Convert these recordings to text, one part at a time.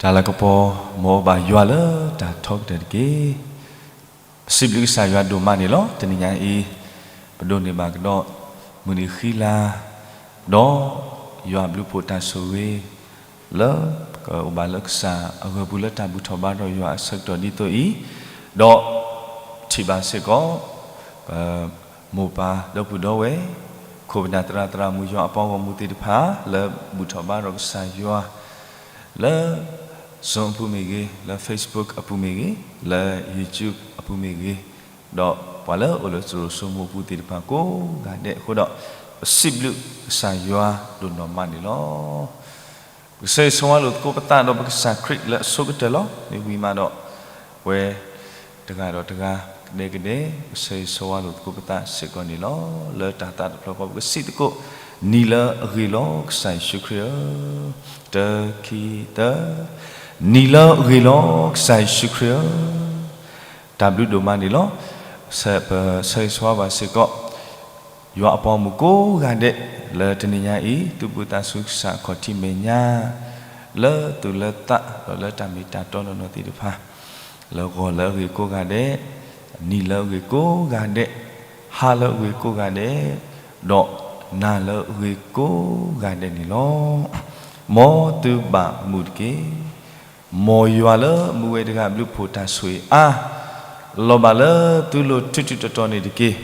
တၢ်လၤကပီၤ မ်အအိၣ်ဘၣ်ယွၤလၢတၢ်ထီကတၢၢ်တက့ၢ်. ပစံးဘျုးကစၢ်ယွၤဒိၣ်မးန့ၣ်လီၤ. တနံၤညါအံၤ ပဒိးန့ၢ်ဘၣ်ကဒီး မုၢ်နံၤဃံလၤ ဒီးယွၤအဘျုးအဖှိၣ်တၢ်ဆိၣ်ဂ့ၤ လၢပကအိၣ်ဘၣ်လၢကစၢ်အဂၢၢ်ပူၤလၢတၢ်ဘူၣ်ထီၣ်ဘါထီၣ်ယွၤအဆၢကတီၢ်ဒ်သိးအံၤ, ဒီးထံၣ်ဘၣ်စ့ၢ်ကီး ပမိၢ်ပၢ်ဒီပုၢ်ဒီဝဲၢ် ခိၣ်ပနၢ်သရၣ်သရၣ်မုၣ်ယွၤအပှၤဂီၢ်မုၢ်သ့ၣ်တဖၣ် လၢဘူၣ်ထီၣ်ဘါထီၣ်ကစၢ်ယွၤ လၢ Zoom အပူၤမ့ၢ်ဂ့ၤ, လၢ Facebook အပူၤမ့ၢ်ဂ့ၤ, လၢ YouTube အပူၤမ့ၢ်ဂ့ၤ, ဒီးပှၤလၢအိၣ်လၢစိရိၤစိမိၢ်ပူၤသ့ၣ်တဖၣ်ကိးဂၤဒဲးအဃိဒီး ပစံးဘျုးကစၢ်ယွၤဒိၣ်နီၢ်မးန့ၣ်လီၤ. ပကဆၢဂ့ၤဆၢဝါလိာ်သကိးပသးဒီးပကစၢ်ခရံာ်လၢအဆိကတၢၢ်လီၤ. မ့ၢ်ဝံၤမးဒီး ပဝဲတဂၤဒီးတဂၤ ကဒဲကဒဲ ပကဆၢဂ့ၤဆၢဝါလိာ်သကိးပသးစ့ၢ်ကီးန့ၣ်လီၤ. လၢတၢ်သးတဖျၢၣ်ဃီ ပကစံးသကိး, နံၤလၢအဂ့ၤလီၤ ကစၢ်ယ့ၣ်ၡူးခရံာ်ဧၢ, တၢ ခံ သၢ, နံၤလၢအဂ့ၤလီၤ ကစၢ်ယ့ၣ်ၡူးခရံာ်ဧၢ, တၢ်ဘျုးဒိၣ်မးန့ၣ်လီၤ. ပဆၢဂ့ၤဆၢဝါဘၣ်စ့ၢ်ကီး ယွၤအပှၤဂီၢ်မုၢ်ကိးဂၤဒဲး လၢတနံၤညါအံၤ သူၣ်ဘီၣ်သးစူၤကစၢ်အခီၣ်ထံးမဲာ်ညါ လၢသူၣ်လၢသး ဒီးလၢတၢ်မ့ၢ်တၢ်တီနီၢ်နီၢ်သ့ၣ်တဖၣ် လၢဂီၤလၢအဂ့ၤကိးဂၤဒဲး, နံၤလၢအဂ့ၤကိးဂၤဒဲး, ဟါလၢအဂ့ၤကိးဂၤဒဲး, ဒီးနၤလၢအဂ့ၤကိးဂၤဒဲးန့ၣ်လီၤ. မ်သုဘၣ်မူတက့ၢ်. မ်ယွၤလၢမူဝဲတဂၤအဘျုးအဖှိၣ်တၢ်ဆိၣ်ဂ့ၤအါ လီၤဘၣ်လၢသုလိၤထူးထူးတီၤတီၤန့ၣ်တက့ၢ်.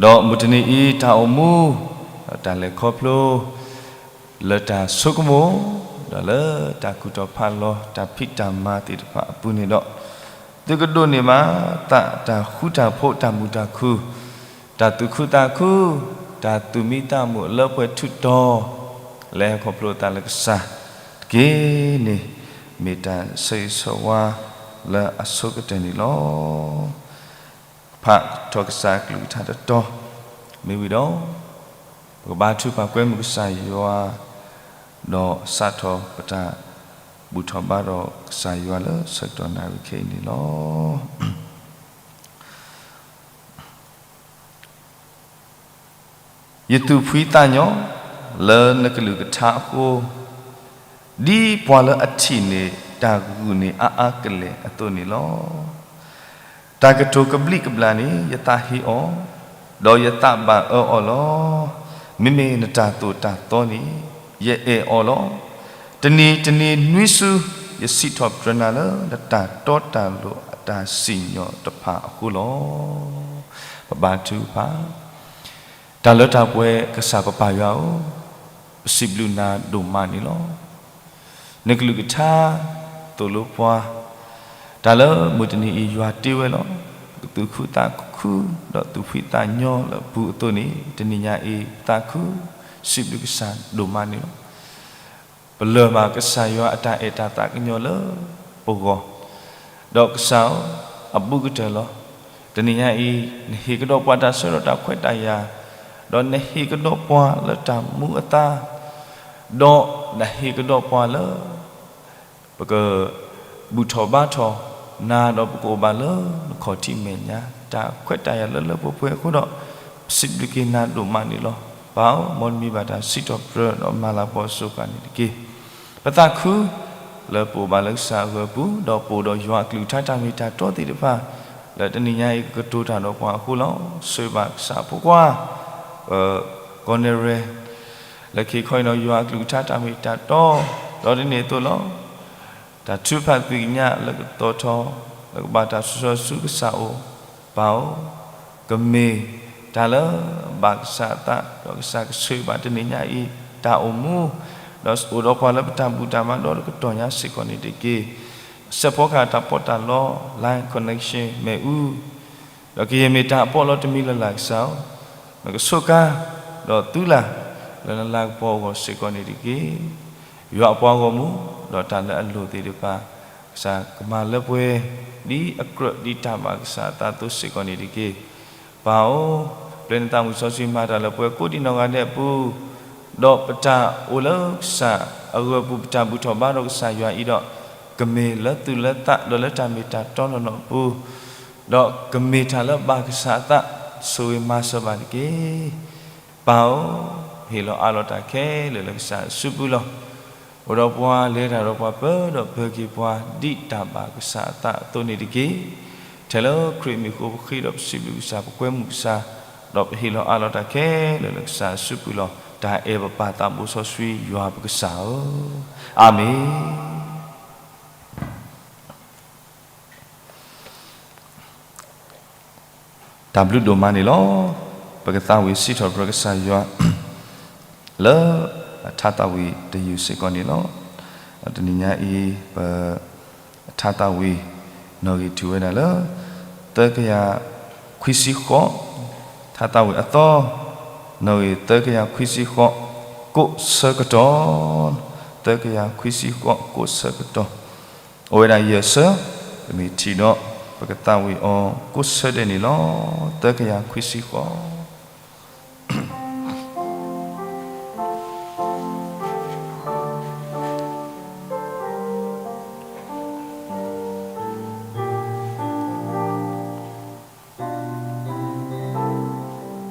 ဒီးမုၢ်တနံၤအံၤတၢ်အိၣ်မူ ဒီးတၢ်လဲၤခီဖျိ လၢတၢ်ဆိကမိၣ် ဒီးလၢတၢ်ကူၣ်ထီၣ်ဖးလီၤ တၢ်ဖံးတၢ်မၤသ့ၣ်တဖၣ်အပူၤန့ၣ်ဒီး သုကဒိးန့ၢ်ဘၣ်သး တၢ်ဃူတၢ်ဖိး တၢ်မုာ်တၢ်ခုၣ် တၢ်သူၣ်ခုသးခု တၢ်သူၣ်မံသးမုာ်လၢပှဲၤထူးတီၤ လၢဟဲခီဖျိသးလၢကစၢ်တက့ၢ်န့ၣ် မ့ၢ်တၢ်ဆၢဂ့ၤဆၢဝါလၢအဆိကတၢၢ်န့ၣ်လီၤ. ဖးထီၣ်ကစၢ်အကလုၢ်ကထါတတီၤ မ့ၢ်ဝံၤဒီး ပကဘါထုကဖၣ်ကွဲမုာ်ကစၢ်ယွၤ ဒီးစးထီၣ်ပတၢ်ဘူၣ်ထီၣ်ဘါထီၣ်ကစၢ်ယွၤလၢဆၢကတီၢ်နၣ်ရံၣ်ခဲအံၤန့ၣ်လီၤ. ယသူၣ်ဖှံသးညီလၢနကလုၢ်ကထါအဃိ, ဒ်ပှၤလၢအထံၣ်န့ၢ်တၢ်ဂုာ်န့ၢ်အါအါကလဲာ်အသိးန့ၣ်လီၤ. တၢ်ကတိၤကဘျံးကဘျၣ်န့ၣ် ယသးဟ့အီၤ, ဒီးယသးဘၣ်အၢအီၤလီၤ. မ့မ့ၢ်နတၢ်သိၣ်တၢ်သီန့ၣ် ယအဲၣ်အီၤလီၤ. တနံၤတနံၤနွံစု ယစံးထီၣ်ပတြၢၤနၤလၢ နတၢ်တီတၢ်လိၤအတၢ်စံၣ်ညီၣ်တဖၣ်အဃိလီၤ. ပဘါထုကဖၣ်, တၢ်လၢတၢ်ပှဲၤကစၢ်ပပၢ်ယွၤဧၢ, ပစံးဘျုးနၤဒိၣ်မးန့ၣ်လီၤ. နကလုၢ်ကထါ သိၣ်လိပှၤ, တၢ်လၢမုၢ်တနံၤအံၤယွၤတ့ဝဲလီၤ. ပကသူၣ်ခုသးခု ဒီးသူၣ်ဖှံသးညီလၢအပူၤအသိးန့ၣ် တနံၤညါအံၤ ပသးခု စံးဘျုးကစၢ်ဒိၣ်မးန့ၣ်လီၤ. ပလၢၢ်ဘၣ်ကစၢ်ယွၤအတၢ်အဲၣ်တၢ်သးကညီၤလၢပဂီၢ်, ဒီးကစၢ်ဧၢ, အဘူးကတၢၢ်လီၤ. တနံၤညါအံၤ နဟ့ၣ်ကဒီးပှၤတၢ်ဆၢဒီးတၢ်ခွဲးတၢ်ယာ်, ဒီးနဟ့ၣ်ကဒီးပှၤလၢတၢ်မူအသါ, ဒီးနဟ့ၣ်ကဒီးပှၤလၢ ပကဘူၣ်ထီၣ်ဘါထီၣ်နၤဒီးပကအိၣ်ဘၣ်လၢနခီၣ်ထံးမဲာ်ညါ တၢ်ခွဲးတၢ်ယာ်လၢလၢပှဲၤပှဲၤအဃိဒီး ပစံးဘျုးက့ၤနၤဒိၣ်မးန့ၣ်လီၤ. ပၢ်ဧၢ, မ်နမံၤဘၣ်တၢ်စံးထီၣ်ပတြၢၤဒီးမၤလၤကပီၤစိၤဃာ်န့ၣ်တက့ၢ်. ပသးခု လၢပအိၣ်ဘၣ်လၢကစၢ်အဂၢၢ်အပူၤ ဒီးပအိၣ်ဒီးယွၤအကလုၢ်ကထါတၢ်မ့ၢ်တၢ်တီသ့ၣ်တဖၣ် လၢတနံၤညါအံၤကကတိၤတၢ်ဒီးပှၤအဃိလီၤ. ဆိၣ်ဂ့ၤဘၣ်ကစၢ်ဖိခွါ ကီၢ်နဲၣ်ရဲၣ် လၢခံခီအံၤဒီးယွၤအကလုၢ်ကထါတၢ်မ့ၢ်တၢ်တီ ဒီးဒ်န့ၣ်အသိးလီၤ. တၢ်ထုကဖၣ်သ့ၣ်ညါလၢကသီၣ်ထီၣ် လၢကဘၣ်တၢ်ဆိၣ်ဂ့ၤဆူကစၢ်အအိၣ်, ပၢ်ဧၢ, ကမ့ၢ်တၢ်လၢအဘၣ်ကစၢ်အသး ဒီးကစၢ်ကဆိၣ်ဂ့ၤဘၣ်တနံၤညါအံၤ တၢ်အိၣ်မူ, ဒီးအိၣ်ဒီးပှၤလၢပတၢ်ဘူၣ်တၢ်ဘါဒီတကတီၢ်ညါစ့ၢ်ကီးန့ၣ်တက့ၢ်. စဲးဖီကဟၣ်တၢ်ပီးတၢ်လီ line connection မ့ၣ်အူ ဒီးကယဲၢ်မ့ၢ်တၢ်အပီးလီတမံၤလၢ်လၢ်ကစၢ်ဧၢ, နကဆိးကါ ဒီးသုလၢ် လၢနလၤကပီၤအဂီၢ်စ့ၢ်ကီးန့ၣ်တက့ၢ်. ယွၤအပှၤဂီၢ်မုၢ် ဒီးတၢ်လၢအလိၣ်သ့ၣ်တဖၣ် ကစၢ်ကမၤလၢပှဲၤ ဒ်အကြၢးဒ်တၢ်ဘၣ်ကစၢ်အသးအသိးစ့ၢ်ကီးန့ၣ်တက့ၢ်. ပၢ်ဧၢ, ပျဲနသးမုၢ်စီဆှံမၤတၢ်လၢပှဲၤကိးဒံးနီၢ်ဂၤဒဲးအပူၤ ဒီးပတၢ်အိၣ်လၢကစၢ်အဂၢၢ်အပူၤ ပတၢ်ဘူၣ်ထီၣ်ဘါထီၣ်ကစၢ်ယွၤအံၤဒီး ကမ့ၢ်လၢသူၣ်လၢသး ဒီးလၢတၢ်မ့ၢ်တၢ်တီနီၢ်နီၢ်အပူၤ, ဒီးကမ့ၢ်တၢ်လၢဘၣ်ကစၢ်အသး ဆိၣ်ဂ့ၤမၤစၢၤဘၣ်တက့ၢ်. ပၢ်ဧၢ, ဟ့ၣ်လီၤအးလီၤတၢ်ခဲလၢာ်လၢကစၢ်အစုပူၤလီၤ. အိၣ်ဒီးပှၤ လဲၤတၢ်ဒီးပှၤ ပၢဒီးပၢၤက့ၤပှၤ ဒ်တၢ်ဘၣ်ကစၢ်အသးအသိးန့ၣ်တက့ၢ်. ထဲလၢခရံာ်မံၤအဃိ ပဃ့ဒီးပစံးဘျုးကစၢ် ပကွဲမုာ်ကစၢ်, ဒီးပဟ့ၣ်လီၤအးလီၤတၢ်ခဲလၢာ်လၢကစၢ်အစုပူၤလီၤ. တၢ်အဲၣ်ပပၢ်သးဘိစီဆှံယွၤပကစၢ်ဧၢ, အၤမ့ၣ်. တၢ်ဘျုးဒိၣ်မးန့ၣ်လီၤ. ပကသးဝံၣ်စံးထီၣ်ပတြၢၤကစၢ်ယွၤ လၢအထါသးဝံၣ်တယုၢ်စ့ၢ်ကီးန့ၣ်လီၤ. တနံၤညါအံၤ ပ အထါသးဝံၣ် နီၣ်ဂံၢ်ထံၣ်ဝဲဒၣ်လၢ သၢကယၤခွံဆံဃိး, ထါသးဝံၣ်အသီ နီၣ်ဂံၢ်သၢကယၤခွံဆံဃိး, ကိးဆၢကတီၢ် သၢကယၤခွံဆံဃိး ကိးဆၢကတီၢ် အိၣ်ဝဲဒၣ်ယဲၢ်ဆၢ, ပမ့ၢ်ထံၣ်ဒီး ပကသးဝံၣ်အီၤကိးဆၢဒဲးန့ၣ်လီၤ. သၢကယၤခွံဆံဃိး. ခရံာ်သ့ၣ်အဃိန့ၣ် ယသံဃုာ်ဒီး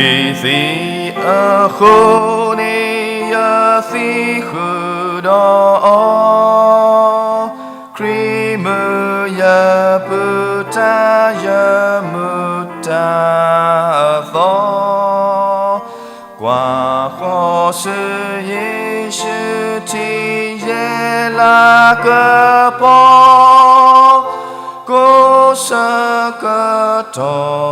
အီၤ, ခရံာ်မုာ်ယပုၢ်တၢ် ယမုာ်တၢ်အသီ, ကွၢ်ဃီၤဆူယ့ၣ်ၡူးထံ ယဲၢ်လါကပီၤ, ကိးဆၢကတီၢ်န့ၣ် ယ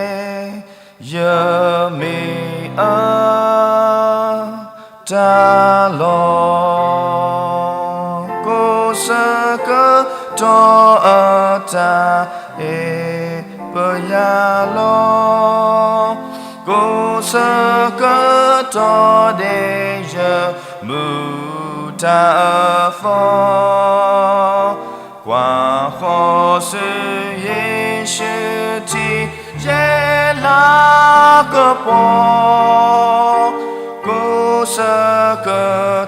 မ့ၢ်အတၢ်လီၤ. ကိးဆၢကတီၢ်အတၢ်အဲၣ်ပယၤလီၤ. ကိးဆၢကတီၢ်န့ၣ် ယမုာ်တၢ်အသီ, ကွၢ်ဃီၤဆူယ့ၣ်ၡူးထံ ယဲၢ်လါကပီၤ, ကိးဆၢက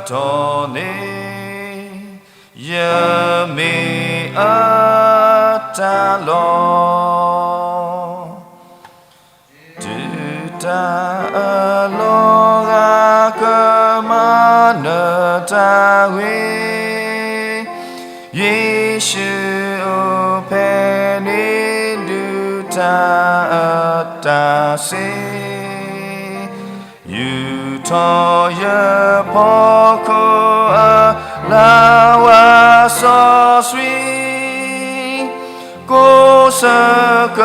တီၢ်န့ၣ် ယမ့ၢ်အတၢ်လီၤ. တုၤတၢ်အလီၤဂာ်ကမၤနၢၤတၢ်ဂ့ၤ, ယ့ၣ်ၡူးအိၣ်ဖဲန့ၣ် ဒုၣ်တၢ်အတၢ်စ့, ယူာ်ထီၣ်ယဖီခိၣ်အ လၤဝါစီဆှံ, ကိးဆၢက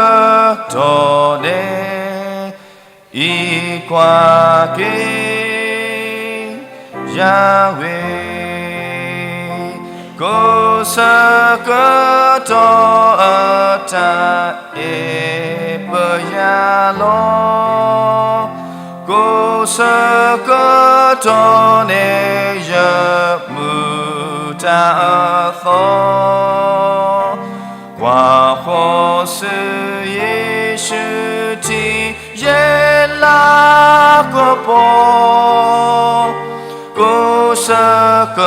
တီၢ်န့ၣ် အံးကွၢ်က့ၤယၤဝဲ, ကိးဆၢကတီၢ်အတၢ်အဲၣ်ပယၤလီၤ. ကိးဆၢကတီၢ်န့ၣ် ယမုာ်တၢ်အသီ, ကွၢ်ဃီၤဆူယ့ၣ်ၡူးထံ ယဲၢ်လါကပီၤ, ကိးဆၢက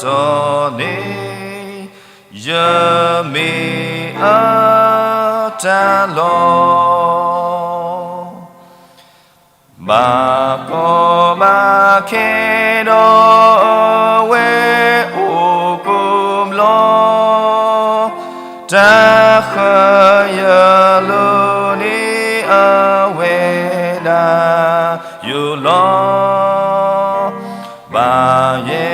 တီၢ်န့ၣ် ယမ့ၢ်အတၢ်လီၤ. ဘၣ်ကီဘၣ်ခဲဒီး အဝဲအိၣ်ကိးဘျီ, တၢ်ဃၢၤယလိၤန့ၣ် အဝဲဒၣ်ယိာ်လီၤ. ဘၣ်ယဲ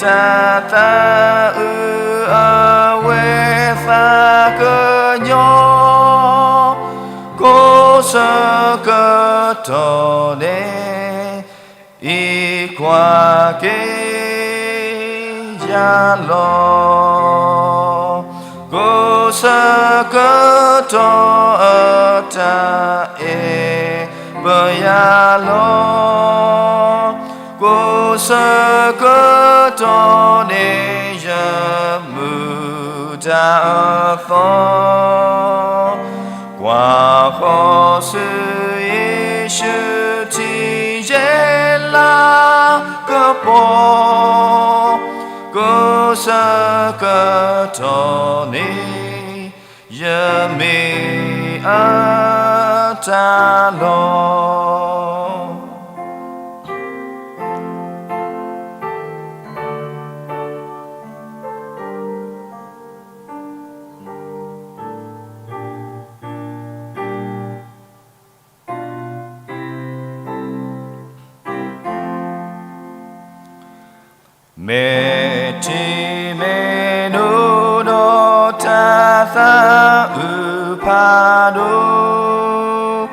တၢ်သးအုး အဝဲသးကညီၤ, ကိးဆၢကတီၢ်န့ၣ် အံးကွၢ်က့ၤယၤလီၤ. ကိးဆၢကတီၢ်အတၢ်အဲၣ်ပယၤလီၤ. ကိးဆၢကတီၢ်န့ၣ် ယမုာ်တၢ်အသီ, ကွၢ်ဃီၤဆူယ့ၣ်ၡူးထံ ယဲၢ်လါကပီၤ, ကိးဆၢကတီၢ်န့ၣ် ယမ့ၢ်အတၢ်လီၤ. မ့ၢ်ထံမ့ၢ်နိဒီးတၢ်သးအုးဖးဒိၣ်,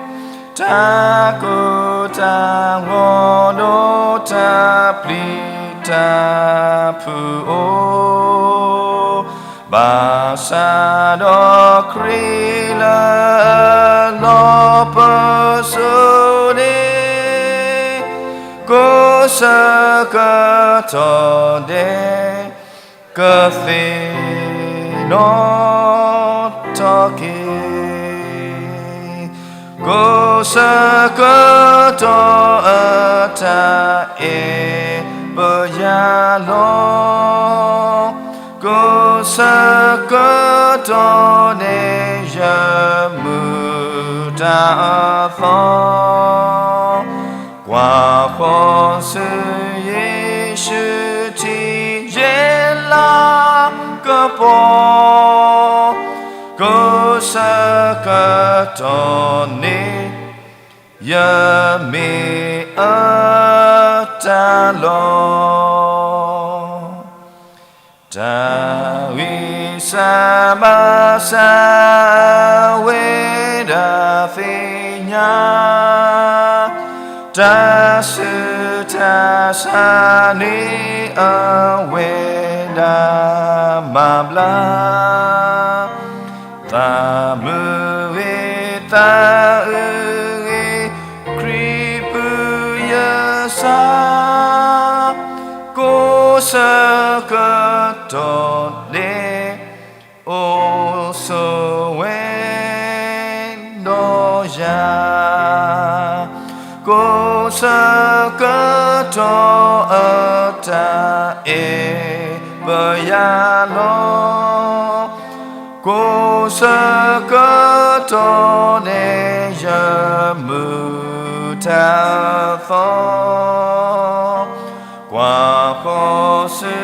တၢ်ကိၢ်တၢ်ဂီၤဒီးတၢ်ပျံၤတၢ်ဖုးအိၣ်, ဘၣ်ဆၣ်ဒီးခရံာ်လၢလီၤပစိာ်န့ၣ် ကိးဆၢကတီၢ်ဒဲး ကသ့ၣ်နီၣ်ထီၣ်က့ၤ, ကိးဆၢကတီၢ်အတၢ်အဲၣ်ပယၤလီၤ. ကိးဆၢကတီၢ်န့ၣ် ယမုာ်တၢ်အသီ, ကွၢ်ဃီၤဆူယ့ၣ်ၡူးထံယဲၢ်လၤကပီၤ, ကိးဆၢကတီၢ်န့ၣ် ယမ့ၢ်အတၢ်လီၢ်. တၢ်ဂံၢ်စၢ်ဘါစၢ်အဝဲဒၣ်သ့ၣ်ညါ, တၢ်ဆူးတၢ်ဆါန့ၣ်အဝဲဒၣ်မၤဘျါ, သးမုာ်ဂ့ၤသးအုးဂ့ၤ ခရံာ်ပုၢ်ယသး, ကိးဆၢကတီၢ်ဒဲး အိၣ်ဆိးဝဲဒီးယၤ, ကိးဆၢကတီၢ်အတၢ်အဲၣ်ပယၤလီၤ. ကိးဆၢကတီၢ်န့ၣ် ယမုာ်တၢ်သီ, ကွၢ်ဃီၤဆူ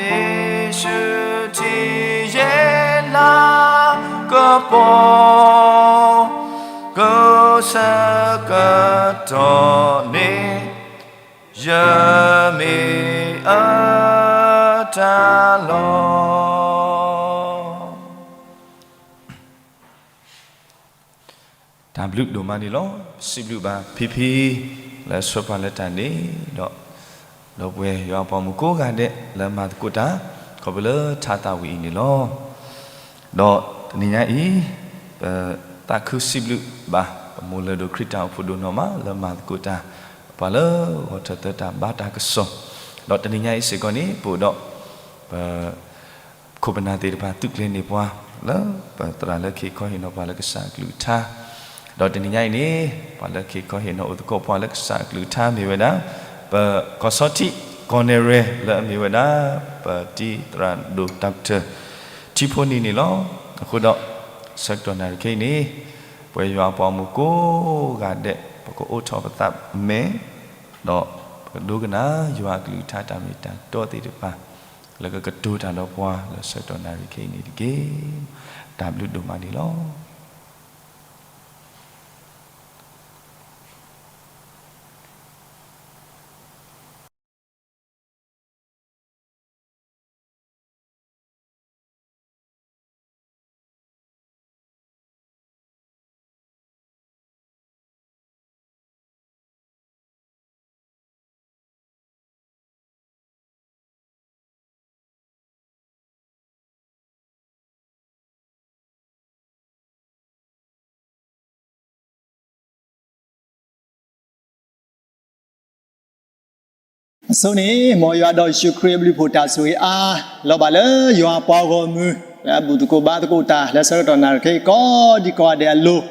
ယ့ၣ်ၡူးထံယဲၢ်လၤကပီၤ, ကိးဆၢကတီၢ်န့ၣ် ယမ့ၢ်အတၢ်လီၢ်. တၢ်ဘျုးဒိၣ်မးန့ၣ်လီၤ. စံးဘျုးဘၣ်ဖံဖံ လၢဆှၢပှၤလၢတၢ်န့ၣ်ဒီး, ဒီပုၢ်ဝဲၢ်ယွၤအပှၤမုၣ်ကိးဂၤဒဲးလၢမၤသကိးတၢ် ခီဖျိလၢထါသးဝံၣ်အံၤန့ၣ်လီၤ. ဒီးတနံၤညါအံၤ ပသးခုစံးဘျုးဘၣ် ပမိၢ်လၢၢ်ဒိၣ်ခရံာ်တၢ်အိၣ်ဖှိၣ်ဒိၣ်နီၢ်မးလၢမၤသကိးတၢ် ပှၤလၢဂီၤထၢၣ်သၢတၢ်ဘါတၢ်ကစီၣ်, ဒီးတနံၤညါအံၤစ့ၢ်ကီးန့ၣ် ပအိၣ်ဒီး ပ ခိၣ်ပနၢ်သ့ၣ်တဖၣ်သုးကျဲၤန့ၢ်ပှၤ လၢပသရၣ်လၢကဟ့ၣ်ခီဟ့ၣ်နီၤပှၤလၢကစၢ်အကလုၢ်ကထါ, ဒီးတနံၤညါအံၤန့ၣ် ပှၤလၢကဟ့ၣ်ခီဟ့ၣ်နီၤအိၣ်သကိးပှၤလၢကစၢ်အကလုၢ်ကထါမ့ၢ်ဝဲဒၣ် ပကီၢ်ဆီထံး ကီၢ်နဲၣ်ရဲၣ် လၢအမ့ၢ်ဝဲဒၣ် ပတံၤသရၣ်ဒိၣ် Doctor ထံဖိနံၤန့ၣ်လီၤ. အဃိဒီး ဆၢကတီၢ်နၣ်ရံၣ်ခဲအံၤန့ၣ် ပဝဲယွၤအပှၤဂီၢ်မုၢ်ကိးဂၤဒဲး ပကအိးထီၣ်ပသးမဲာ် ဒီးပကဒိကနၣ်ယွၤအကလုၢ်ကထါတၢ်မ့ၢ်တၢ်တီသ့ၣ်တဖၣ် လၢကကတိၤတၢ်ဒီးပှၤလၢဆၢကတီၢ်နၣ်ရံၣ်ခဲအံၤန့ၣ်တက့ၢ်. တၢ်ဘျုးဒိၣ်မးန့ၣ်လီၤ. အဆိန့ၣ် မ်ယွၤဒီးယ့ၣ်ၡူးခရံာ်အဘျုးအဖှိၣ်တၢ်ဆိၣ်ဂ့ၤအါ လီၤဘၣ်လၢယွၤအပှၤဂီၢ်မုၢ် လၢအဘူၣ်သကိးဘါသကိးတၢ် လၢဆၢကတီၢ်နၣ်ရံၣ်ခဲအံၤ ကိးဒံကိးဂၤဒဲးအလိၤ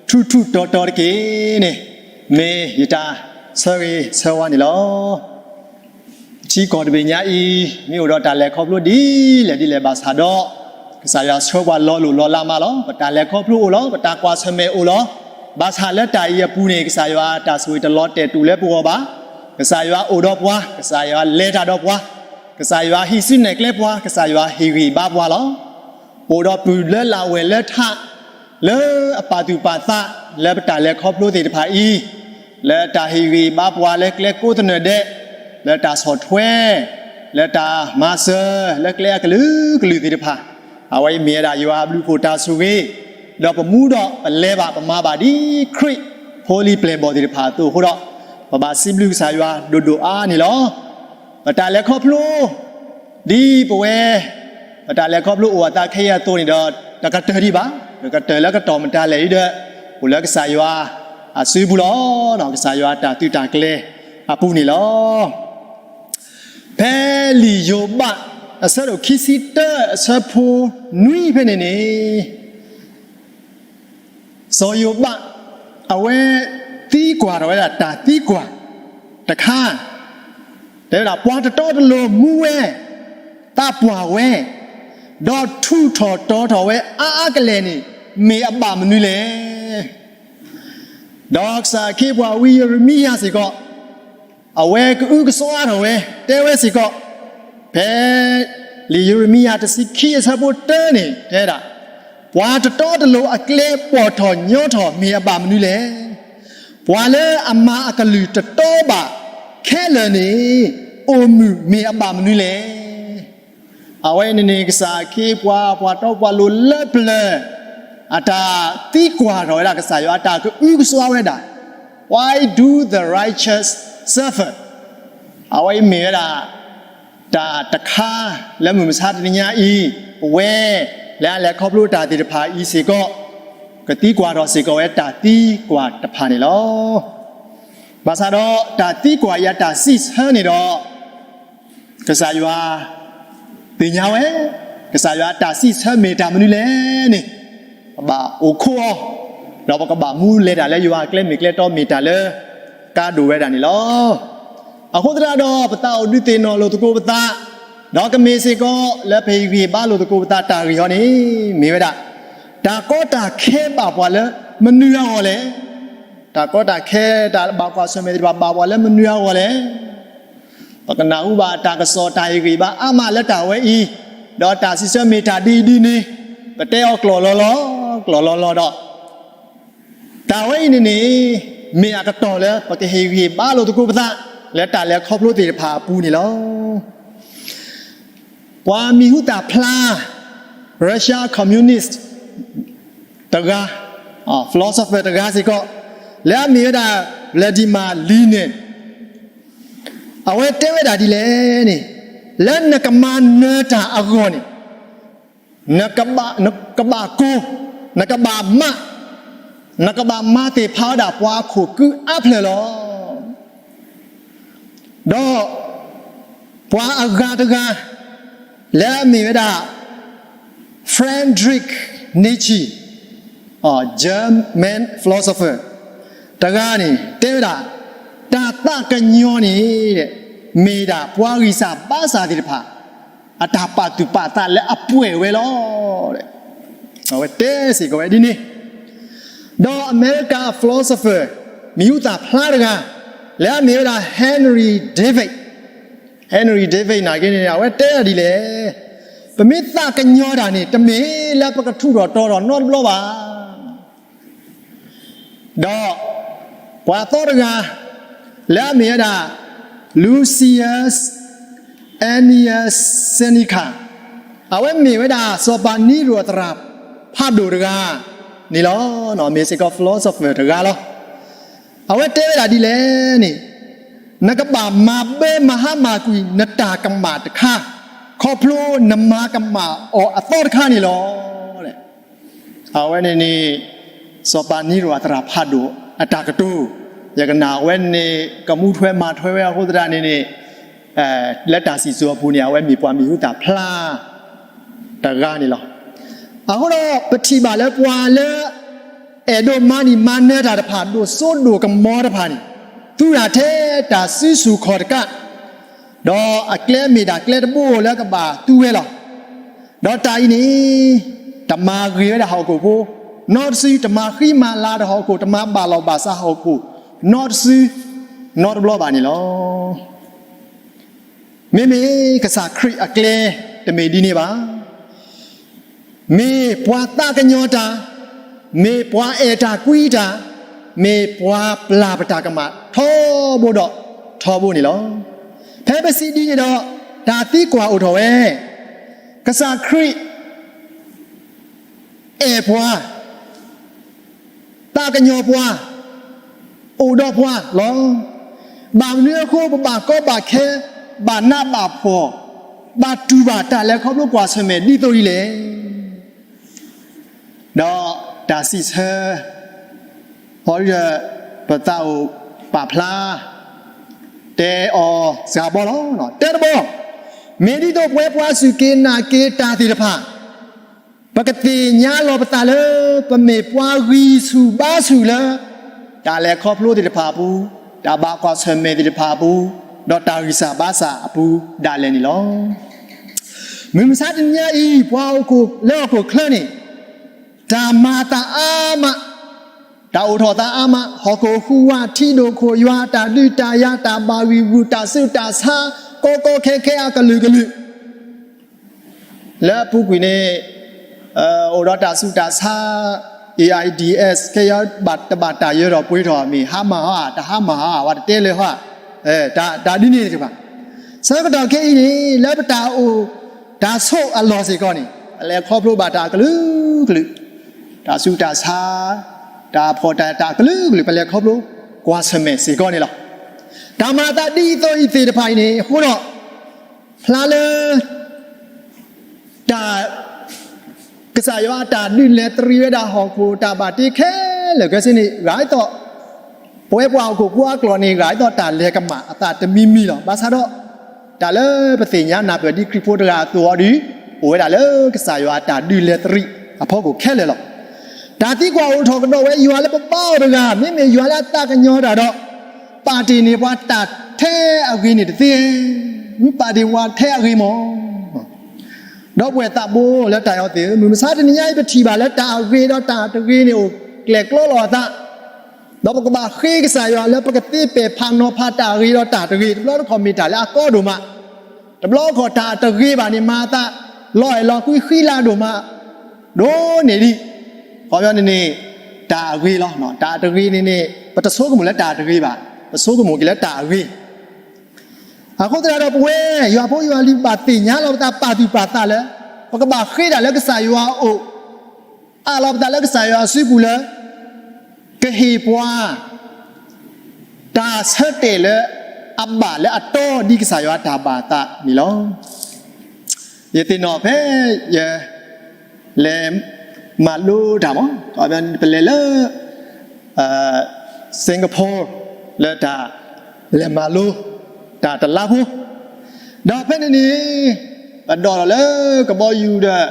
ထူးထူးတီၤတီၤတက့ၢ်န့ၣ် မ့ၢ်ယတၢ်ဆၢဂ့ၤဆၢဝါန့ၣ်လီၤ. ထံကီၢ်တဘ့ၣ်ညါအံၤ မ့ၢ်အိၣ်ဒီးတၢ်လဲၤခီဖျိဒ်လဲၣ်ဒ်လဲၣ်ဘၣ်ဆၣ်ဒီး ကစၢ်ယွၤဆှၢပှၤလီၤလိၢ်လီၤလးမးလီၤ. ပတၢ်လဲၤခီဖျိအိၣ်လီၤ. ပတၢ်ကွၢ်ဆၢၣ်မဲာ်အိၣ်လီၤ. ဘၣ်ဆၣ်လၢတၢ်အံၤအပူၤန့ၣ် ကစၢ်ယွၤတၢ်ဆိၣ်ဂ့ၤတလီၤတဲာ်တူာ်လၢပဂီၢ်ဘၣ်. ကစၢ်ယွၤအိၣ်ဒီးပှၤ, ကစၢ်ယွၤလဲၤတၢ်ဒီးပှၤ, ကစၢ်ယွၤဟံးစုနဲၣ်ကျဲပှၤ, ကစၢ်ယွၤဟ့ၣ်ဂံၢ်ဘါပှၤလီၤ. ပအိၣ်ဒီးပုၢ်လၢလၢ်ဝဲၢ်လၢထး လၢအပာ်သူၣ်ပာ်သး လၢပတၢ်လဲၤခီဖျိသ့ၣ်တဖၣ်အံၤ, လၢတၢ်ဟ့ၣ်ဂံၢ်ဘါပှၤလၢကျဲကိးသနၢၣ်ဒဲး, လၢတၢ်ဆီၣ်ထွဲ, လၢတၢ်မၤစၢၤလၢကျဲအကလုာ်ကလုာ်သ့ၣ်တဖၣ်, အဝဲအံၤမ့ၢ်ဝဲဒၣ်ယွၤအဘျုးအဖှိၣ်တၢ်ဆိၣ်ဂ့ၤ, ဒီးပမူဒီးပလဲၤဘၣ်ပမၤဘၣ်ဒ်ခရံာ်ဖိလံၤပျဲၢ်ဘီၣ်သ့ၣ်တဖၣ်အသိးအဃိဒီး, ပဘၣ်စံးဘျုးကစၢ်ယွၤဒိၣ်ဒိၣ်အါန့ၣ်လီၤ. ပတၢ်လဲၤခီဖျိ ဒ်ပဝဲ ပတၢ်လဲၤခီဖျိအိၣ်အသးခဲအံၤအသိးန့ၣ်ဒီး တကတၢၢ်ဒံးဘၣ်, တကတၢၢ်လၢကတီၢ်မတၤလဲၣ်ဒ်ဒီး အိၣ်လၢကစၢ်ယွၤအစုပူၤလီၤ. ကစၢ်ယွၤတၢ်သုးတၢ်ကျဲၤအပူၤန့ၣ်လီၤ. ဖဲလံာ်ယိၤဘး အဆၢဒိၣ်ခံဆံတၢ အဆၢဖိနွံဖဲန့ၣ်န့ၣ်, စီၤယိၤဘး အဝဲသံကွၢ်ထီၣ်ဝဲဒၣ်တၢ်သံကွၢ်တခါ, တဲဝဲဒၣ် ပှၤတတီတလိၤမူဝဲ, သးပှၢ်ဝဲ, ဒီးထူးထီၣ်တီၤထီၣ်ဝဲအါအါကလဲာ်န့ၣ် မ့ၢ်အဘၣ်မနုၤလဲၣ်. ဒီးကစၢ်အခ့အပှၤဝံယံးရမံယၤစ့ၢ်ကီး အဝဲကအုကစွါထီၣ်ဝဲ တဲဝဲစ့ၢ်ကီး, ဖဲလံာ်ယံးရမံယၤတဆံခံအဆၢဖိတၢန့ၣ် တဲဒၣ်, ပှၤတတီတလိၤအကျဲပိာ်ထီၣ်ညီထီၣ်မ့ၢ်အဘၣ်မနုၤလဲၣ်. ပှၤလၢအမၤအကလုၢ်တတီဘၣ်ခဲလၢာ်န့ၣ် အိၣ်မုာ်မ့ၢ်အဘၣ်မနုၤလဲၣ်. အဝဲန့ၣ်န့ၣ် ကစၢ်အခ့အပှၤ ပှၤတီပှၤလိၤလၢပျၢၤ အတၢ်သံကွၢ်ထီၣ်ဝဲဒၣ်ကစၢ်ယွၤ အတၢ်ကအုကစွါဝဲဒၣ်, Why do the righteous suffer? အဝဲအံၤမ့ၢ်ဝဲဒၣ် တၢ်တခါလၢမုၢ်မဆါတနံၤညါအံၤ ပဝဲလၢအလဲၤခီဖျိတၢ်သ့ၣ်တဖၣ်အံၤစ့ၢ်ကီး ကသံကွၢ်ထီၣ်စ့ၢ်ကီးဝဲတၢ်သံကွၢ်တဖၣ်န့ၣ်လီၤ. ဘၣ်ဆၣ်ဒီးတၢ်သံကွၢ်အံၤအတၢ်စံးဆၢန့ၣ်ဒီး ကစၢ်ယွၤသ့ၣ်ညါဝဲ, ကစၢ်ယွၤအတၢ်စံးဆၢမ့ၢ်တၢ်မနုၤလဲၣ်န့ၣ် ပဘၣ်အိၣ်ခိးအီၤ, ဒီးပကဘၣ်မူလဲၤတၢ်လၢယွၤအကျဲမ့ၢ်ကျဲတီမ့ၢ်တၢ်လၢကါဒိၣ်ဝဲဒၣ်န့ၣ်လီၤ. အဃိသတးဒီး ပသးအိၣ်ဒုးသ့ၣ်နီၣ်လိာ်သကိးပသး, ဒီးကမ့ၢ်စ့ၢ်ကီးလၢပဟ့ၣ်ဂံၢ်ဟ့ၣ်ဘါလိာ်သကိးပသးတၢ်ဂ့ၢ်အံၤန့ၣ် မ့ၢ်ဝဲဒၣ် တၢ်ကီတၢ်ခဲဘၣ်ပှၤလၢမနုၤအဂီၢ်လဲၣ်. တၢ်ကီတၢ်ခဲတၢ်ဘၣ်ကွၢ်ဆၢၣ်မဲာ်သ့ၣ်တဖၣ်ဘၣ်ပှၤလၢမနုၤအဂီၢ်လဲၣ်. ပကနၢ်ဟူဘၣ်တၢ်ကစီၣ်တၢ်ဟ့ၣ်ဂံၢ်ဘါအါမးလၢတၢ်ဝဲအံၤ, ဒီးတၢ်စံးဆၢမ့ၢ်တၢ်ဒ်အံၤဒ်န့ၣ်, ပတဲအီၤကျိာ်လီၤလီၤ, ကျိာ်လီၤလီၤဒီး တၢ်ဝဲအံၤန့ၣ်န့ၣ် မ့ၢ်အကတီၢ်လၢပကဟ့ၣ်ဂံၢ်ဟ့ၣ်ဘါလိာ်သကိးပသး လၢတၢ်လဲၤခီဖျိသ့ၣ်တဖၣ်အပူၤန့ၣ်လီၤ. ပှၤမံၤဟူသၣ်ဖျါ Russia communist တဂၤ, philosopher တဂၤစ့ၢ်ကီး လၢအမ့ၢ်ဝဲဒၣ် Vladimir Lenin အဝဲတဲဝဲဒၣ်ဒ်လဲၣ်န့ၣ်, လၢနကမၤနၢၤတၢ်အဂီၢ်န့ၣ် နကဘၣ်ကိၢ်, နကဘၣ်မး, နကဘၣ်မၤသ့ၣ်ဖးဝဲဒၣ်ပှၤအခိၣ်ကုအါဖျၢၣ်လီၤ. ဒီးပှၤအဂၤတဂၤ လၢအမ့ၢ်ဝဲဒၣ် Friedrich Nietzsche, German philosopher တဂၤန့ၣ် တဲဝဲဒၣ်, တၢ်သးကညီၤန့ၣ် မ့ၢ်ဒၣ်ပှၤဂံၢ်စၢ်ဘါစၢ်သ့ၣ်တဖၣ် အတၢ်ပာ်သူၣ်ပာ်သးလၢအပှဲၤဝဲလီၤ. အဝဲတဲစ့ၢ်ကီးဝဲဒ်န့ၣ်, ဒီးအမဲရကၤ philosopher မံၤဟူသၣ်ဖျါတဂၤ လၢအမ့ၢ်ဝဲဒၣ် Henry David, Henry David နာ်က့န့ၣ် အဝဲတဲဒၣ်ဒ်လဲၣ်, ပမ့ၢ်သးကညီၤတၢ်န့ၣ် တမ့ၢ်လၢပကထူးထီၣ်တီၤထီၣ်နီတဘျီဘၣ်. ဒီးပှၤသီတဂၤ လၢအမ့ၢ်ဝဲဒၣ် Lucius Aeneas Seneca, အဝဲမ့ၢ်ဝဲဒၣ် စီၤပၤနံရူၢ်သရၣ်ဖးဒိၣ်တဂၤန့ၣ်လီၤ. မ့ၢ်စ့ၢ်ကီး philosopher တဂၤလီၤ. အဝဲတဲဝဲဒၣ်ဒ်လဲၣ်န့ၣ်, နကဘၣ်မၤဘၢမၤဟါမၢ်ကွံာ်နတၢ်ကမၣ်တခါ, ခီဖျိနမၤကမၣ်အီၤအသီတခါန့ၣ်လီၤ. အဝဲန့ၣ်န့ၣ် စီၤပၤနံရူၢ်အသရၣ်ဖးဒိၣ်အတၢ်ကတိၤ, ယကနၣ်အဝဲန့ၣ် ကမူထွဲမၤထွဲဝဲအဃိသတးန့ၣ်န့ၣ်, လၢတၢ်စံၣ်စိၤအပူၤန့ၣ် အဝဲမ့ၢ်ပှၤမံၤဟူသၣ်ဖျါတဂၤန့ၣ်လီၤ. အဃိဒီးပထံၣ်ဘၣ်လၢပှၤလၢ အဲၣ်ဒိးမၤနံၣ်မၤနၢၤတၢ်တဖၣ် ဒိၣ်စိဒိၣ်ကမီၤတဖၣ်န့ၣ် သူတၢ်ထဲတၢ်စုဆူၣ်ခီၣ်တကး, ဒီးအကျဲမ့ၢ်ဒၣ်ကျဲတဘိလၢကဘၣ်သူဝဲလီၤ. ဒီးတၢ်အံၤန့ၣ် တမၤဂ့ၤဝဲဒၣ်ဟီၣ်ခိၣ်ဖိနီတစု, တမၤဃံမၤလၤဒီးဟီၣ်ခိၣ်, တမၤဘၣ်လီၢ်ဘၣ်စးဟီၣ်ခိၣ်နီတစုနီတဘျီဘၣ်န့ၣ်လီၤ. မ့မ့ၢ်ကစၢ်ခရံာ်အကျဲတမ့ၢ်ဒ်န့ၣ်ဘၣ်. မ့ၢ်ပှၤသးကညီၤတၢ်, မ့ၢ်ပှၤအဲၣ်တၢ်ကွံတၢ်, မ့ၢ်ပှၤပျၢ်ပတၢ်ကမၣ်ထီဘိဒီးထီဘိန့ၣ်လီၤ. ဖဲပစံးဒ်န့ၣ်ဒီး တၢ်သံကွၢ်အိၣ်ထီၣ်ဝဲ, ကစၢ်ခရံာ် အဲၣ်ပှၤ, သးကညီၤပှၤ, အိၣ်ဒီးပှၤလီၤ. ဘၣ်မနုၤအဃိ ပဘၣ်ကီဘၣ်ခဲ, ဘၣ်နးဘၣ်ဖှီၣ်, ဘၣ်တူၢ်ဘၣ်တၢ်လဲၤခီဖျိကွၢ်ဆၢၣ်မဲာ်ဒ်သိးအံၤလဲၣ်. ဒီးတၢ်စံးဆၢ အီၤဒီး ပသးအိၣ်ပာ်ဖျါ တဲအီၤစှၤဘီလီၤ. တဲတဘီ, မ့ၢ်ဒ်သိးပဝဲပှၤစူၢ်က့ၤနာ်က့ၤတၢ်သ့ၣ်တဖၣ် ပကသ့ၣ်ညါလီၤပသးလၢ ပမ့ၢ်ပှၤဂံၢ်ဆူၣ်ဘါဆူၣ်လၢ တၢ်လဲၤခီဖျိသ့ၣ်တဖၣ်အပူၤ, တၢ်ဘၣ်ကွၢ်ဆၢၣ်မဲာ်သ့ၣ်တဖၣ်အပူၤ, ဒီးတၢ်ဂံၢ်စၢ်ဘါစၢ်အပူၤဒၣ်လဲာ်န့ၣ်လီၤ. မုၢ်မဆါတနံၤညါအံၤ ပှၤအိၣ်ခိၣ်လၢဟီၣ်ခိၣ်ချၢန့ၣ် တၢ်မၤအသးအါမး, တၢ်အိၣ်ထီၣ်အသးအါမး, ဟီၣ်ခိၣ်ဟူးဝး ထံဒိၣ်ခိၣ်ယွၤ တၢ်ဒုးတၢ်ယၤ တၢ်ဘၣ်ဂံၢ်ဂူာ် တၢ်ဆူးတၢ်ဆါ ကီကီခဲခဲအကလုာ်ကလုာ် လၢအပူၤကွံာ်န့ၣ် အိၣ်ဒီးတၢ်ဆူးတၢ်ဆါ AIDS ခဲအံၤ တဘၣ်တၢ်ယၢထီၣ်ပှဲၤထီၣ် မ့ၢ်ဟါမၢ်ဟါ တဟါမၢ်ဟါ ဝဲတတဲလၢၤဟီ တၢ်ဒ်န့ၣ်တဖၣ် ဆၢကတီၢ်ခဲအံၤန့ၣ် လၢပတၢ်အိၣ်တၢ်ဆိးအလီၢ်စ့ၢ်ကီးန့ၣ် ပလဲၤခီဖျိဘၣ်တၢ်အကလုာ်ကလုာ်, တၢ်ဆူးတၢ်ဆါ တၢ်ဖှီၣ်တၢ်ယာ်တၢ်အကလုာ်ကလုာ် ပလဲၤခီဖျိကွၢ်ဆၢၣ်မဲာ်စ့ၢ်ကီးန့ၣ်လီၤ. တၢ်မၤအသးဒ်သိးအံၤသ့ၣ်တဖၣ်အံၤန့ၣ် အဃိဒီး ဖျါလၢ တၢ် ကစၢ်ယွၤအတၢ်ဒုးလဲၤတရံးဝဲဒၣ်ဟီၣ်ခိၣ် တၢ်ဘၣ်တ့ခဲလၢာ်ခဲဆ့န့ၣ် ဂၤဒ်သိး ပဝဲပှၤဟီၣ်ခိၣ်ဖိအကျိာ်န့ၣ် ဂၤဒ်သိးတၢ်လဲၤကမၣ်အသးတမံၤမံၤလီၤ. ဘၣ်ဆၣ်ဒီး တၢ်လၢပသ့ၣ်ညါနၢ်ပၢၢ်ဒ်ခရံာ်ဖိတဂၤအသိးအီၤဒီး အိၣ်ဝဲဒၣ်လၢကစၢ်ယွၤအတၢ်ဒုးလဲၤတရံးအဖီခိၣ်ခဲလၢာ်လီၤ. တၢ်သံကွၢ်အိၣ်ထီၣ်ကဒီးဝဲ ယွၤလၢပဘါအီၤတဂၤ မ့မ့ၢ်ယွၤလၢအသးကညီၤတၢ်ဒီး ပာ်တ့ၢ်န့ၢ်ပှၤတၢ်ထဲအဂ့ၤန့ၣ်တသ့, မ့ၢ်ပာ်တ့ၢ်ပှၤထဲအဂ့ၤမး ဒီပုၢ်ဝဲၢ်သးဘိလၢတၢ်အဲၣ်သ့ၣ်ဧၢ, မုၢ်မဆါတနံၤညါအံၤ ပထံၣ်ဘၣ်လၢတၢ်အဂ့ၤဒီးတၢ်တဂ့ၤန့ၣ်အိၣ်ကျဲၤကျီလီၤအသး, ဒီးပကဘၣ်ဃ့ကစၢ်ယွၤလၢပကသ့ပဲာ်ဖးနီၤဖးတၢ်အဂ့ၤဒီးတၢ်တဂ့ၤ, တဘျီတခီၣ်မ့ၢ်တၢ်လၢအကီဒိၣ်မး, တဘျီတခီၣ်တၢ်တဂ့ၤဘၣ်န့ၣ် မၤအသးလီၤအဲၣ်လီၤကွံဃံလၤဒိၣ်မး ဒိၣ်န့ၢ်ဒံး, ခီပညီန့ၣ်န့ၣ် တၢ်အဂ့ၤလီၤ. တၢ်တဂ့ၤန့ၣ်န့ၣ် ပတဆိကမိၣ်လၢတၢ်တဂ့ၤဘၣ်, ပဆိကမိၣ်က့ၤလၢတၢ်အဂ့ၤ အဃိသတးဒီးပဝဲ ယွၤဖိယွၤလံၤ ဘၣ်သ့ၣ်ညါလီၤပသး ပာ်သူၣ်ပာ်သးလၢ ပကဘၣ်ဃ့တၢ်လၢကစၢ်ယွၤအအိၣ်, အးလီၤပသးလၢကစၢ်ယွၤအစုပူၤလၢ ကဟ့ၣ်ပှၤ တၢ်ဆၢတဲာ်လၢအဘၣ်လၢအတီဒ်ကစၢ်ယွၤတၢ်ဘၣ်သးန့ၣ်လီၤ. ယသ့ၣ်နီၣ်ဖဲယ လဲၤမၤလိတၢ်မး, ပလဲၤလၢ Singapore လၢတၢ်လဲၤမၤလိ တၢ်တလါဖိ, ဒီးဖဲန့ၣ်န့ၣ် ပဒိးထီၣ်လၢကဘီယူၤဒီး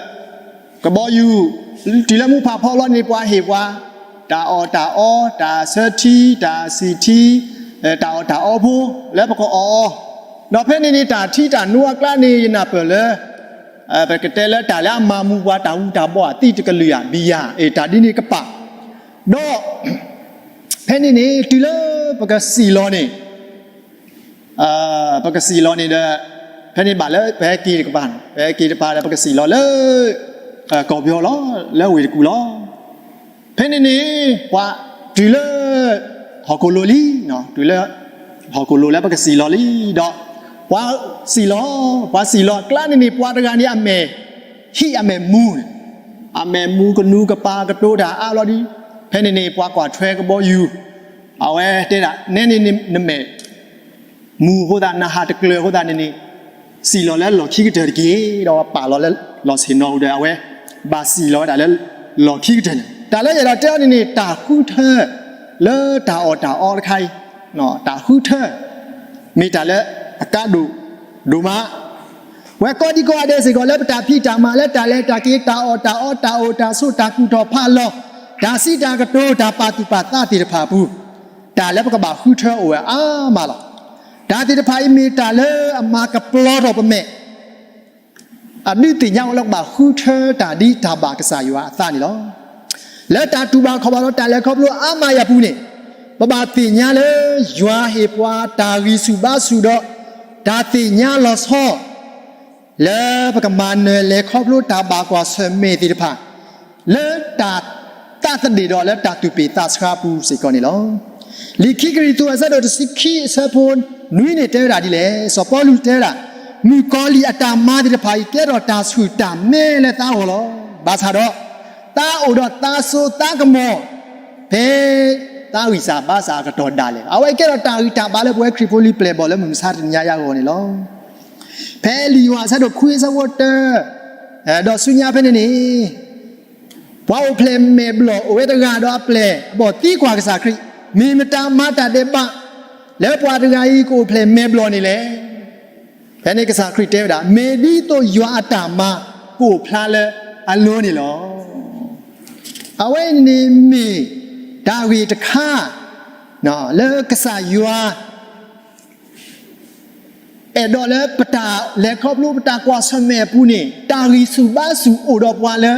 ကဘီယူၤ တုၤလၢမူဖးဖီလီၤန့ၣ် ပှၤဟ့ၣ်ပှၤ တၢ်အီၣ်တၢ်အီ တၢ်ဆၢထံ တၢ်ဆံၣ်ထံ တၢ်အီၣ်တၢ်အီဖိ လၢပကအီၣ်အီၤ, ဒီးဖဲန့ၣ်န့ၣ် တၢ်ထံတၢ်နိအကျါန့ၣ် ယနၢ်ပၢၢ်လၢ ပကတဲလၢတၢ်လၢအမၤမူပှၤ တၢ်ဝူတၢ်ဘီအသံတကလုာ်ဧါ ဘံယၤ အ့ၣ် တၢ်ဒ်န့ၣ်ကပာ်, ဒီး ဖဲန့ၣ်န့ၣ် တုၤလၢပကစံၣ်လီၤန့ၣ် ပကစံၣ်လီၤန့ၣ်ဒီး ဖဲန့ၣ်ဘၣ်လၢပဟဲက့ၤတကပၤန့ၣ် ပဟဲက့ၤတကပၤဒီး ပကစံၣ်လီၤလၢ ကီၢ်ပယီၤလီၤ လၢဝ့ၢ်တကူၣ်လီၤ. ဖဲန့ၣ်န့ၣ် ပှၤတုၤလၢ ဟီၣ်ခိၣ်လိၤလံ, တုၤလၢ ဟီၣ်ခိၣ်လိၤလၢပကစံၣ်လီၤလံဒီး ပှၤစံၣ်လီၤ ပှၤစံၣ်လီၤကျါန့ၣ်န့ၣ် ပှၤတဂၤန့ၣ်အမဲာ် ဟံၣ်အမဲာ်မူန့ၣ်, အမဲာ်မူကနူၤကပၤကတိၤတၢ်အါဘျီဒ်, ဖဲန့ၣ်န့ၣ် ပှၤကွၢ်ထွဲကဘီယူၤ အဝဲတဲဒၣ် နဲန့ၣ်နမဲာ် မူအဃိသတး နဟးတကျၢၤအဃိသတးန့ၣ်န့ၣ် စံၣ်လီၤလၢလီၢ်ခံကတၢၢ်တက့ၢ်. ဒီးပာ်လီၤလၢလီၢ်ဆ့ၣ်နီၤအူဒီး အဝဲဘၣ်စံၣ်လီၤဝဲဒၣ်လၢလီၢ်ခံကတၢၢ်န့ၣ် တၢ်လၢယအဲၣ်ဒိးတဲအီၤန့ၣ်န့ၣ် တၢ်ဃုထၢ လၢတၢ်အီၣ်တၢ်အီတခါအံၤ တၢ်ဃုထၢ မ့ၢ်တၢ်လၢအကါဒိၣ်ဒိၣ်မး ပဝဲကိးဒံကိးဂၤဒဲးစ့ၢ်ကီး လၢပတၢ်ဖံးတၢ်မၤ လၢတၢ်လဲၤတၢ်က့ၤ တၢ်အီၣ်တၢ်အီ တၢ်အိၣ်တၢ်ဆိး တၢ်ကူၣ်ထီၣ်ဖးလီၤ တၢ်စံးတၢ်ကတိၤ တၢ်ပာ်သူၣ်ပာ်သးသ့ၣ်တဖၣ်အပူၤ တၢ်လၢပကဘၣ်ဃုထၢအိၣ်ဝဲအါမးလီၤ. တၢ်သ့ၣ်တဖၣ်အံၤမ့ၢ်တၢ်လၢအမၤကပျီထီၣ်ပမဲာ် အဒုးသ့ၣ်ညါဝဲလၢပဘၣ်ဃုထၢတၢ်ဒ်တၢ်ဘၣ်ကစၢ်ယွၤအသးန့ၣ်လီၤ. လၢတၢ်တူၢ်ဘၣ်ခီၣ်ဘၣ်ဒီးတၢ်လဲၤခီဖျိအါမးအံၤအပူၤန့ၣ် ပဘၣ်သ့ၣ်ညါလၢ ယွၤဟ့ၣ်ပှၤတၢ်ဂံၢ်ဆူၣ်ဘါဆူၣ်ဒီး တၢ်သ့ၣ်ညါလီၤဆီ လၢပကမၤနၢၤလဲၤခီဖျိတၢ်ဘၣ်ကွၢ်ဆၢၣ်မဲာ်သ့ၣ်တဖၣ် လၢတၢ်သးသဒ့ၣ်ဒီးလၢတၢ်သူၣ်ပ့ၢ်သးဆှါအပူၤစ့ၢ်ကီးန့ၣ်လီၤ. လံာ်ခံကရံၣ်သူးအဆၢဒိၣ်တဆံခံအဆၢဖိနွံန့ၣ်တဲဝဲဒၣ်ဒ်လဲၣ်. စီၤပီလူးတဲဝဲဒၣ်, မုၣ်ကီၤလံၢ်အတၢ်မၤသ့ၣ်တဖၣ်အံၤ ကဲထီၣ်တၢ်ဆူၣ်တၢ်မဲလၢသးအဂီၢ်လီၤ. ဘၣ်ဆၣ်ဒီး သးအိၣ်ဒီးသးစိသးကမီၤ ဖဲသးဂံၢ်စၢ်ဘါစၢ်အကတီၢ်ဒၣ်လဲာ် အဝဲကဲထီၣ်တၢ်ဂံၢ်တၢ်ဘါလၢပဝဲခရံာ်ဖိလံၤပျဲၢ်ဘီၣ်လၢမုၢ်မဆါတနံၤညါအဂီၢ်န့ၣ်လီၤ. ဖဲလံာ်ယိၤဟၣ်အဆၢဒိၣ်ခွံအဆၢဖိတၢ ဒီးဆူညါဖဲန့ၣ်န့ၣ် ပှၤအိၣ်ဖျဲၣ်မဲာ်ဘျီၣ်အိၣ်ဝဲတဂၤဒီးအပျဲၢ်အဘီၣ်သံကွၢ်ကစၢ်ခရံာ်, မ့ၢ်မတၤမၤတၢ်ဒဲးဘး လၢပှၤတဂၤအံၤကအိၣ်ဖျဲၣ်မဲာ်ဘျီၣ်န့ၣ်လဲၣ်. ဖဲန့ၣ်ကစၢ်ခရံာ်တဲဝဲဒၣ်, မ့ၢ်ဒ်သိးယွၤအတၢ်မၤကအိၣ်ဖျါလၢအလိၤန့ၣ်လီၤ. အဝဲန့ၣ်မ့ၢ်တၢ်ဂ့ၢ်တခါ လၢကစၢ်ယွၤ အဲၣ်ဒိးလၢပတၢ်လဲၤခီဖျိပတၢ်ကွၢ်ဆၢၣ်မဲာ်အပူၤန့ၣ် တၢ်ဂံၢ်ဆူၣ်ဘါဆူၣ်အိၣ်ဒီးပှၤလၢ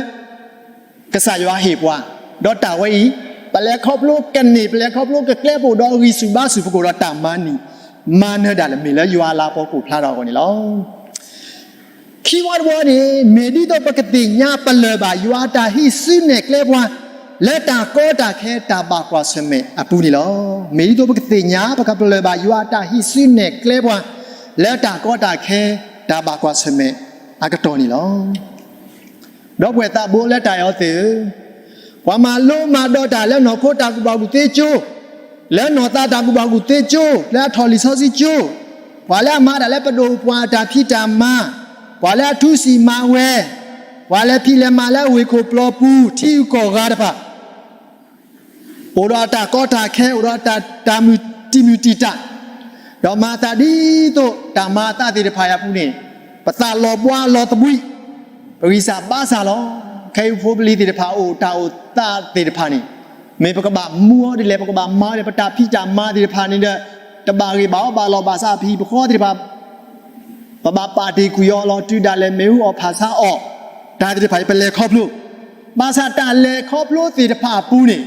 ကစၢ်ယွၤဟ့ၣ်ပှၤ, ဒီးတၢ်ဝဲအံၤ ပလဲၤခီဖျိကန့ၢ် ပလဲၤခီဖျိကကျဲ ပအိၣ်ဒီးဂံၢ်ဆူၣ်ဘါဆူၣ် ပကအိၣ်ဒီးတၢ်မၤနၢၤ မၤနၢၤဒၣ်လဲာ်မ့ၢ်လၢယွၤအလၤကပီၤကအိၣ်ဖျါထီၣ်အဂီၢ်န့ၣ်လီၤ. ခံဝီတဝီန့ၣ် မ့ၢ်ဒ်သိးပကသ့ၣ်ညါပလၢၢ်ဘၣ်ယွၤအတၢ်ဟံးစုနဲၣ်ကျဲပှၤ လၢတၢ်ကီတၢ်ခဲတၢ်ဘၣ်ကွၢ်ဆၢၣ်မဲာ်အပူၤန့ၣ်လီၤ. မ့ၢ်ဒ်သိးပကသ့ၣ်ညါ ပကပလၢၢ်ဘၣ်ယွၤအတၢ်ဟံးစုနဲၣ်ကျဲပှၤ လၢတၢ်ကီတၢ်ခဲတၢ်ဘၣ်ကွၢ်ဆၢၣ်မဲာ်အကတီၢ်န့ၣ်လီၤ. ဒီပုၢ်ဝဲၢ်သးဘိလၢတၢ်အဲၣ်အီၤသ့ၣ်ဧၢ, ပှၤမၤလိမၤဒိးတၢ်လၢနီၢ်ခိတၢ်ကူၣ်ဘၣ်ကူၣ်သ့ကၠိ, လၢနီၢ်သးတၢ်ကူၣ်ဘၣ်ကူၣ်သ့ကၠိ, လၢအထီၣ်လံာ်စီဆှံကၠိ, ပှၤလၢအမၤတၢ်လၢပဒိၣ်ပှၢ်အတၢ်ဖံးတၢ်မၤ, ပှၤလၢအထူစံာ်မၤဝဲ, ပှၤလၢဖံးလဲၤမၤလၢဝ့ၢ်ခိၣ်ပျီပူၤ ထံဂုၤကီၢ်ဂၤတဖၣ် အိၣ်ဒီးအတၢ်ကီတၢ်ခဲ အိၣ်ဒီးတၢ်မုၢ်တံၢ်မုၢ်တံၢ်တာ်, ဒီးမၤသးဒ်သိးတၢ်မၤအသးသ့ၣ်တဖၣ်အံၤအပူၤန့ၣ် ပသးလီၤဘှါလီၤသဘှံး, ပဂံၢ်စၢ်ဘါစၢ်လီၤ. ခဲအံၤဖိပလံၤသ့ၣ်တဖၣ်အိၣ်တၢ်အိၣ်သးသ့ၣ်တဖၣ်န့ၣ် မ့ၢ်ပကဘၣ်မူအီၤဒ်လဲၣ် ပကဘၣ်မၤအီၤဒ်လဲၣ် ပတၢ်ဖံးတၢ်မၤသ့ၣ်တဖၣ်န့ၣ်ဒီး တဘၣ်ဂ့ၤဘၣ်အီၣ်ဘၣ်လီၤဘၣ်စး ပဟံၣ်ပဃီသ့ၣ်တဖၣ် ပဘၣ်ပာ်တ့ၢ်ကွံာ်အီၤလီၤတုၤဒၣ်လဲာ် မ့ၣ်အူအီၣ်ဖးဆါအီၣ်, တၢ်သ့ၣ်တဖၣ်အံၤပလဲၤခီဖျိ, ဘၣ်ဆၣ်တၢ်လဲၤခီဖျိသ့ၣ်တဖၣ်အပူၤန့ၣ်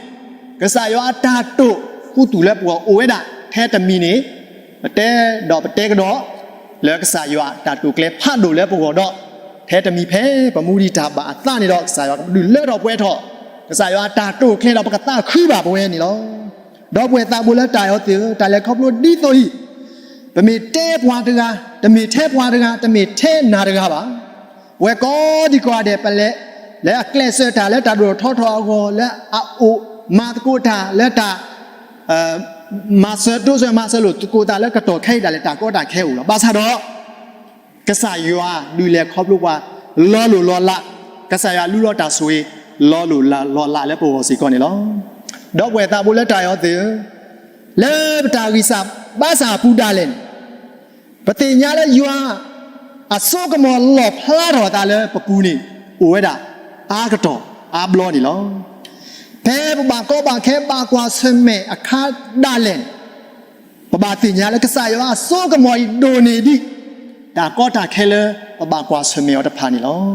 ကစၢ်ယွၤအတၢ်တိာ်ခူသူၣ်လၢပဂီၢ်အိၣ်ဝဲဒၣ် ထဲတမံၤန့ၣ် ပတဲဒီးပတဲကဒီး လၢကစၢ်ယွၤအတၢ်တိာ်ကျဲၤဖးဒိၣ်လၢပဂီၢ်ဒီး ထဲတမံၤဖဲပမူဒံးတၢ်ဘၣ်အသးန့ၣ်ဒီး ကစၢ်ယွၤကဒုးလၢထီၣ်ပှဲၤထီၣ် ကစၢ်ယွၤအတၢ်တိာ်ကျဲၤဒီး ပကသးခုဘၣ်ပဝဲန့ၣ်လီၤ. ဒီပုၢ်ဝဲၢ်သးဘိလၢတၢ်အဲၣ်အီၤသ့ၣ်ဧၢ, တၢ်လဲၤခီဖျိဒ်သိးအံၤ ပမ့ၢ်တဲပှၤတဂၤ, တမ့ၢ်ထဲပှၤတဂၤ, တမ့ၢ်ထဲနၤတဂၤဘၣ်. ပဝဲကိးဒံကိးဂၤဒဲး ပလဲၤလၢအကျဲးစၢးတၢ်လၢတၢ်ဒိၣ်ထီၣ်ထီထီၣ်အဂီၢ် လၢအအိၣ်မၤသကိးတၢ်လၢတၢ် မၤစၢၤတိစၢၤမၤစၢၤလိာ်သကိးသးလၢကတီၢ်ခဲအံၤဒၣ်လဲာ် တၢ်ကီတၢ်ခဲအိၣ်လီၤ. ဘၣ်ဆၣ်ဒီး ကစၢ်ယွၤဒုးလဲၤခီဖျိပှၤ လီၤလိၢ်လီၤလး, ကစၢ်ယွၤလူလီၤတၢ်ဆိၣ်ဂ့ၤ လီၤလိၢ်လီၤလးလၢပဂီၢ်စ့ၢ်ကီးန့ၣ်လီၤ. ဒီပုၢ်ဝဲၢ်သးဘိလၢတၢ်အဲၣ်အီၤသ့ၣ်ဧၢ, လၢပတၢ်ဂံၢ်စၢ်ဘါစၢ်အပူၤဒၣ်လဲာ်န့ၣ် ပသ့ၣ်ညါလၢယွၤ အစိကမီၤလီၣ်ဖျါထီၣ်အသးလၢပပူၤန့ၣ် အိၣ်ဝဲဒၣ်အါကတီၢ်အါဘျီန့ၣ်လီၤ. ဖဲပဘၣ်ကီဘၣ်ခဲဘၣ်ကွၢ်ဆၢၣ်မဲာ်အခါဒၣ်လဲာ်န့ၣ် ပဘၣ်သ့ၣ်ညါလၢကစၢ်ယွၤအစိကမီၤအံၤဒိၣ်န့ၢ်ဒံး တၢ်ကီတၢ်ခဲလၢပဘၣ်ကွၢ်ဆၢၣ်မဲာ်အီၤတဖၣ်န့ၣ်လီၤ.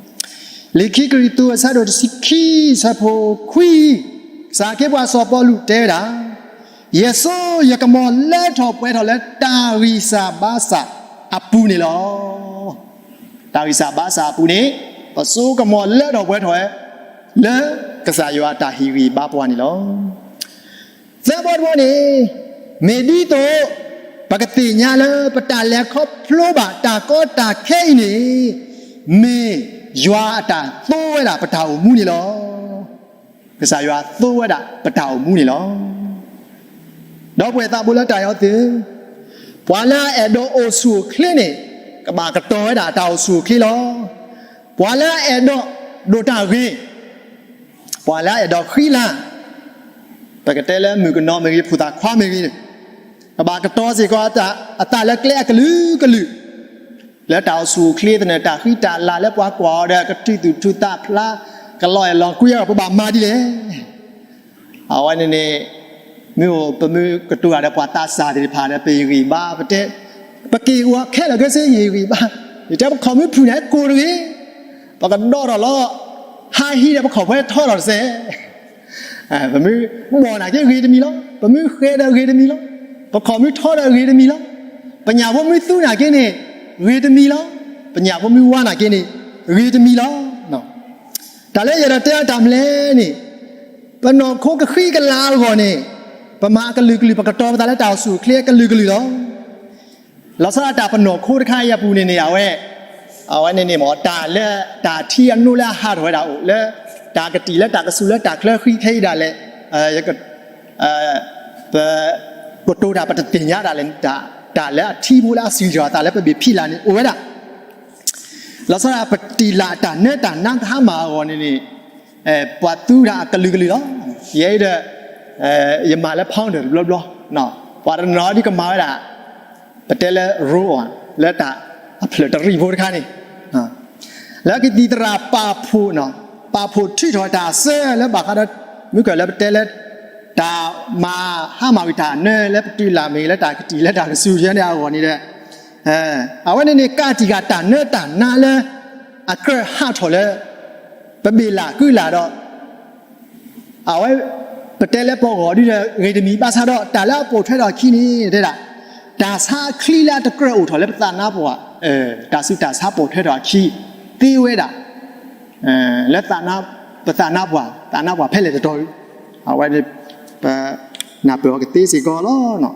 လံာ်ခံကရံၣ်သူးအဆၢဒိၣ်တဆံခံအဆၢဖိခွံ, ကစၢ်ခ့ပှၤစီၤပီလူးတဲဝဲဒၣ်, ယစိယကမီၤလၢထီၣ်ပှဲၤထီၣ်လၢတၢ်ဂံၢ်စၢ်ဘါစၢ်အပူၤန့ၣ်လီၤ. တၢ်ဂံၢ်စၢ်ဘါစၢ်အပူၤန့ၣ် ပစိကမီၤလၢထီၣ်ပှဲၤထီၣ်ဝဲ လၢကစၢ်ယွၤအတၢ်ဟ့ၣ်ဂံၢ်ဘါပှၤန့ၣ်လီၤ. သၢဘီတဘီန့ၣ် မ့ၢ်ဒ်သိး ပကသ့ၣ်ညါလၢပတၢ်လဲၤခီဖျိဘၣ်တၢ်ကီတၢ်ခဲအံၤန့ၣ် မ့ၢ်ယွၤအတၢ်သိဝဲဒၣ်ပတၢ်အိၣ်မူန့ၣ်လီၤ. ကစၢ်ယွၤသိဝဲဒၣ်ပတၢ်အိၣ်မူန့ၣ်လီၤ. ဒီပုၢ်ဝဲၢ်သးဘိလၢတၢ်အဲၣ်အီၤသ့ၣ်ဧၢ, ပှၤလၢအအဲၣ်ဒိးအိၣ်ဆူၣ်အိၣ်ချ့န့ၣ် ကဘၣ်ကတီၤဝဲဒၣ်တၢ်အိၣ်ဆူၣ်အိၣ်ချ့လီၤ. ပှၤလၢအအဲၣ်ဒိးဒိၣ်တၢ်ဂ့ၤ, ပှၤလၢအအဲၣ်ဒိးဃံလၤ, ပကတဲလၢမုၣ်ကနီၤမ့ၢ်ဂ့ၤ ဖိသၣ်ခွါမ့ၢ်ဂ့ၤန့ၣ် ကဘၣ်ကတီၤစ့ၢ်ကီးအသးလၢကျဲအကလုာ်ကလုာ် လၢတၢ်အိၣ်ဆူၣ်အိၣ်ချ့သနၢၣ် တၢ်ဃံတၢ်လၤလၢပှၤကွၢ်အီၤဒီး ကထုးသူၣ်ထုးသးဖျါ ကလီၤအဲၣ်လီၤကွံအဂီၢ် ပဘၣ်မၤဒ်လဲၣ်. အဝဲန့ၣ်န့ၣ် မ့ၢ်အိၣ်ပမ့ၢ်ကတိၤတၢ်ဒီးပှၤသးစၢ်သ့ၣ်တဖၣ်ဒီး ပယဂံၢ်ဘါ ပတဲ ပက့ၢ်အီၤခဲလၢာ်ခဲဆ့ယဂံၢ်ဘါ, ယတဲပခီၣ်မုၢ်ဖုၣ်န့ၣ်ကိၢ်တဂ့ၤ, ပကဒီထီၣ်လီၤ ဟးဟံးဒီးပခီၣ်ဖဲထီထီၣ်တစဲး ပမ့ၢ်ဘီၣ်နာ်က့ဂ့ၤတမံၤလီၤ. ပမ့ၢ်ဃဲၤဒီးဂ့ၤတမံၤလီၤ. ပခီၣ်မုၢ်ထီဒီးဂ့ၤတမံၤလီၤ. ပညၣ်ဖိမ့ၢ်သူနာ်က့န့ၣ် ဂ့ၤတမံၤလီၤ. ပညၣ်ဖိမ့ၢ်ဝါနာ်က့န့ၣ် ဂ့ၤတမံၤလီၤ. တၢ်လၢယအဲၣ်ဒိးတဲအီၤတၢ်မနုၤလဲၣ်န့ၣ်, ပနီၢ်ခိကဃံကလၤအဂီၢ်န့ၣ် ပမၤအကလုာ်ကလုာ် ပကတီၤပသးလၢတၢ်အိၣ်ဆူၣ်အိၣ်ချ့အကလုာ်ကလုာ်လီၤ. လီၤဆီဒၣ်တၢ်ပနီၢ်ခိတခါအံၤအပူၤန့ၣ်န့ၣ် အဝဲ အဝဲန့ၣ်န့ၣ်မ့ၢ် တၢ်လၢတၢ်ထံအနိလၢအဟးထီၣ်ဝဲဒၣ်အိၣ်လၢ တၢ်ကတံာ်လၢတၢ်ကစူၢ်လၢတၢ်ချၢဃံခဲအံၤဒၣ်လဲာ် ပကတိၤတၢ်ပတသ့ၣ်ညါဒၣ်လဲာ် တၢ်လၢအထံဖိလၢအစံၣ်ထီၣ်အသးလၢပဘ့ၣ်ဖံးလၢ်န့ၣ်အိၣ်ဝဲဒၣ် လီၤဆီဒၣ်ပတံာ်လၢ်တၢ်နၢတၢ်နါကဟါမၢ်အဂီၢ်န့ၣ်န့ၣ် ပှၤသူတၢ်အကလုာ်ကလုာ်လီၤ. ယဲအံၤဒီး ယမၤလၢ founder တဘျီဘျီ ပှၤတနီၤဒ်ကမၤဝဲဒၣ် ပတဲလၢ role လၢတၢ်အဖျၢၣ်တရံးဖိတခါန့ၣ် လၢကသံၣ်သရၣ်ပာ်ဖှိၣ် ပာ်ဖှိၣ်ထုးထီၣ်တၢ်အစၢလၢဘၣ်ဃးဒီး မုၢ်ကၢၢ်လၢပတဲလၢ တၢ်မၤဟါမၢ်ဝံၤတၢ်နၢလၢပတုာ်လၢ်မ့ၢ်ဂ့ၤ လၢတၢ်ကတံာ်လၢတၢ်ကစူၢ်ယဲန့ၣ်အဂီၢ်န့ၣ်ဒီး အဝဲန့ၣ်န့ၣ် ကးတံာ်ဃာ်တၢ်နၢတၢ်နါလၢ အကြၢးဟးထီၣ်လၢ ပဘ့ၣ်လၢ်ကုလၢ်ဒီး အဝဲ ပတဲလၢပဂီၢ်ဒ်ဒီးဂ့ၤတမံၤ ဘၣ်ဆၣ်ဒီးတၢ်လၢအပိာ်ထွဲထီၣ်အခံန့ၣ် တဲဒၣ် တၢ်ဆါအချံလၢအတကြၢးအိၣ်ထီၣ်လၢပသးနါပှၢ် တၢ်ဆူးတၢ်ဆါပိာ်ထွဲထီၣ်အခံ သ့ဝဲဒၣ် လၢ ပသးနါပှၢ် သးနါပှၢ်ဖဲလဲၣ်တတီၤ အဝဲ ပနၢ်ပၢၢ်အီၤကသ့စ့ၢ်ကီးလီၤ.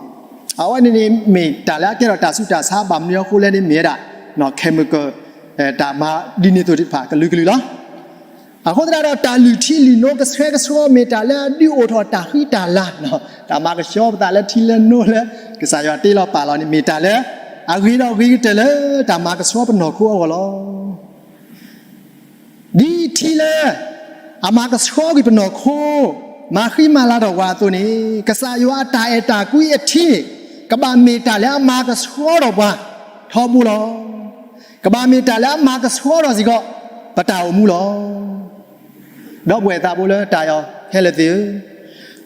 အဝဲန့ၣ်န့ၣ်မ့ၢ်တၢ်လၢအကဲထီၣ်တၢ်ဆူးတၢ်ဆါဘၣ်မနုၤအဃိလဲၣ်န့ၣ်မ့ၢ်ဝဲဒၣ် chemical တၢ်မၤဒ်န့ၣ်သိးသ့ၣ်တဖၣ်ကလုာ်ကလုာ်လီၤ. အဃိသတးဒီးတၢ်လုၢ်ထံလုၢ်နိကဆှဲကဆှီမ့ၢ်တၢ်လၢအဒုးအိၣ်ထီၣ်တၢ်ဃံတၢ်လၤ တၢ်မၤကဆှီပသးလၢထံလၢနိလၢ ကစၢ်ယွၤတ့လီၤပာ်လီၤန့ၣ် မ့ၢ်တၢ်လၢအဂ့ၤဒီးဂ့ၤကတၢၢ်လၢတၢ်မၤကဆှီပနီၢ်ခိအဂီၢ်လီၤ. ဒ်ထံလၢ အမၤကဆှီကွံာ်ပနီၢ်ခိ မၤဃံမၤလၤထီၣ်ပှၤအသိးန့ၣ် ကစၢ်ယွၤအတၢ်အဲၣ်တၢ်ကွံအထံန့ၣ် ကဘၣ်မ့ၢ်တၢ်လၢအမၤကဆှီထီၣ်ပှၤထီဘိလီၤ. ကဘၣ်မ့ၢ်တၢ်လၢအမၤကဆှီထီၣ်စ့ၢ်ကီး ပတၢ်အိၣ်မူလီၤ. ဒီပုၢ်ဝဲၢ်သးဘိလၢတၢ်အဲၣ်ခဲလၢာ်သ့ၣ်ဧၢ,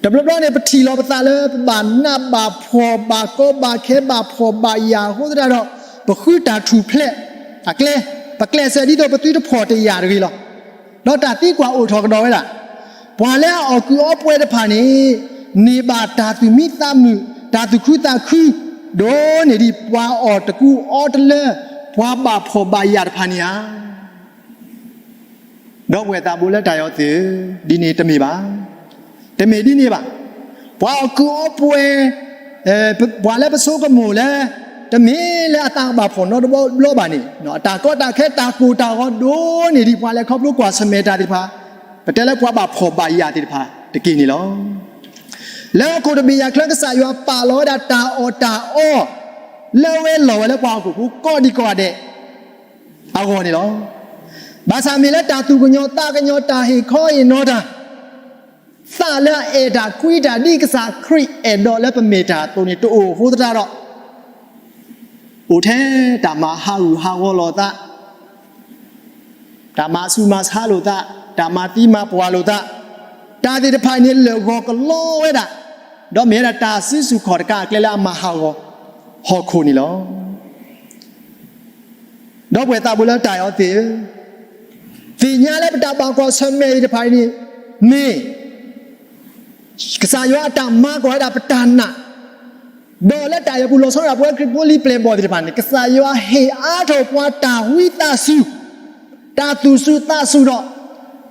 တဘျီဘျီန့ၣ် ပထံၣ်လီၤပသးလၢပဘၣ်နးဘၣ်ဖှီၣ်ဘၣ်ကီဘၣ်ခဲ ဘၣ်ဖှီၣ်ဘၣ်ယာ်အဃိသတးဒီး ပဃုတၢ်ထူၣ်ဖျဲးအကျဲ, ပကျဲးစၢးဒ်သိးပသုတဖှီၣ်တယာ်တဂ့ၤလီၤ. ဒီးတၢ်သံကွၢ်အိၣ်ထီၣ်ကဒီးဝဲဒၣ်, ပှၤလၢအအီၣ်ကုၢ်အီပှဲၤတဖၣ်န့ၣ် န့ၢ်ဘၣ်တၢ်သူၣ်မံသးမုာ် တၢ်သူၣ်ခုသးခု ဒိၣ်န့ၢ်ဒံးပှၤအီၣ်တကူအီတလၢ ပှၤဘၣ်ဖှီၣ်ဘၣ်ယာ်တဖၣ်န့ၣ်ဧါ. ဒီပုၢ်ဝဲၢ်သးဘိလၢတၢ်အဲၣ်သ့ၣ်ဧၢ, ဒ်န့ၣ်တမ့ၢ်ဘၣ်. တမ့ၢ်ဒ်န့ၣ်ဘၣ်. ပှၤအီၣ်ကုၢ်အီပှဲၤ, ပှၤလၢပဆိကမိၣ်လၢ တမ့ၢ်လၢအသးကဘၣ်ဖှီၣ်နီတဘျီဘၣ်န့ၣ် အတၢ်ကီတၢ်ခဲတၢ်ကိၢ်တၢ်ဂီၤဒိၣ်န့ၢ်ဒံးပှၤလၢခီဖျိကွၢ်ဆၢၣ်မဲာ်တၢ်သ့ၣ်တဖၣ်, ပတဲလၢပှၤဘၣ်ဖှီၣ်ဘၣ်ယာ်သ့ၣ်တဖၣ်တက့ၢ်န့ၣ်လီၤ. လၢဟီၣ်ခိၣ်တဘ့ၣ်ယၤချၢ ကစၢ်ယွၤပာ်လီၤဝဲဒၣ်တၢ်အီၣ်တၢ်အီ လၢဝဲလီၤဝဲလၢပှၤဟီၣ်ခိၣ်ဖိကိးဒံးကိးဂၤဒဲး အဂီၢ်န့ၣ်လီၤ. ဘၣ်ဆၣ်မ့ၢ်လၢတၢ်သူၣ်ကညီၤသးကညီၤ တၢ်ဟ့ၣ်ခီဟ့ၣ်နီၤတၢ်, သးလၢအအဲၣ်တၢ်ကွံတၢ်ဒ်ကစၢ်ခရံာ်အဲၣ်ဒိးလၢပမ့ၢ်တၢ်အသိးန့ၣ် တအိၣ်အဃိသတးဒီး အိၣ်ထဲတၢ်မၤဟးဂူာ်ဟးဂီၤလိာ်သး, တၢ်မၤဆူးမၤဆါလိာ်သး, တၢ်မၤသံမၤပှၢ်လိာ်သး, တၢ်သ့ၣ်တဖၣ်န့ၣ်လၢာ်ဂီၤကလီဝဲဒၣ်, ဒီးမ့ၢ်ဝဲဒၣ်တၢ်စုဆူၣ်ခီၣ်တကးအကျဲလၢအမၤဟးဂီၤဟီၣ်ခိၣ်န့ၣ်လီၤ. ဒီပုၢ်ဝဲၢ်သးဘိလၢတၢ်အဲၣ်သ့ၣ်ဧၢ, သ့ၣ်ညါလၢပတၢ်ဘၣ်ကွၢ်ဆၢၣ်မဲာ်သ့ၣ်တဖၣ်န့ၣ် မ့ၢ် ကစၢ်ယွၤအတၢ်မၤကီးဝဲဒၣ်ပတၢ်နာ်, ဒီးလၢတၢ်အဲၣ်ပူၤလီၤဆီဒၣ် ပဝဲခရံာ်ဖိလံၤပျဲၢ်ဘီၣ်သ့ၣ်တဖၣ်န့ၣ် ကစၢ်ယွၤဟ့ၣ်အါထီၣ်ပှၤတၢ်ဝံသးစူၤ, တၢ်သူၣ်စူၤသးစူၤဒီး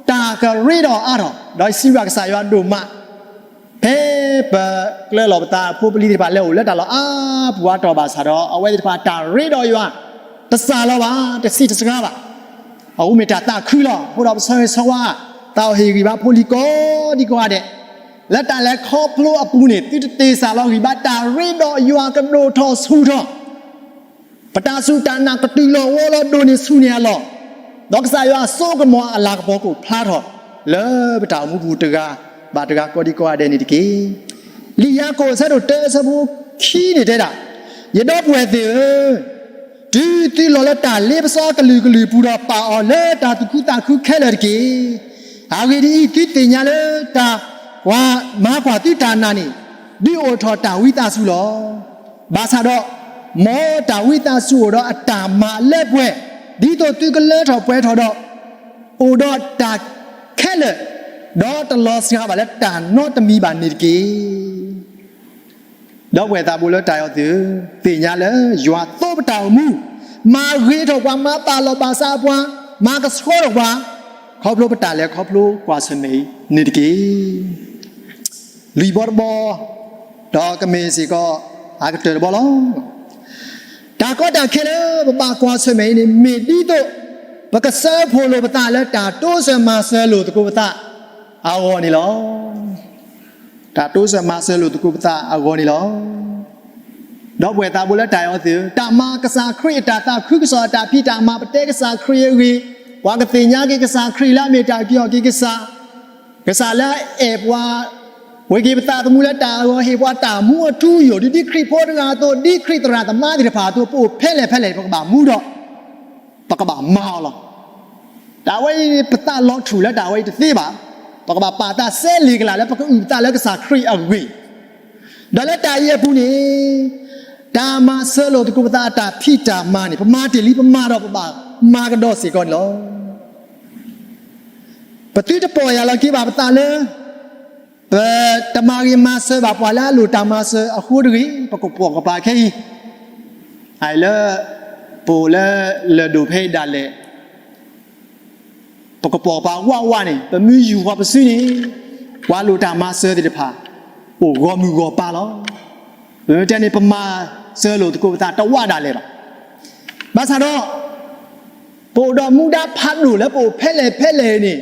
တၢ်ကရ့ဒီးအါထီၣ်, ဒီးစံးဘၣ်ကစၢ်ယွၤဒိၣ်မး ဖဲပကျၢလီၤပသး ဖိပလံၤသ့ၣ်တဖၣ်လဲၤအိၣ်လၢတၢ်လီၢ်အါပူၤအါတီၢ်ဘၣ်ဆၣ်ဒီး အဝဲသ့ၣ်တဖၣ်တၢ်ရ့ဒီးယွၤ တစှၤလီၤဘၣ်, တဆံးတစှၤဘၣ်. အဝဲမ့ၢ်တၢ်သးခုလီၤ. အဃိဒီးပဆၢဂ့ၤဆၢဝါ သးအိၣ်ဟ့ၣ်ဂံၢ်ဘါဖိလံၤကိးဒံးကိးဂၤဒဲး လၢတၢ်လဲၤခီဖျိအပူၤန့ၣ် သုတတ့ၢ်စၢ်လီၤဂံၢ်ဘါ တၢ်ရ့ဒီးယွၤကဒိၣ်ထီၣ်ဆူၣ်ထီၣ် ပတၢ်စူၢ်တၢ်နာ်ကတုၤလီၤဝီလီၤဒိၣ်န့ၢ်ဆူၣ်န့ၢ်အလီၢ်, ဒီးကစၢ်ယွၤအစိကမီၤအလၤကပီၤကအိၣ်ဖျါထီၣ် လၢပတၢ်အိၣ်မူပူၤတဂၤဘၣ်တဂၤကိးဒံးကိးဂၤဒဲးန့ၣ်တက့ၢ်. လံာ်ယၤကိာ်အဆၢဒိၣ်တၢအဆၢဖိခံန့ၣ်တဲဒၣ်, ယဒီပုၢ်ဝဲၢ်သ့ၣ်ဧၢ, တုၤသုလီၤလၢတၢ်လ့ပစီအကလုာ်ကလုာ်အပူၤဒီး ပာ်အီၤလၢတၢ်သူၣ်ခုသးခုခဲလၢာ်တက့ၢ်. အဂ့ၢ်ဒ်အံၤ, သုသ့ၣ်ညါလၢတၢ်ပှၤမၤကွၢ်သုတၢ်နာ်န့ၣ် ဒုးအိၣ်ထီၣ်တၢ်ဝံသးစူၤလီၤ. ဘၣ်ဆၣ်ဒီး မ်တၢ်ဝံသးစူၤအိၣ်ဒီးအတၢ်မၤလၢပှဲၤ, ဒ်သိးသုကလၢထီၣ်ပှဲၤထီၣ်ဒီး အိၣ်ဒီးတၢ်ခဲလၢာ်, ဒီးတလီၤစှၤဘၣ်လၢတၢ်နီတမံၤဘၣ်န့ၣ်တက့ၢ်. ဒီပုၢ်ဝဲၢ်သးဘိလၢတၢ်အဲၣ်သ့ၣ်ဧၢ, သ့ၣ်ညါလၢယွၤသိပတၢ်အိၣ်မူ, မၤဂ့ၤထီၣ်ပှၤ, မၤပာ်လီၤဘၣ်စးပှၤ, မၤကဆှီထီၣ်ပှၤ, ခီဖျိပတၢ်လဲၤခီဖျိကွၢ်ဆၢၣ်မဲာ်အံၤန့ၣ်တက့ၢ်. လွံၢ်ဘီတဘီ, ဒီးကမ့ၢ်စ့ၢ်ကီးအကတၢၢ်တဘီလီၤ. တၢ်ကီတၢ်ခဲလၢပဘၣ်ကွၢ်ဆၢၣ်မဲာ်အံၤန့ၣ် မ့ၢ်ဒ်သိး ပကစၢဖှိၣ်လိာ်ပသးလၢတၢ်တိစၢၤမၤစၢၤလိာ်သကိးပသးအဂီၢ်န့ၣ်လီၤ. တၢ်တိစၢၤမၤစၢၤလိာ်သကိးပသးအဂီၢ်န့ၣ်လီၤ. ဒီပုၢ်ဝဲၢ်သးဘိလၢတၢ်အဲၣ်အီၤသ့ၣ်ဧၢ, တၢ်မၤကစၢ်ခရံာ်အတၢ်သးခုကစီၣ်အတၢ်ဖံးတၢ်မၤ ပတဲကစၢ်ခရံာ်အဂ့ၢ်, ပှၤကသ့ၣ်ညါက့ၤကစၢ်ခရံာ်လၢအမ့ၢ်တၢ်အုၣ်က့ၤခီၣ်က့ၤကစၢ်, ကစၢ်လၢအအဲၣ်ပှၤ, ဝ့ၤက့ၤပသးသမူလၢတၢ်အဂီၢ် ဟ့ၣ်ပှၤတၢ်မူအထူအယိာ် ဒ်ဒ်ခရံာ်ဖိတဂၤအသိး ဒ်ခရံာ်သရၣ်သမါသ့ၣ်တဖၣ်အသိး ပအိၣ်ဖဲလဲၣ်ဖဲလဲၣ် ပကဘၣ်မူဒီး ပကဘၣ်မၤအီၤလီၤ. တၢ်ဝဲအံၤ ပသးလီၤထူၣ်လၢတၢ်ဝဲအံၤတသ့ဘၣ်. ပကဘၣ်ပာ်သးစဲလ့ၣ်ကလာ်လၢပကအုၣ်ပသးလၢကစၢ်ခရံာ်အဂ့ၢ်, ဒီးလၢတၢ်အံၤအပူၤန့ၣ် တၢ်မၤစၢၤလိာ်သကိးပသးအတၢ်ဖံးတၢ်မၤန့ၣ် ပမၤတ့ၢ်လံ ပမၤဒီးပဘၣ်မၤကဒီးစ့ၢ်ကီးန့ၣ်လီၤ. ပသုတပီၢ်ယၢ်လီၤက့ၤဘၣ်ပသးလၢ ပတမၤဂ့ၤမၤစၢၤဘၣ်ပှၤလၢအလိၣ်တၢ်မၤစၢၤအဃိတဂ့ၤ, ပကပိာ်ကပၤခဲအံၤ, အလၢ ပအိၣ်လၢလၢၢ်ဒိၣ်ဖဲအံၤဒၣ်လဲာ် ပကပိာ်ကပၤဝးဝးန့ၣ် ပမ့ၢ်ယူၤဃီၤပစုန့ၣ် ပှၤလိၣ်တၢ်မၤစၢၤသ့ၣ်တဖၣ် အိၣ်ဂီၢ်မုၢ်ဂီၢ်ပၤလီၤ. ပမ့ၢ်တဲန့ၣ် ပမၤစၢၤလိာ်သကိးပသးတဝးဒၣ်လဲာ်ဘၣ်. ဘၣ်ဆၣ်ဒီး ပအိၣ်ဒီးမူဒါဖးဒိၣ်လၢပအိၣ်ဖဲလဲၣ်ဖဲလဲၣ်န့ၣ်,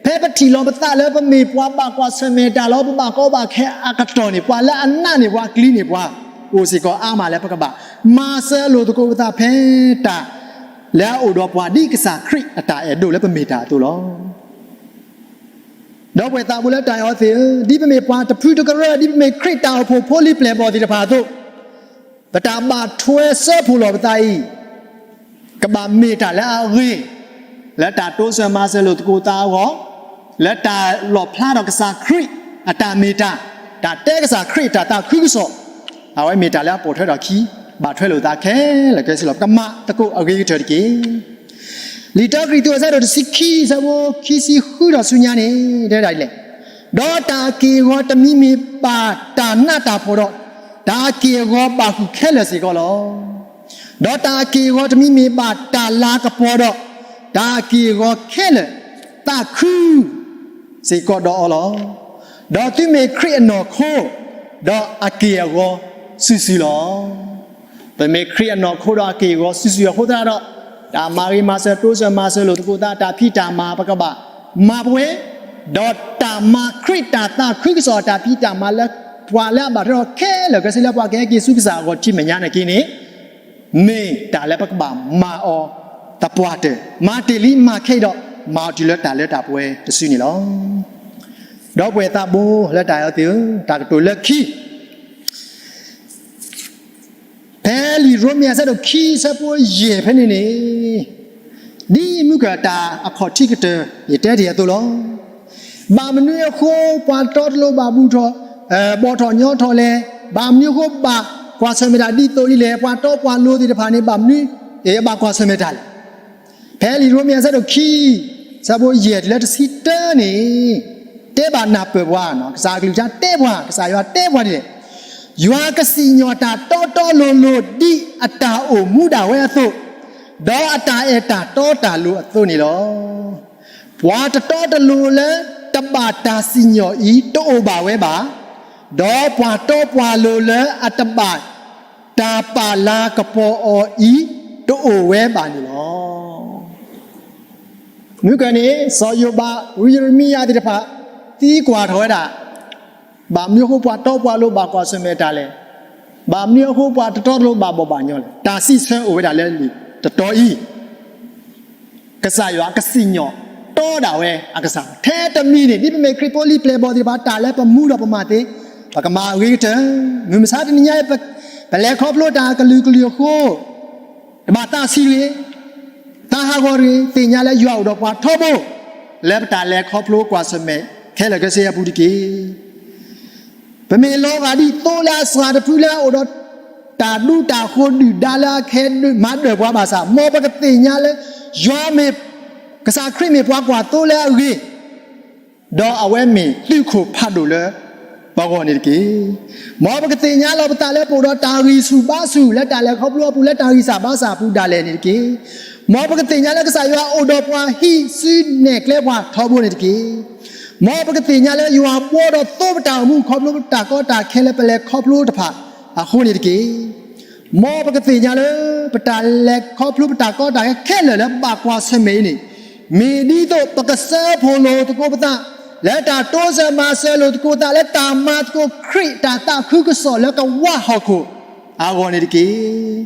ဖဲပထံၣ်လီၤပသးလၢပမ့ၢ်ပှၤဘၣ်ကွၢ်ဆၢၣ်မဲာ်တၢ်လီၤ ပဘၣ်ကီဘၣ်ခဲအကတီၢ်န့ၣ် ပှၤလၢအနာ်န့ၢ်ပှၤကျံၤန့ၢ်ပှၤ အိၣ်စ့ၢ်ကီးအါမးလၢပကဘၣ် မၤစၢၤလိာ်သကိးပသးဖဲတၢ် လၢအအိၣ်ဒီးပှၤဒ်ကစၢ်ခရံာ်အတၢ်အဲၣ်ဒိးလၢပမ့ၢ်တၢ်အသိးလီၤ. ဒီပုၢ်ဝဲၢ်သးဘိလၢတၢ်အဲၣ်အီၤသ့ၣ်ဧၢ, ဒ်ပမ့ၢ်ပှၤတဖုတကရၢ ဒ်ပမ့ၢ်ခရံာ်တၢ်အိၣ်ဖှိၣ်ဖိလံၤပျဲၢ်ဘီၣ်သ့ၣ်တဖၣ်အသိး, ပတၢ်ဘၣ်ထွဲစၢဖှိၣ်လီၤပသးအံၤ ကဘၣ်မ့ၢ်တၢ်လၢအဂ့ၤ, လၢတၢ်တိစၢၤမၤစၢၤလိာ်သကိးသးအဂီၢ်, လၢတၢ်လီၣ်ဖျါထီၣ်ကစၢ်ခရံာ်အတၢ်မ့ၢ်တၢ်, တၢ်တဲကစၢ်ခရံာ်အတၢ်သးခုကစီၣ်, အဝဲမ့ၢ်တၢ်လၢအပိာ်ထွဲထီၣ်ခံ, ဘၣ်ထွဲလိာ်သးခဲလၢာ်ခဲဆ့လီၤ. ပကမၤသကိးအဂ့ၤကတၢၢ်တက့ၢ်. လံာ်တၢကရံၣ်သူးအဆၢဒိၣ်တဆံခံ အဆၢဖိခံဆံဃုဒီးဆူညါန့ၣ် တဲဒၣ်ဒ်လဲၣ်, ဒီးတၢ်အက့ၢ်အဂီၤတမံၤမ့ၢ်ဘၣ်တၢ်နးတၢ်ဖှီၣ်ဒီး, တၢ်အက့ၢ်အဂီၤဘၣ်ဃုာ်ခဲလၢာ်စ့ၢ်ကီးလီၤ. ဒီးတၢ်အက့ၢ်အဂီၤတမံၤမ့ၢ်ဘၣ်တၢ်လၤကပီၤဒီး, တၢ်အက့ၢ်အဂီၤခဲလၢာ်သးခု စ့ၢ်ကီးဒီးအီၤလီၤ. ဒီးသုမ့ၢ်ခရံာ်အနီၢ်ခိ, ဒီးအက့ၢ်အဂီၤစုာ်စုာ်လီၤ. ပမ့ၢ်ခရံာ်အနီၢ်ခိဒီးအက့ၢ်အဂီၤစုာ်စုာ်အဃိသတးဒီး, တၢ်မၤဂ့ၤမၤစၢၤတိစၢၤမၤစၢၤလိာ်သကိးသး တၢ်ဖံးတၢ်မၤပကဘၣ်မၤပဝဲ, ဒီးတၢ်မၤခရံာ်တၢ်သးခုကစီၣ်တၢ်ဖံးတၢ်မၤလၢပှၤလၢအဘၣ်ထွဲဒီးခဲလၢာ်ခဲဆ့လၢပှၤကဟဲက့ၤဆူကစၢ်အဂီၢ်ထံမဲာ်ညါန့ၣ်က့န့ၣ် မ့ၢ်တၢ်လၢပကဘၣ်မၤအီၤသပှၢ်တၢၢ်, မၤတ့ၢ်လံမၤခဲအံၤဒီး မၤအီၤတုၤလၢတၢ်လၢတၢ်ပှဲၤတစုန့ၣ်လီၤ. ဒီပုၢ်ဝဲၢ်သးဘိလၢတၢ်အဲၣ်အီၤသ့ၣ်ဧၢ, တၢ်ကတိၤလၢခံ ဖဲလံာ်ရိမ့ၤအဆၢဒိၣ်ခံ အဆၢဖိယဲၢ်ဖဲန့ၣ်န့ၣ်, ဒ်မုၢ်ကၢၢ်တၢ်အခီၣ်ထံးကတၢၢ် ယတဲတ့ၢ်အသိးလီၤ. ဘၣ်မနုၤအဃိ ပှၤတီတလိၤဘၣ်ဘူၣ်ထီၣ်, ဘီၣ်ထီၣ်ညီထီၣ်လဲၣ်, ဘၣ်မနုၤအဃိဘၣ်ကွၢ်ဆၢၣ်မဲာ်တၢ်ဒ်သိးအံၤလဲၣ်, ပှၤတီပှၤလိၤသ့ၣ်တဖၣ်န့ၣ် ဘၣ်မနုၤအဘၣ်ကွၢ်ဆၢၣ်မဲာ်တၢ်လဲၣ်. ဖဲလံာ်ရိမ့ၤအဆၢဒိၣ်ခံ အဆၢဖိယဲၢ်တုၤလၢတဆံတၢန့ၣ်, တဲဘၣ်နၢ်ပၢၢ်ပှၤ, ကစၢ်အကလုၢ်ကထါတဲပှၤ, ကစၢ်ယွၤတဲပှၤဒ်လဲၣ်, ယွၤကစံၣ်ညီၣ်တၢ်တီတီလိၤလိၤ ဒ်အတၢ်အိၣ်မူဒၣ်ဝဲအသိး, ဒီးအတၢ်အဲၣ်တၢ်တီတၢ်လိၤအသိးန့ၣ်လီၤ. ပှၤတတီတလိၤလၢတဘၣ်တၢ်စံၣ်ညီၣ်အံၤ တအိၣ်ဘၣ်ဝဲဘၣ်, ဒီးပှၤတီပှၤလိၤလၢအတဘၣ်တၢ်ပာ်လၤကပီၤအီၤအံၤ တအိၣ်ဝဲဘၣ်န့ၣ်လီၤ. မုၢ်ကၢၢ်န့ၣ် စီၤယိၤဘး, ဝံယံးရမံယၤသ့ၣ်တဖၣ် သံကွၢ်ထီၣ်ဝဲဒၣ်, ဘၣ်မနုၤအဃိပှၤတီပှၤလိၤဘၣ်ကွၢ်ဆၢၣ်မဲာ်တၢ်လဲၣ်, ဘၣ်မနုၤအဃိပှၤတတီတလိၤဘၣ်ဘီၣ်ဘၣ်ညီလဲၣ်, တၢ်စံးဆၢအိၣ်ဝဲဒၣ်လၢလံာ်တတီအံၤ ကစၢ်ယွၤကစံၣ်ညီၣ်တီဒၣ်ဝဲအကစၢ်, ထဲတမံၤန့ၣ် ဒ်ပမ့ၢ်ခရံာ်ဖိလံၤပျဲၢ်ဘီၣ်သ့ၣ်တဖၣ် တၢ်လၢပမူဒီးပမၤသ့, ပကမၤအဂ့ၤကတၢၢ်, မုၢ်မဆါတနံၤညါအံၤ ပလဲၤခီဖျိတၢ်ကလုာ်ကလုာ်အဃိ, တဘၣ်သးဆံးတဂ့ၤ, သးဟးဂီၤတဂ့ၤ, သ့ၣ်ညါလၢယွၤအိၣ်ဒီးပှၤထီဘိ, လၢပတၢ်လဲၤခီဖျိကွၢ်ဆၢၣ်မဲာ်ခဲလၢာ်ခဲဆ့အပူၤတက့ၢ်. ပမ့ၢ်လီၤဂာ်ဒ်သိလၢအစှၤတဖုလၢအအိၣ်ဒီး တၢ်ဒူတၢ်ဃိၤဒုၣ်ဒါလၢအခဲမၤဒၢၣ်ပှၤဘၣ်ဆၣ်, မ်ပကသ့ၣ်ညါလၢ ယွၤမ့ၢ်, ကစၢ်ခရံာ်မ့ၢ်ပှၤကွၢ်သိလၢအဂ့ၤ, ဒီးအဝဲမ့ၢ်သုးခိၣ်ဖးဒိၣ်လၢပဂီၢ်န့ၣ်တက့ၢ်. မ်ပကသ့ၣ်ညါလီၤပသးလၢပအိၣ်ဒီးတၢ်ဂံၢ်ဆူၣ်ဘါဆူၣ်လၢတၢ်လဲၤခီဖျိအပူၤလၢတၢ်ဂံၢ်စၢ်ဘါစၢ်အပူၤဒၣ်လဲာ်န့ၣ်တက့ၢ်. မ်ပကသ့ၣ်ညါလၢကစၢ်ယွၤအိၣ်ဒီးပှၤဟံးစုနဲၣ်ကျဲပှၤထီဘိန့ၣ်တက့ၢ်. မ်ပကသ့ၣ်ညါလၢယွၤဘှီဒီးသိပတၢ်အိၣ်မူခီဖျိတၢ်ကီတၢ်ခဲလၢပလဲၤခီဖျိတဖၣ်အဃိန့ၣ်တက့ၢ်. မ်ပကသ့ၣ်ညါလၢ ပတၢ်လဲၤခီဖျိပတၢ်ကီတၢ်ခဲခဲလၢာ်လၢဘၣ်ကွၢ်ဆၢၣ်မဲာ်အံၤန့ၣ်, မ့ၢ်ဒ်သိးပကစၢဖှိၣ်လိာ်သကိးပသး, လၢတၢ်တိစၢၤမၤစၢၤလိာ်သကိးပသး လၢတၢ်မၤသကိးခရံာ်တၢ်သးခုကစီၣ်လၢကဝါဟီၣ်ခိၣ်အဂီၢ်န့ၣ်တက့ၢ်.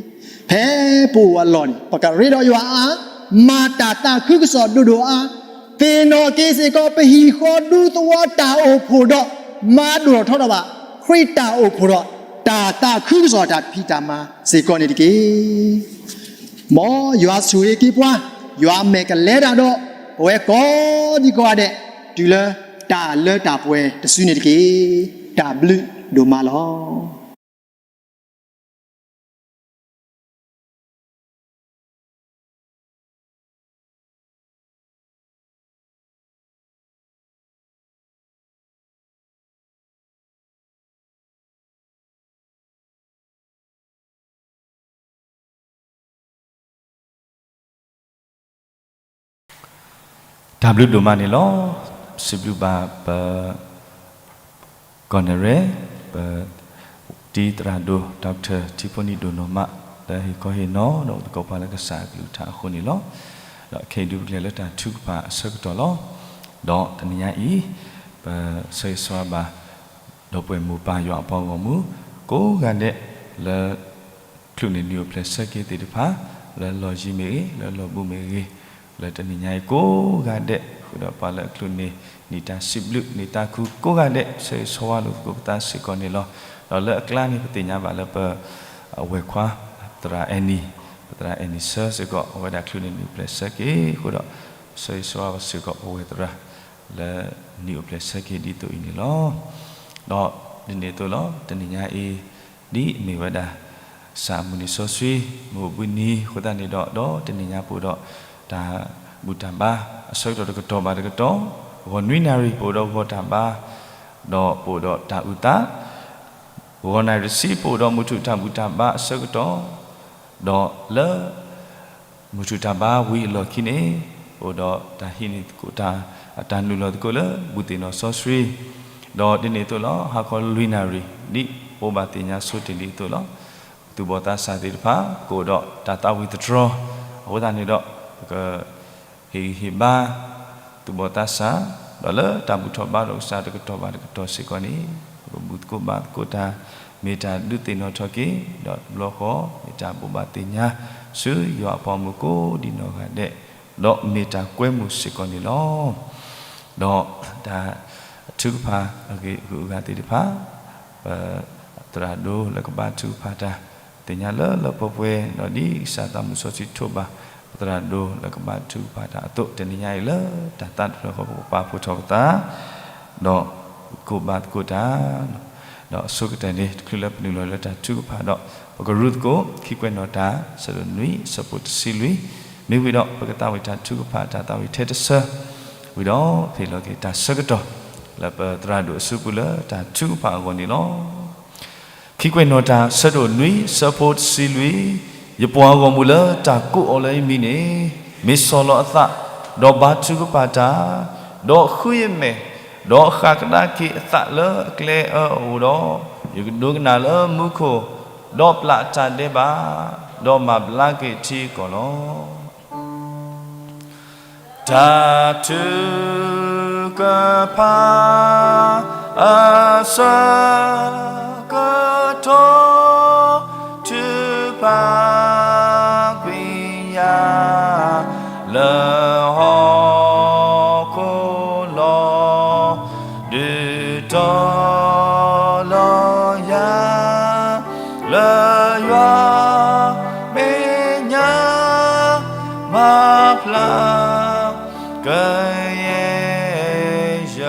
ဖဲပအိၣ်အလီၢ်န့ၣ် ပကရ့ဒီးယွၤအါ, မၤတၢ်သးခုကစီၣ်ဒိၣ်ဒိၣ်အါ, သ့ၣ်နီၣ်က့ၤစ့ၢ်ကီးပဟံၣ်ဃီဒူသဝီတၢ်အိၣ်ဖှိၣ်ဒီး မၤဒိၣ်ထီၣ်ထီထီၣ်ဘၣ် ခရံာ်တၢ်အိၣ်ဖှိၣ်ဒီး တၢ်သးခုကစီၣ်တၢ်ဖံးတၢ်မၤစ့ၢ်ကီးန့ၣ်တက့ၢ်. မ်ယွၤဆိၣ်ဂ့ၤက့ၤပှၤ, ယွၤမဲာ်ကလဲၤတၢ်ဒီး ပဝဲကိးဒံကိးဂၤဒဲး တုၤလၢတၢ်လၢတၢ်ပှဲၤတစုန့ၣ်တက့ၢ်. တၢ်ဘျုးဒိၣ်မးလီၤ. တၢ်ဘျုးဒိၣ်မးန့ၣ်လီၤ. စံးဘျုးဘၣ်ပ ကီၢ်နဲၣ်ရဲၣ်, ပတံၤသရၣ်ဒိၣ် Doctor ထံဖိနံၣ်ဒိၣ်နီၢ်မး လၢဟ့ၣ်ခီဟ့ၣ်နီၤ ဒီးသကိးပှၤလၢကစၢ်အကလုၢ်ကထါအဃိန့ၣ်လီၤ. ဒီးခဲအံၤဒုးပကလဲၤလၢတၢ်ထုကဖၣ်အဆၢကတီၢ်လီၤ. ဒီးတနံၤညါအံၤ ပဆၢဂ့ၤဆၢဝါဘၣ် ဒီပုၢ်ဝဲၢ်မိၢ်ပၢ်ယွၤအပှၤဂီၢ်မုၢ် ကိးဂၤဒဲးလၢ ချုးန့ၢ်နံၣ်အိၣ်ဖျဲၣ်ဆၢက့ၤသ့ၣ်တဖၣ် လၢလီၢ်ယံၤမ့ၢ်ဂ့ၤ လၢလီၢ်ဘူးမ့ၢ်ဂ့ၤ, လၢတနံၤညါအံၤကိးဂၤဒဲး ဃုာ်ဒီးပှၤလၢအချုးန့ၢ် နံၣ်တၢ်စံးဘျုး နံၣ်တၢ်ခူကိးဂၤဒဲး ဆၢဂ့ၤဆၢဝါလိာ်သကိးပသးစ့ၢ်ကီးန့ၣ်လီၤ. ဒီးလၢအကျါန့ၣ် ပသ့ၣ်ညါဘၣ်လၢပ အဝဲၢ်ခွါ သရၣ်အဲၣ်နံၤ, ပသရၣ်အဲၣ်နံၤဆၢစ့ၢ်ကီး အဝဲဒၣ်ချုးန့ၢ်နံၣ်အိၣ်ဖျဲၣ်ဆၢက့ၤအဃိဒီး ဆၢဂ့ၤဆၢဝါဘၣ်စ့ၢ်ကီးပဝဲၢ်သရၣ် လၢနံၣ်အိၣ်ဖျဲၣ်ဆၢက့ၤဒ်သိးအံၤန့ၣ်လီၤ. ဒီးဒ်န့ၣ်အသိးလီၤ တနံၤညါအံၤ ဒ်အမ့ၢ်ဝဲဒၣ် စးမုၢ်နံၤစီဆှံ မုၢ်အိၣ်ဘှံးနံၤအဃိသတးန့ၣ်ဒီး ဒီးတနံၤညါပအိၣ်ဒီး တၢ်ဘူၣ်တၢ်ဘါ အဆၢကတီၢ်တကတီၢ်ဘၣ်တကတီၢ်, ဂီၤနွံနၣ်ရံၣ် ပအိၣ်ဒီးဂီၤတၢ်ဘါ, ဒီးပအိၣ်ဒီးတၢ်အုၣ်သး, ဂီၤနၣ်ရံၣ်တဆံ ပအိၣ်ဒီးမုၢ်ထူၣ်တၢ်ဘူၣ်တၢ်ဘါအဆၢကတီၢ်, ဒီးလၢ မုၢ်ထူၣ်တၢ်ဘါဝံၤအလီၢ်ခံန့ၣ် အိၣ်ဒီးတၢ်ဟံးန့ၢ်သကိးတၢ် အတၢ်နုာ်လီၤသကိးလၢ ဘူၣ်သ့ၣ်နီၣ်စီဆှံ, ဒီးဒ်န့ၣ်အသိးလီၤ ဟါခီလွံၢ်နၣ်ရံၣ် ဒ်ဘိးဘၣ်သ့ၣ်ညါဆိတ့ၢ်လံအသိးလီၤ, သူၣ်ဘီၣ်သးစၢ်သ့ၣ်တဖၣ် ကအိၣ်ဒီးတၢ်သးဝံၣ်သတြီၤ, အဃိသတးန့ၣ်ဒီး ပက ဟ့ၣ်ဂံၢ်ဟ့ၣ်ဘါ သူၣ်ဘီၣ်သးစၢ်, ဒီးလၢတၢ်ဘူၣ်ထီၣ်ဘါထီၣ်ကစၢ်တကတီၢ်ဘၣ်တကတီၢ်စ့ၢ်ကီးန့ၣ် ပကဘူၣ်သကိးဘါသကိးတၢ် မ့ၢ်တၢ်ဒုးသ့ၣ်နီၣ်ထီၣ်က့ၤ, ဒီးတဘျီဃီ မ့ၢ်တၢ်ဘိးဘၣ်သ့ၣ်ညါ ဆူယွၤအပှၤမုၣ်ကိးဒံနီၢ်ဂၤဒဲး, ဒီးမ့ၢ်တၢ်ကွဲမုာ်စ့ၢ်ကီးန့ၣ်လီၤ. ဒီးတၢ်ထုကဖၣ်အဂ့ၢ်အဂုၤအဂၤသ့ၣ်တဖၣ် ပသရၣ်ဒိၣ်လၢကဘါထုကဖၣ်တၢ် သ့ၣ်ညါလၢလၢပှဲၤပှဲၤ ဒီးဒ်ကစၢ်သးမုၢ်စီဆှံထိးဘၣ် ပသရၣ်ဒိၣ်လၢကဘါထုကဖၣ်တၢ်အသိး တနံၤညါအံၤလၢတၢ်သးတဖျၢၣ်ဃီ ပကပာ်ဖှိၣ်ထီၣ်ပသး ဒီးကိးဘါသကိးတၢ်, ဒီးအဆိကတၢၢ်န့ၣ် တချုးလၢပနုာ်လီၤလၢတၢ်ထုကဖၣ်ဒီး ပကရူသကိး ခံကွဲးနီၣ်တၢ် ဆၢဒိၣ်နွံ ဆၢဖိတဆံလွံၢ်, မ့ၢ်ဝံၤဒီး ပကသးဝံၣ်တၢ်ထုကဖၣ် တၢ်သးဝံၣ်ထဲတဆၢ, ဝံၤဒီး ဟ့ၣ်လီၤက့ၤတၢ်ဆၢကတီၢ် လၢပသရၣ်ဒိၣ်အစုပူၤလၢတၢ်ထုကဖၣ်အဂီၢ်န့ၣ်လီၤ. ခံကွဲးနီၣ်တၢ် ဆၢဒိၣ်နွံ ဆၢဖိတဆံလွံၢ်, ယပှၤဂီၢ်မုၢ်လၢတၢ်ကိးအီၤလၢယမံၤန့ၣ် မ့ၢ်ဆီၣ်လီၤအသး, ဒီးဘါထုကဖၣ်တၢ်, ဒီးဃုယမဲာ်, ဒီးဃၣ်ကဒါက့ၤအသးလၢအကျဲအၢအအိၣ်ဒီး, ယကဒိကနၣ်လၢမူခိၣ်, ဒီးပျၢ်အတၢ်ဒဲးဘး, ဒီးမၤဘျါက့ၤထံကီၢ်လီၤ. တၢ်ထုကဖၣ်အဆၢကတီၢ် ထုကဖၣ်ကွံာ်ယၤ လၢဟီၣ်ခိၣ်လီၤ. ဒုးတီၤလီၤယၤ လၢယွၤမဲာ်ညါ မၤဖျါကယဲၢ်ယ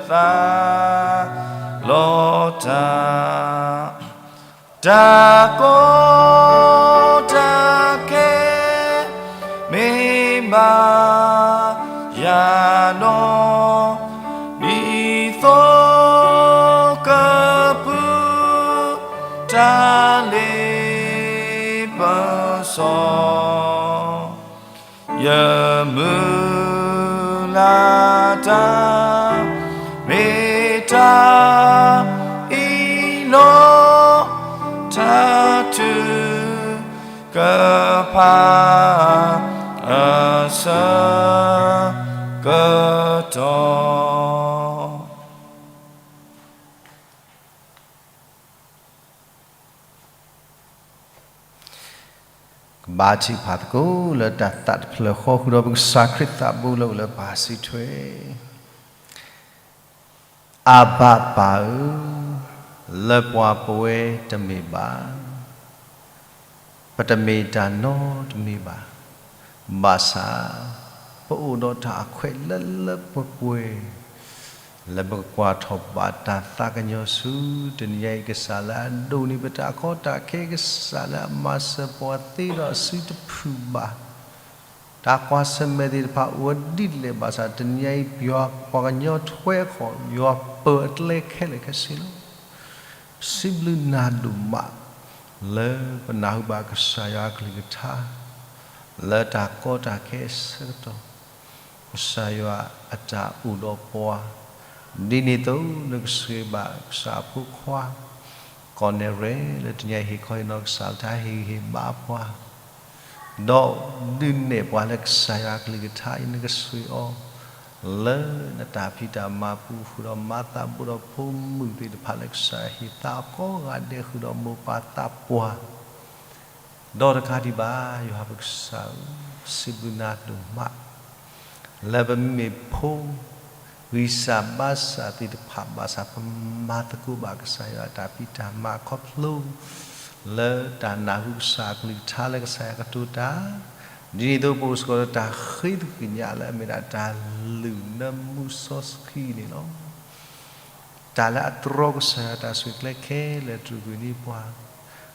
သးလီၤတၢ် တၢ်ကီတၢ်ခဲ မ့ၢ်ဘၣ်ယၤဒီး ဒ်သိးကပုၢ်တၢ်လ့ပစီ ယမုၢ်လၢ်တၢ် မ့ၢ်တၢ်အံၤလီၤ. တၢ်ထု ဆၢကတီၢ် ကဘါထုကဖၣ်သကိးလၢတၢ်သးတဖျၢၣ်ဃီ ဃုာ်ဒီးပကစၢ်ခရံာ်သးဘိလၢအိၣ်လၢပၢ်စုထွဲ, အဘၣ်ပၢ်ဧၢ, လၢပှၤပဝဲတမ့ၢ်ဘၣ်, ပတမ့ၢ်တၢ်နီတမံၤဘၣ်, ဘၣ်ဆၣ် ပအိၣ်ဒီးတၢ်အခွဲးလၢလၢပှဲၤပှဲၤ လၢပကကွၢ်ထီၣ်ဘၣ်တၢ်သးကညီၤဆူ တနံၤညါအံၤ ကစၢ်လၢအဒိၣ်န့ၢ်ပတၢ်ကီတၢ်ခဲ, ကစၢ်လၢအမၤစၢၤပှၤသ့ဒီးအစုတဖုၣ်ဘၣ်. တၢ်ကွၢ်ဆၢၣ်မဲာ်သ့ၣ်တဖၣ်အိၣ်ဝဲဒ်လဲၣ်ဘၣ်ဆၣ် တနံၤညါအံၤ ယွၤပှၤကညီထွဲဃီၤ ယွၤပၢၤအကျဲခဲလၢာ်ခဲဆ့လီၤ. စံးဘျုးနၤဒိၣ်မး လၢပနၢ်ဟူဘၣ်ကစၢ်ယွၤအကလုၢ်ကထါ လၢတၢ်ကီတၢ်ခဲအဆၢကတီၢ်, ကစၢ်ယွၤအတၢ်အိၣ်ဒီးပှၤ, ဒ်န့ၣ်အသိး နကဆိၣ်ဂ့ၤဘၣ်ကစၢ်အဖိခွါ ကီၢ်နဲၣ်ရဲၣ် လၢတနံၤညါအံၤဟ့ၣ်ခီဟ့ၣ်နီၤကစၢ်လၢတၢ်ဟ့ၣ်ဂံၢ်ဟ့ၣ်ဘါပှၤ ဒီးဒုးနဲၣ်ပှၤလၢကစၢ်ယွၤအကလုၢ်ကထါအံၤ နကဆိၣ်ဂ့ၤအီၤ လၢနတၢ်ဖံးတၢ်မၤပူၤ ဃုာ်ဒီးမၤသးဘိဒီးဖိမုၣ်သ့ၣ်တဖၣ်လၢကစၢ်ယွၤဟ့ၣ်သါအီၤကိးဂၤဒဲး ဃုာ်ဒီးမိၢ်ပၢ်သးပှၢ် ဒီးတကးဒံးဘၣ် ယွၤပကစၢ်ဧၢ, စံးဘျုးနၤဒိၣ်မး လၢပမ့မ့ၢ်ဖိ ဂံၢ်စၢ်ဘါစၢ်သ့ၣ်တဖၣ်ဘၣ်ဆၣ် ပမၤသကိးဘၣ်ကစၢ်ယွၤအတၢ်ဖံးတၢ်မၤခီဖျိ လၢတၢ်နၢ်ဟူကစၢ်အကလုၢ်ကထါလၢကစၢ်ယွၤကတိၤတၢ်, ဒ်န့ၣ်အသိးပအိၣ်စ့ၢ်ကီးလၢတၢ်ဃ့သကွံၢ်ညါလၢအမ့ၢ်ဒၣ်တၢ်လုၢ်နၢမူစီဆှံန့ၣ်လီၤ. တၢ်လၢအတြီကစၢ်ယွၤတၢ်ဆိၣ်ဂ့ၤခဲလၢာ်တြူာ်ကွံာ်န့ၢ်ပှၤ,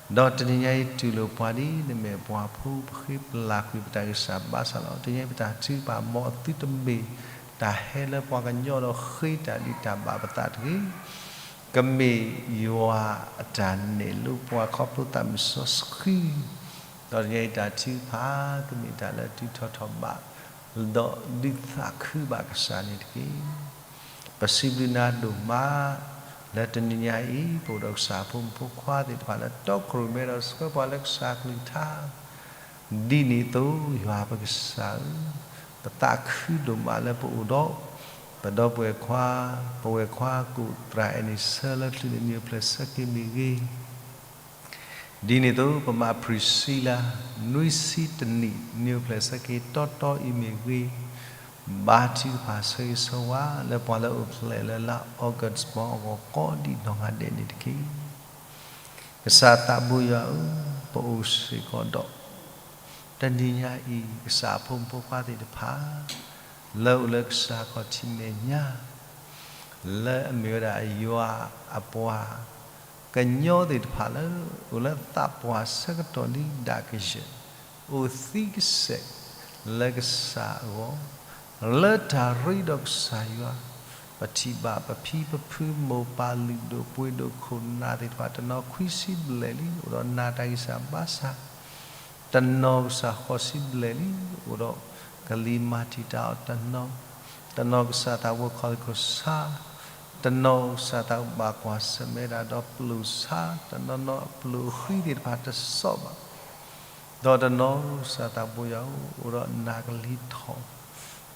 ဒီးတနံၤညါအံၤတူၢ်လိာ်ပှၤဒ်နမ့ၢ်ပှၤဖိ ပဃ့ပလၤကွံာ်ပတၢ်ဂံၢ်စၢ်ဘါစၢ်လီၤ. တနံၤညါအံၤပတၢ်ထုကဖၣ်မ်အသုတမ့ၢ် တၢ်ဟဲလၢပှၤကညီဒီးဃ့တၢ်ဒ်တၢ်ဘၣ်ပသးတဂ့ၤ, ကမ့ၢ်ယွၤအတၢ်နဲၣ်လိပှၤခီဖျိသးမုၣ်စီဆှံ, ဒီးတနံၤညါအံၤတၢ်ထုကဖၣ် ကမ့ၢ်တၢ်လၢဒုးထီၣ်ထီၣ်ဘး ဒီးဒုးသးခုဘၣ်ကစၢ်န့ၣ်တက့ၢ်. ပစံးဘျုးနၤဒိၣ်မး လၢတနံၤညါအံၤ ပအိၣ်ဒီးကစၢ်ဖိမုၣ်ဖိခွါသ့ၣ်တဖၣ်လၢတီခိၣ်ရိၣ်မဲဒီးဆှၢပှၤလၢကစၢ်ကလုၢ်ကထါ, ဒ်န့ၣ်အသိး ယွၤပကစၢ်ဧၢ, ပသးခုဒိၣ်မးလၢပအိၣ်ဒီး ပဒီပုၢ်ဝဲၢ်ခွါ, ပဝဲၢ်ခွါကိးသရၣ်အဲၣ်နံၣ်ဆၢလၢချုးန့ၣ် နံၣ်အိၣ်ဖျဲၣ်ဆၢက့ၤမ့ၢ်ဂ့ၤ ဒ်န့ၣ်အသိး ပမၤပြံၤစံလါ နွံဆံတနံၣ် နံၣ်အိၣ်ဖျဲၣ်ဆၢက့ၤတီတီအံၤမ့ၢ်ဂ့ၤ, ဘါထုကဖၣ်ဆၢဂ့ၤဆၢဝါ လၢပှၤလၢအိၣ်ဖျဲၣ်လၢလါ August မီအဂီၢ်ကိးဒံးနီၢ်ဂၤဒဲးန့ၣ်တက့ၢ်. ကစၢ်သးဘိယွၤဧၢ, ပအိၣ်စ့ၢ်ကီးဒီး တနံၤညါအံၤ ကစၢ်အဖိမုၣ်ဖိခွါသ့ၣ်တဖၣ် လၢအိၣ်လၢကစၢ်ခီၣ်ထံးမဲာ်ညါ လၢအမ့ၢ်ဝဲဒၣ်ယွၤအပှၤ ကညီသ့ၣ်တဖၣ်လၢအိၣ်လၢသးပှၢ်ဆၢကတီၢ်လံဒၣ်ကယဲၢ် အိၣ်သံကစဲးလၢကစၢ်အဂီၢ် လၢတၢ်ရ့ဒီးကစၢ်ယွၤ ပထံၣ်ဘၣ်ပဖံပဖုမိၢ်ပၢ်လုၢ်ဒိၣ်ပှ့ၤဒိၣ်ခိၣ်နၢ်သ့ၣ်တဖၣ် တနီၤခွံဆံဘျဲၣ်လံ အိၣ်ဒီးနၢ်တၢ်ဂံၢ်စၢ်ဘါစၢ် တနီၤကစၢ်ဃိးဆံဘျဲၣ်လံ အိၣ်ဒီးကလံၤမၤတံာ်တာ်အီၤတနီၤ, တနီၤကစၢ်သးဝဲခီၣ်ခိၣ်ဆါ, တနီၤကစၢ်သးဘၣ်ကွၢ်ဆၢၣ်မဲာ်ဒၣ်ဒီးပျိာ်ဆါ, တနီၤနီၤအပျိာ်အဃံသ့ၣ်တဖၣ်တစီၣ်ဘၣ် ဒီးတနီၤကစၢ်သးဘိယွၤဧၢ အိၣ်ဒီးနၢ်ကလံၤထီၣ်,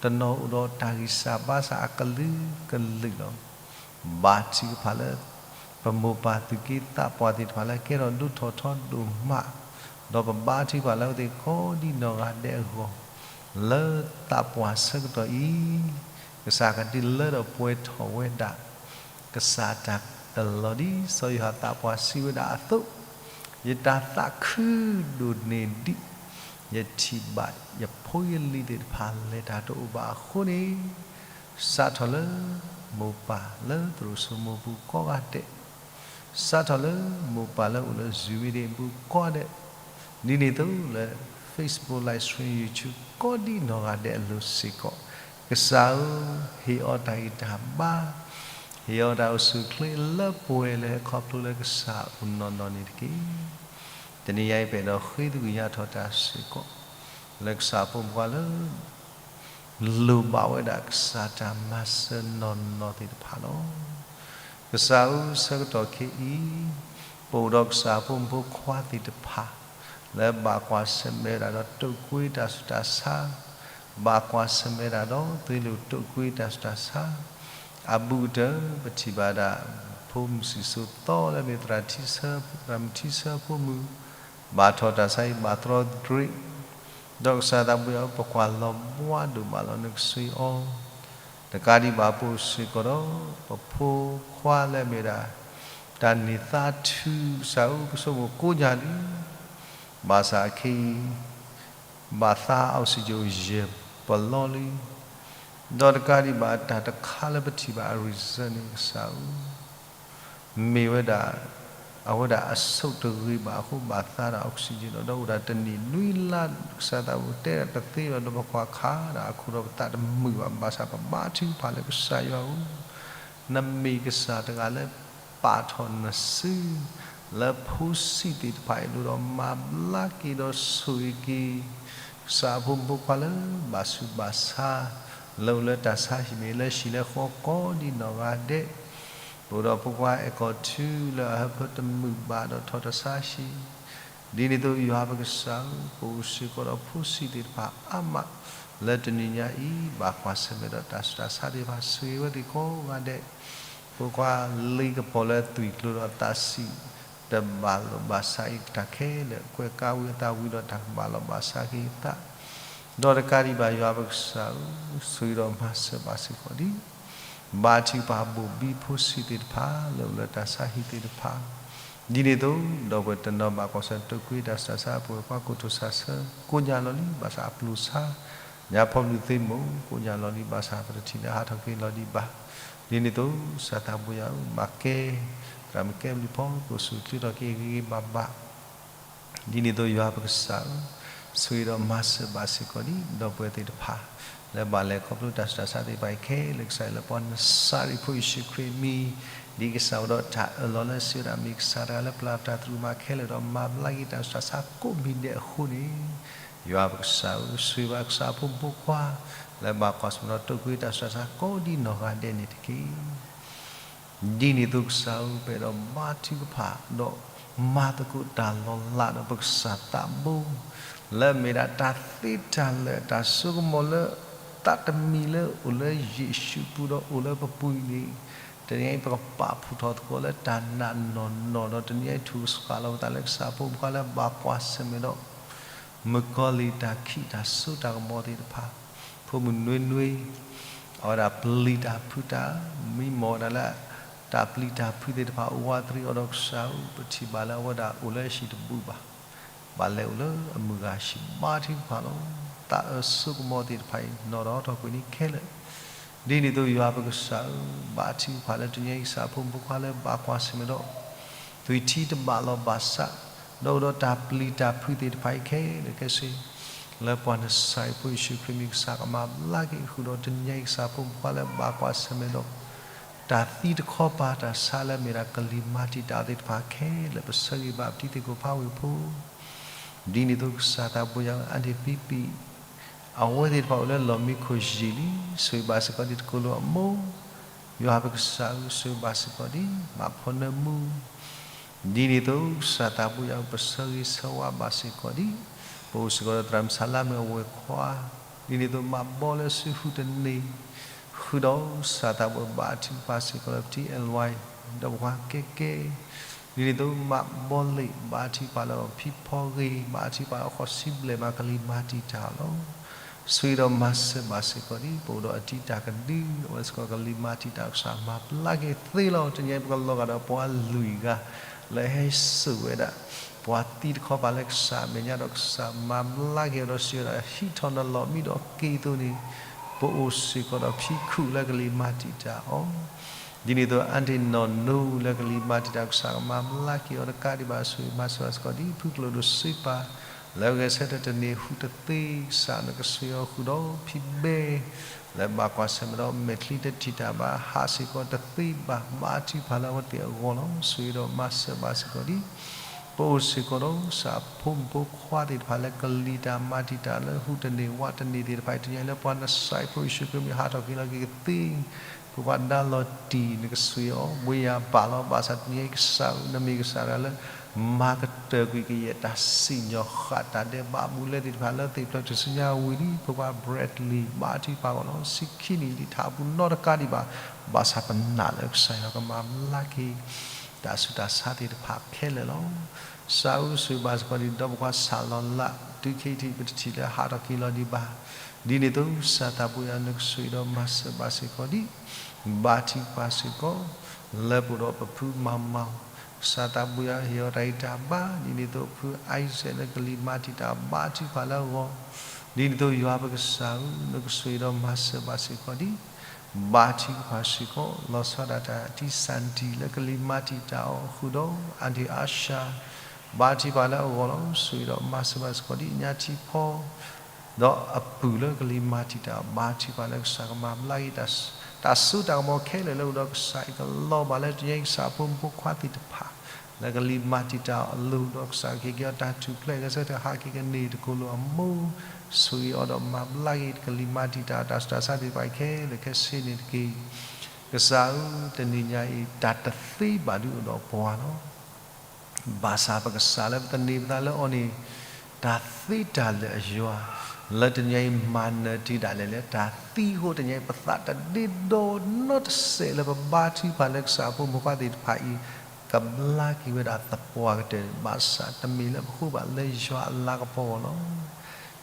တနီၤအိၣ်ဒီးတၢ်ဂံၢ်စၢ်ဘါစၢ်အကလုာ်ကလုာ်လီၤ. ဘါထုကဖၣ်လၢ ပမိၢ်ပၢ်သူၣ်က့သးပှၢ်သ့ၣ်တဖၣ်လၢကဲထီၣ်ဒိၣ်ထီၣ်ထီဒိၣ်မး, ဒီးပဘါထုကဖၣ်လၢအဝဲသ့ၣ်ကိးဒံးနီၢ်ဂၤဒဲးအဂီၢ်, လၢသးပှၢ်ဆၢကတီၢ်အံၤ, ကစၢ်ကဒုးလၢထီၣ်ပှဲၤထီၣ်ဝဲဒၣ် ကစၢ်တၢ်အၢၣ်လီၤ ဒ်စီၤယိၤဟၣ်သးပှၢ်စံးဝဲဒၣ်အသိး, ယတၢ်သးခုဒိၣ်န့ၢ်ဒံး, ယထံၣ်ဘၣ်ယဖိယလံၤသ့ၣ်တဖၣ်လဲၤတၢ်တအိၣ်ဘၣ်အဃိန့ၣ်, စးထီၣ်လၢမိၢ်ပၢ်လၢသရိာ်စိမိၢ်ပူၤကိးဂၤဒဲး, စးထီၣ်လၢမိၢ်ပၢ်လၢအိၣ်လၢ Zoom meeting ပူၤကိးဂၤဒဲး, ဒ်န့ၣ်အသိးလၢ Facebook live stream YouTube ကိးဒံးနီၢ်ဂၤဒဲးအလိၤစ့ၢ်ကီး, ကစၢ်ဧၢ, ဟ့ၣ်အီၤတၢ်ဂံၢ်တၢ်ဘါ, ဟ့ၣ်အီၤတၢ်အိၣ်ဆူၣ်အိၣ်ချ့လၢပှဲၤလၢဟဲခီဖျိလၢကစၢ်အိၣ်နီၢ်နီၢ်န့ၣ်တက့ၢ်. တနံၤအံၤပအဲၣ်ဒိးဃ့သကွံာ်ညါထီၣ်တၢ်စ့ၢ်ကီး, လၢကစၢ်ဖိမုၣ်ဖိခွါလၢ လိၣ်ဘၣ်ဝဲဒၣ်ကစၢ်တၢ်မၤစၢၤနီၢ်နီၢ်သ့ၣ်တဖၣ်လီၤ. ကစၢ်ဧၢ, ဆၢကတီၢ်ခဲအံၤ, ပအိၣ်ဒီးကစၢ်ဖိမုၣ်ဖိခွါသ့ၣ်တဖၣ် လၢဘၣ်ကွၢ်ဆၢၣ်မဲာ်ဝဲဒၣ်ဒီးတိာ်ကွံာ်တၢ်ဆူးတၢ်ဆါ, ဘၣ်ကွၢ်ဆၢၣ်မဲာ်တၢ်ဒီး သုးဟံးလိာ်တိာ်ကွံာ်တၢ်ဆူးတၢ်ဆါ အဘူးကတၢၢ် ပထံၣ်ဘၣ်ဒၣ် ဖိမုၣ်စံၣ်စိၤသီလၢအမ့ၢ်သရၣ်ထံဆၢ သရၣ်မုၣ်ထံဆၢဖိမုၣ် ဘၣ်ထီၣ်တၢ်ဆါဟံၣ် ဘၣ်သရီတြ့း ဒီးကစၢ်သးဘိယွၤဧၢ ပကွၢ်လီၤဘှါဒိၣ်မးလီၤ နကစၢ်ယွၤအီၤ တကးဒံးဘၣ် ပအိၣ်စ့ၢ်ကီးဒီး ပဖိခွါလၢအမ့ၢ်ဒၣ် တၢ်န့ၢ်သါထုကစၢ်ဧၢ ပဆိကမိၣ်ကိးညါလံ ဘၣ်ဆၣ်ခဲအံၤ ဘၣ်သါ oxygen ယဲၢ်ပလီလံ ဒီးတကးဒံးဘၣ် တၢ်တခါလၢပထံၣ်ဘၣ်အ result န့ၣ် ကစၢ်ဧၢ မ့ၢ်ဝဲဒၣ် အဝဲဒၣ်အဆိၣ်တဂ့ၤဘၣ်အဃိ ဘၣ်သါဒၣ် oxygen ဒီး ဒီးအိၣ်ဒၣ်တနံၣ်နွံလါ ကစၢ်သးဘိတဲဒၣ်တသ့ဒီး ဒီးပကွၢ်ခးဒၣ်အခိၣ်ဒီးပသးတမုာ်ဘၣ် ဘၣ်ဆၣ်ပဘါထုကဖၣ်လၢကစၢ်ယွၤဧၢ နမ့ၢ်ကစၢ်တဂၤလၢပာ်ထီၣ်နစု လၢဖိဆံးသ့ၣ်တဖၣ်အလိၤဒီး မၤဘျါက့ၤဒီးဆိၣ်ဂ့ၤက့ၤ ကစၢ်အဖိမုၣ်ဖိခွါလၢဘၣ်ဆူးဘၣ်ဆါ လၢအိၣ်လၢတၢ်ဆါဟံၣ်မ့ၢ်လၢဟံၣ်လၢဃီကိးဒ်နီၢ်ဂၤဒဲး ပအိၣ်ဒီးဖိခွါအဲၣ်ကီၢ်ထူလၢအဟၢဖၢတမုာ်ဘၣ်ဒီးထီၣ်တၢ်ဆါဟံၣ် ဒ်န့ၣ်အသိးယွၤပကစၢ်ဧၢ ပအိၣ်စ့ၢ်ကီးဒီးဖိဆံးသ့ၣ်တဖၣ်အါမး လၢတနံၤညါအံၤ ဘၣ်ကွၢ်ဆၢၣ်မဲာ်ဒီးတၢ်ဆူးတၢ်ဆါသ့ၣ်တဖၣ် ဆိၣ်ဂ့ၤဝဲသ့ၣ်ကိးဂၤဒဲး ဖိခွါလ့ကပီၤလၢအသွံၣ်ကျိၤဒီးအသးဆံး တဘၣ်လိာ်ဘၣ်စးအံၤတၢ်ခဲလၢာ် ကွဲးကါဝံၤအသးဝံၤဒီးတၢ်ကဘၣ်လိာ်ဘၣ်စးက့ၤအသး ဒီးတကးဒံးဘၣ်ယွၤပကစၢ်ဧၢ ဆိၣ်ဂ့ၤဒီးမၤစၢၤဘၣ်စ့ၢ်ကီးဒံး ဘါထုကဖၣ်ဘိၣ်ဘံဖိဆံးသ့ၣ်တဖၣ် လၢအိၣ်လၢတၢ်ဆါဟံၣ်သ့ၣ်တဖၣ် ဒ်န့ၣ်အသိး ဒီပုၢ်ဝဲၢ်တနီၤဘၣ်ကွၢ်ဆၢၣ်မဲာ်တိာ်ကွံာ်တၢ်ဆူးတၢ်ဆါ ပဝဲပှၤကိတိာ်ဆၢဆၢ ကိးညါလီၤလံ ဘၣ်ဆၣ်အပျိၢ်ဆါ ညါဖီမုၢ်သ့မိၢ် ကိးညါလီၤလံ ဘၣ်ဆၣ်ပတထံၣ်လၢဟးထီၣ်က့ၤလီၤဒံးဘၣ် ဒ်န့ၣ်အသိး ကစၢ်သးဘိယွၤဧၢ ဘၣ်ကဲ သရၣ်မုၣ်ကဲဘျုးဖီ ကအိၣ်ဆူၣ်အိၣ်ချ့ထီၣ်က့ၤဂ့ၤဂ့ၤဘၣ်ဘၣ် ဒ်န့ၣ်အသိးယွၤပကစၢ်ဧၢ, ဆိၣ်ဂ့ၤဒီးမၤစၢၤဘၣ်စ့ၢ်ကီးဒံး ဒီပုၢ်ဝဲၢ်သ့ၣ်တဖၣ် လၢဘၣ်လဲၤခီဖျိတၢ်ဆူးတၢ်ဆါသ့ၣ်တဖၣ်အံၤခဲလၢာ် ကစၢ်လၢပှၤနစၤရ့းဖိယ့ၣ်ၡူးခရံာ်အမံၤ, ဒ်ကစၢ်အိၣ်ဒီးတၢ်အၢၣ်လီၤလၢစံးဝဲဒၣ် မ့ၢ်ကစၢ်တဂၤလၢပျၢ်တၢ်သရူးမၤခဲလၢာ်ဒီးမၤဘျါက့ၤတၢ်ဆူးတၢ်ဆါကိးမံၤဒဲးအဃိန့ၣ်, ယွၤပကစၢ်ဧၢ, ဆိၣ်ဂ့ၤဘၣ်ကစၢ်အဖိမုၣ်ဖိခွါ လၢဘၣ်ကွၢ်ဆၢၣ်မဲာ်ဒီးတိာ်ကွံာ်တၢ်ဆူးတၢ်ဆါကိးဒ်နီၢ်ဂၤဒဲးန့ၣ်တက့ၢ်. ဒ်န့ၣ်အသိးကစၢ်ဧၢ, ပအဲၣ်ဒိးဘါထုကဖၣ် ဒီးမၤသကိးတၢ်လီၤလးဒီးပကစၢ်သးဘိ, လၢအမ့ၢ်ဒၣ်တၢ်သ့တၢ်လၢာ်တၢ်စိကမီၤလၢ သးတမံၤလၢအိၣ်လၢယ့ၣ်ၡူးပူၤဒီးအိၣ်လၢပပူၤအံၤန့ၣ်, တနံၤအံၤပကပာ်ဖှိၣ်ထီၣ်သကိးလၢတၢ်နာ်နီၢ်နီၢ်ဒီး တနံၤအံၤထုးကဆှီလီၤပသးလၢကစၢ်အဖိမုၣ်ဖိခွါလၢဘၣ်ကွၢ်ဆၢၣ်မဲာ်ဒီး မုၣ်ကီၤလံၢ်တၢ်ခံးတၢ်စိတၢ်ကမီၤသ့ၣ်တဖၣ်, ဖိမုၣ်နွ့နွ့ အဝဲဒၣ်ပျံၤတၢ်ဖုးတၢ်, မံမီၢ်ဝဲဒၣ်လၢ တၢ်ပျံၤတၢ်ဖုးသ့ၣ်တဖၣ်အိၣ်ဝးတရံးအီၤဒီးကစၢ်ဧၢ, ပထံၣ်ဘၣ်လၢအဝဲဒၣ်အိၣ်လၢဟံၣ်တဘူးဘၣ်, ဘၣ်လဲၤအိၣ်လၢအမုၢ်ဂၤဟံၣ်ဘါထုကဖၣ်လီၤ. သးအၢစိကမီၤသ့ၣ်တဖၣ်အံၤ နီၣ်ထီၣ်ထီၣ်ကွံာ်န့ၣ်ခဲလၢာ် ဒ်န့ၣ်အသိးယွၤပကစၢ်ဧၢ, ဘါထုကဖၣ်လၢတနံၤအံၤကစၢ်အဖိမုၣ်ဖိခွါလၢဘၣ်ကွၢ်ဆၢၣ်မဲာ်ဒီး သွံၣ်ထံတဘၣ်လီၤဘၣ်စး, ဒီးအိၣ်ဒီးတၢ်ပျံၤတၢ်ဖုးသ့ၣ်တဖၣ်အံၤခဲလၢာ်ခဲဆ့, လၢပှၤနစၤရ့းဖိယ့ၣ်ၡူးခရံာ်မံၤကစၢ်ကမၤဘျါက့ၤဃုာ်ဒီးတနံၤအံၤကစၢ်အဖိမုၣ်ဖိခွါလၢဘၣ်ကွၢ်ဆၢၣ်မဲာ်ဒီး တၢ်သံတခီပၤတၢ်ဆါလၢအမ့ၢ်ဒၣ်ကလံၤမၤတံာ်တာ်သ့ၣ်တဖၣ်ခဲလၢာ် ပဆၢဂ့ၤဘၣ်ပတံၤသကိးဖးဝ့ၢ်ဖိ ဒ်န့ၣ်အသိးကစၢ်သးဘိယွၤဧၢ, အါတံၤပံပံၤ အဝဲသ့ၣ်တဖၣ်အိၣ်လၢလီၢ်မံခိၣ်ယံာ်လံ, ဆိၣ်ဂ့ၤဘၣ်စ့ၢ်ကီးဒံးတကိးလိာ်အမိၢ်, ယွၤပကစၢ်ဧၢ, ဆိၣ်ဂ့ၤဘၣ်စ့ၢ်ကီးဒံး မၤဖီနၢမူ ဒ်န့ၣ်အသိးကစၢ်သးဘိယွၤဧၢ, ပဆၢဂ့ၤဆၢဝါဘၣ်စ့ၢ်ကီးဒံး ပအိၣ်စ့ၢ်ကီးဒီးသရၣ်မုၣ်ဆါလါမ့ၢ်အဝဲၢ်ခွါ, ဒ်န့ၣ်အသိးမၤဘီလၢစုဟူးတန့ၢ် ဃုာ်ဒီးကစၢ်သးဘိဘါထုကဖၣ်စ့ၢ်ကီးဒီး ပတံၤအဲၣ်ဝါ ဒီးပှၤကဲကဲ ဒ်န့ၣ်အသိးမၤဘီလံာ် ဘါထုကဖၣ်လၢအဖံဖီဂ့ၤ ဘါထုကဖၣ်လၢဃိးဆံဘျဲၣ်မးကလံၤမၤတံာ်တာ်လီၤ. ဆိၣ်ဂ့ၤဒီးမၤစၢၤဘၣ်စ့ၢ်ကီးဒံး ပအိၣ်ဒီးအတံၤတၢ်ကဒု အဝဲစ့ၢ်ကီးကလံၤမၤတံာ်တာ်ကစၢ်မၤဘျါက့ၤသ့လီၤ. တနံၤအံၤပကလီၤဂာ်ဒီးပှၤလွံၢ်ဂၤ လၢဟဲစိာ်ဝဲဒၣ် ပှၤသံတခီပၤလၢကစၢ်အမဲာ်ညါဒီးကစၢ်မၤဘျါက့ၤအီၤဒီးစံးဝဲဒၣ် ဟံးထီၣ်နလီၢ်မံဒီးက့ၤအသိးန့ၣ် ပအိၣ်စ့ၢ်ကီးဒီးဖံခုၣ်လၢကလံၤမၤတံာ်တာ်အီၤ ဒ်န့ၣ်အသိးအါတံၤနီၢ်နူလၢကလံၤမၤတံာ်တာ်ကစၢ်ကမၤဘျါက့ၤအီၤတကးဒံးဘၣ် ဆိၣ်ဂ့ၤမၤစၢၤဘၣ်စ့ၢ်ကီးဒံး ဖုကျိၣ်ဒိၣ်စ့ပၤ လၢအဂဲၤဆၢထၢၣ်တန့ၢ်ဟူးတသ့ ကစၢ်နကစၢ်ယွၤဃုာ်ဒီးဖံဘဲ လၢဘၣ်ကွၢ်ဆၢၣ်မဲာ်ဒီးမဲာ်ချံတထံၣ်တၢ်ဘၣ် ဟးစ့ၢ်ကီးတသ့ဘၣ် ဘါထုကဖၣ်လၢအဝဲသ့ၣ်အဂီၢ်လီၤ. ဆိၣ်ဂ့ၤဒီးမၤစၢၤဘၣ်စ့ၢ်ကီးဒံး ပအိၣ်စ့ၢ်ကီးဒီးကစၢ်ဖိမုၣ်ဖိခွါသ့ၣ်တဖၣ်လၢကလံၤတၢ်မၤတံာ်တာ်လၢဟူးတန့ၢ်ဝးတန့ၢ်သ့ၣ်တဖၣ်အံၤ တနံၤအံၤလၢပှၤနစၤရ့းဖိယ့ၣ်ၡူးခရံာ်မံၤဟးထီၣ်က့ၤလီၤက့ၤကသ့ ပှၤဒါလီၤတံၢ်နကစၢ်ယွၤ ဘှ့ယၤပာ်လီၤ ဘၣ်ဆၣ်တနံၤအံၤကစၢ်ဧၢ နမ့ၢ်ကစၢ်တဂၤလၢ မၤကတၢၢ်ကွံာ်ကယဲၢ်တၢ်စံၣ်ညီၣ်ဃာ်တၢ်ဒဲးဘးဘူးလဲသ့ၣ်တဖၣ်လၢသ့ၣ်ဖျၢၣ်ထူၣ်စုညါဝံၤလံ, ဖိခွါ Bradley ဘါထုကဖၣ်အဂီၢ်လီၤ. ဆံခံနံၣ်လံ ထးပူၤနီတကးဒံးဘၣ်, ဘၣ်ဆၣ်ပနာ်လၢကစၢ်ယွၤကမၤဘျါက့ၤ တၢ်ဆူးတၢ်ဆါသ့ၣ်တဖၣ်ခဲလၢာ်လီၤ. စးအူစံးဘၣ်စ့ၢ်ကီးဒ် ဒီးဖိခွါ ဆၣ်လီၤလး တုၤခဲအံၤထံး ပတထံၣ်လၢဟးထီၣ်က့ၤလီၤဒံးဘၣ်. ဒ်န့ၣ်အသိး ကစၢ်သးဘိယွၤ နကဆိၣ်ဂ့ၤဒီးမၤစၢၤဘၣ်စ့ၢ်ကီးဒံး ဘါထုကဖၣ်စ့ၢ်ကီး လၢပအိၣ်ဒီးပဖုမၤမၤ, ကစၢ်သးဘိယွၤ ဟ့ၣ်အီၤတၢ်ဂံၢ်တၢ်ဘါ, ဒ်န့ၣ်အသိး ဖု Isaac လၢကလံၤမၤတံာ်တာ် ဘါထုကဖၣ်လၢအဂီၢ်, ဒ်န့ၣ်အသိး ယွၤပကစၢ်ဧၢ, နကဆိၣ်ဂ့ၤဒီးမၤစၢၤဘၣ်စ့ၢ်ကီးဒံး ဘါထုကဖၣ်စ့ၢ်ကီး လီၤဆီဒၣ်တၢ် အတံၢ် Sandy လၢကလံၤမၤတံာ်တာ်အီၤဃုာ်ဒီး Auntie Asha ဘါထုကဖၣ်လၢအဂီၢ်လီၤ. ဆိၣ်ဂ့ၤဒီးမၤစၢၤဘၣ်စ့ၢ်ကီးဒံး ညါထံဖီ ဒီးအပုၢ်လၢကလံၤမၤတံာ်တာ် ဘါထုကဖၣ်လၢကစၢ်ကမၤဘျါက့ၤ တၢ်စိတၢ်ကမီၤခဲလၢာ်လၢအိၣ်ဒီးကစၢ်အံၤကလီၤဘၣ်လၢတနံၤအံၤ ကစၢ်အဖိမုၣ်ဖိခွါသ့ၣ်တဖၣ် လၢကလံၤမၤတံာ်တာ်အလိၤဒီးကစၢ်ကဟ့ၣ်က့ၤအီၤတၢ်ထူၣ်ဖျဲး ဂဲၤဆၢထၢၣ်ဟးက့ၤကန့ၢ်တကိၢ်လိာ်အမိၢ်, ဆိၣ်ဂ့ၤအီၤဒီးမၤဘျါက့ၤကလံၤမၤတံာ်တာ်တၢ်ဆူးတၢ်ဆါသ့ၣ်တဖၣ်ခဲလၢာ်ခဲဆ့န့ၣ်တက့ၢ်. ကစၢ်ဧၢ, တနံၤညါအံၤ တၢ်တသ့ဘၣ်ဒုးအိၣ်ဒီးပှၤလီၤ. ဘၣ်ဆၣ်ပကစၢ်လၢပသန့ၤပသးလၢအီၤန့ၣ် တၢ်သ့တၢ်လၢာ်အယွၤ လၢတနံၤအံၤမၤနၢၤတုၤဒၣ်လဲာ်လၢတၢ်သံအဃိ တနံၤအံၤ ပသးတဒ့ဒီနီတစဲးလၢပဘါထုကဖၣ်လၢကစၢ်အဖိမုၣ်ဖိခွါသ့ၣ်တဖၣ်အံၤ ကဘျါက့ၤဝဲဒၣ်သပှၢ်ကတၢၢ် ဘၣ်ဆၣ်တမ့ၢ်လၢပဃိဘၣ်လၢယွၤအလၤကပီၤအဂီၢ်လီၤ.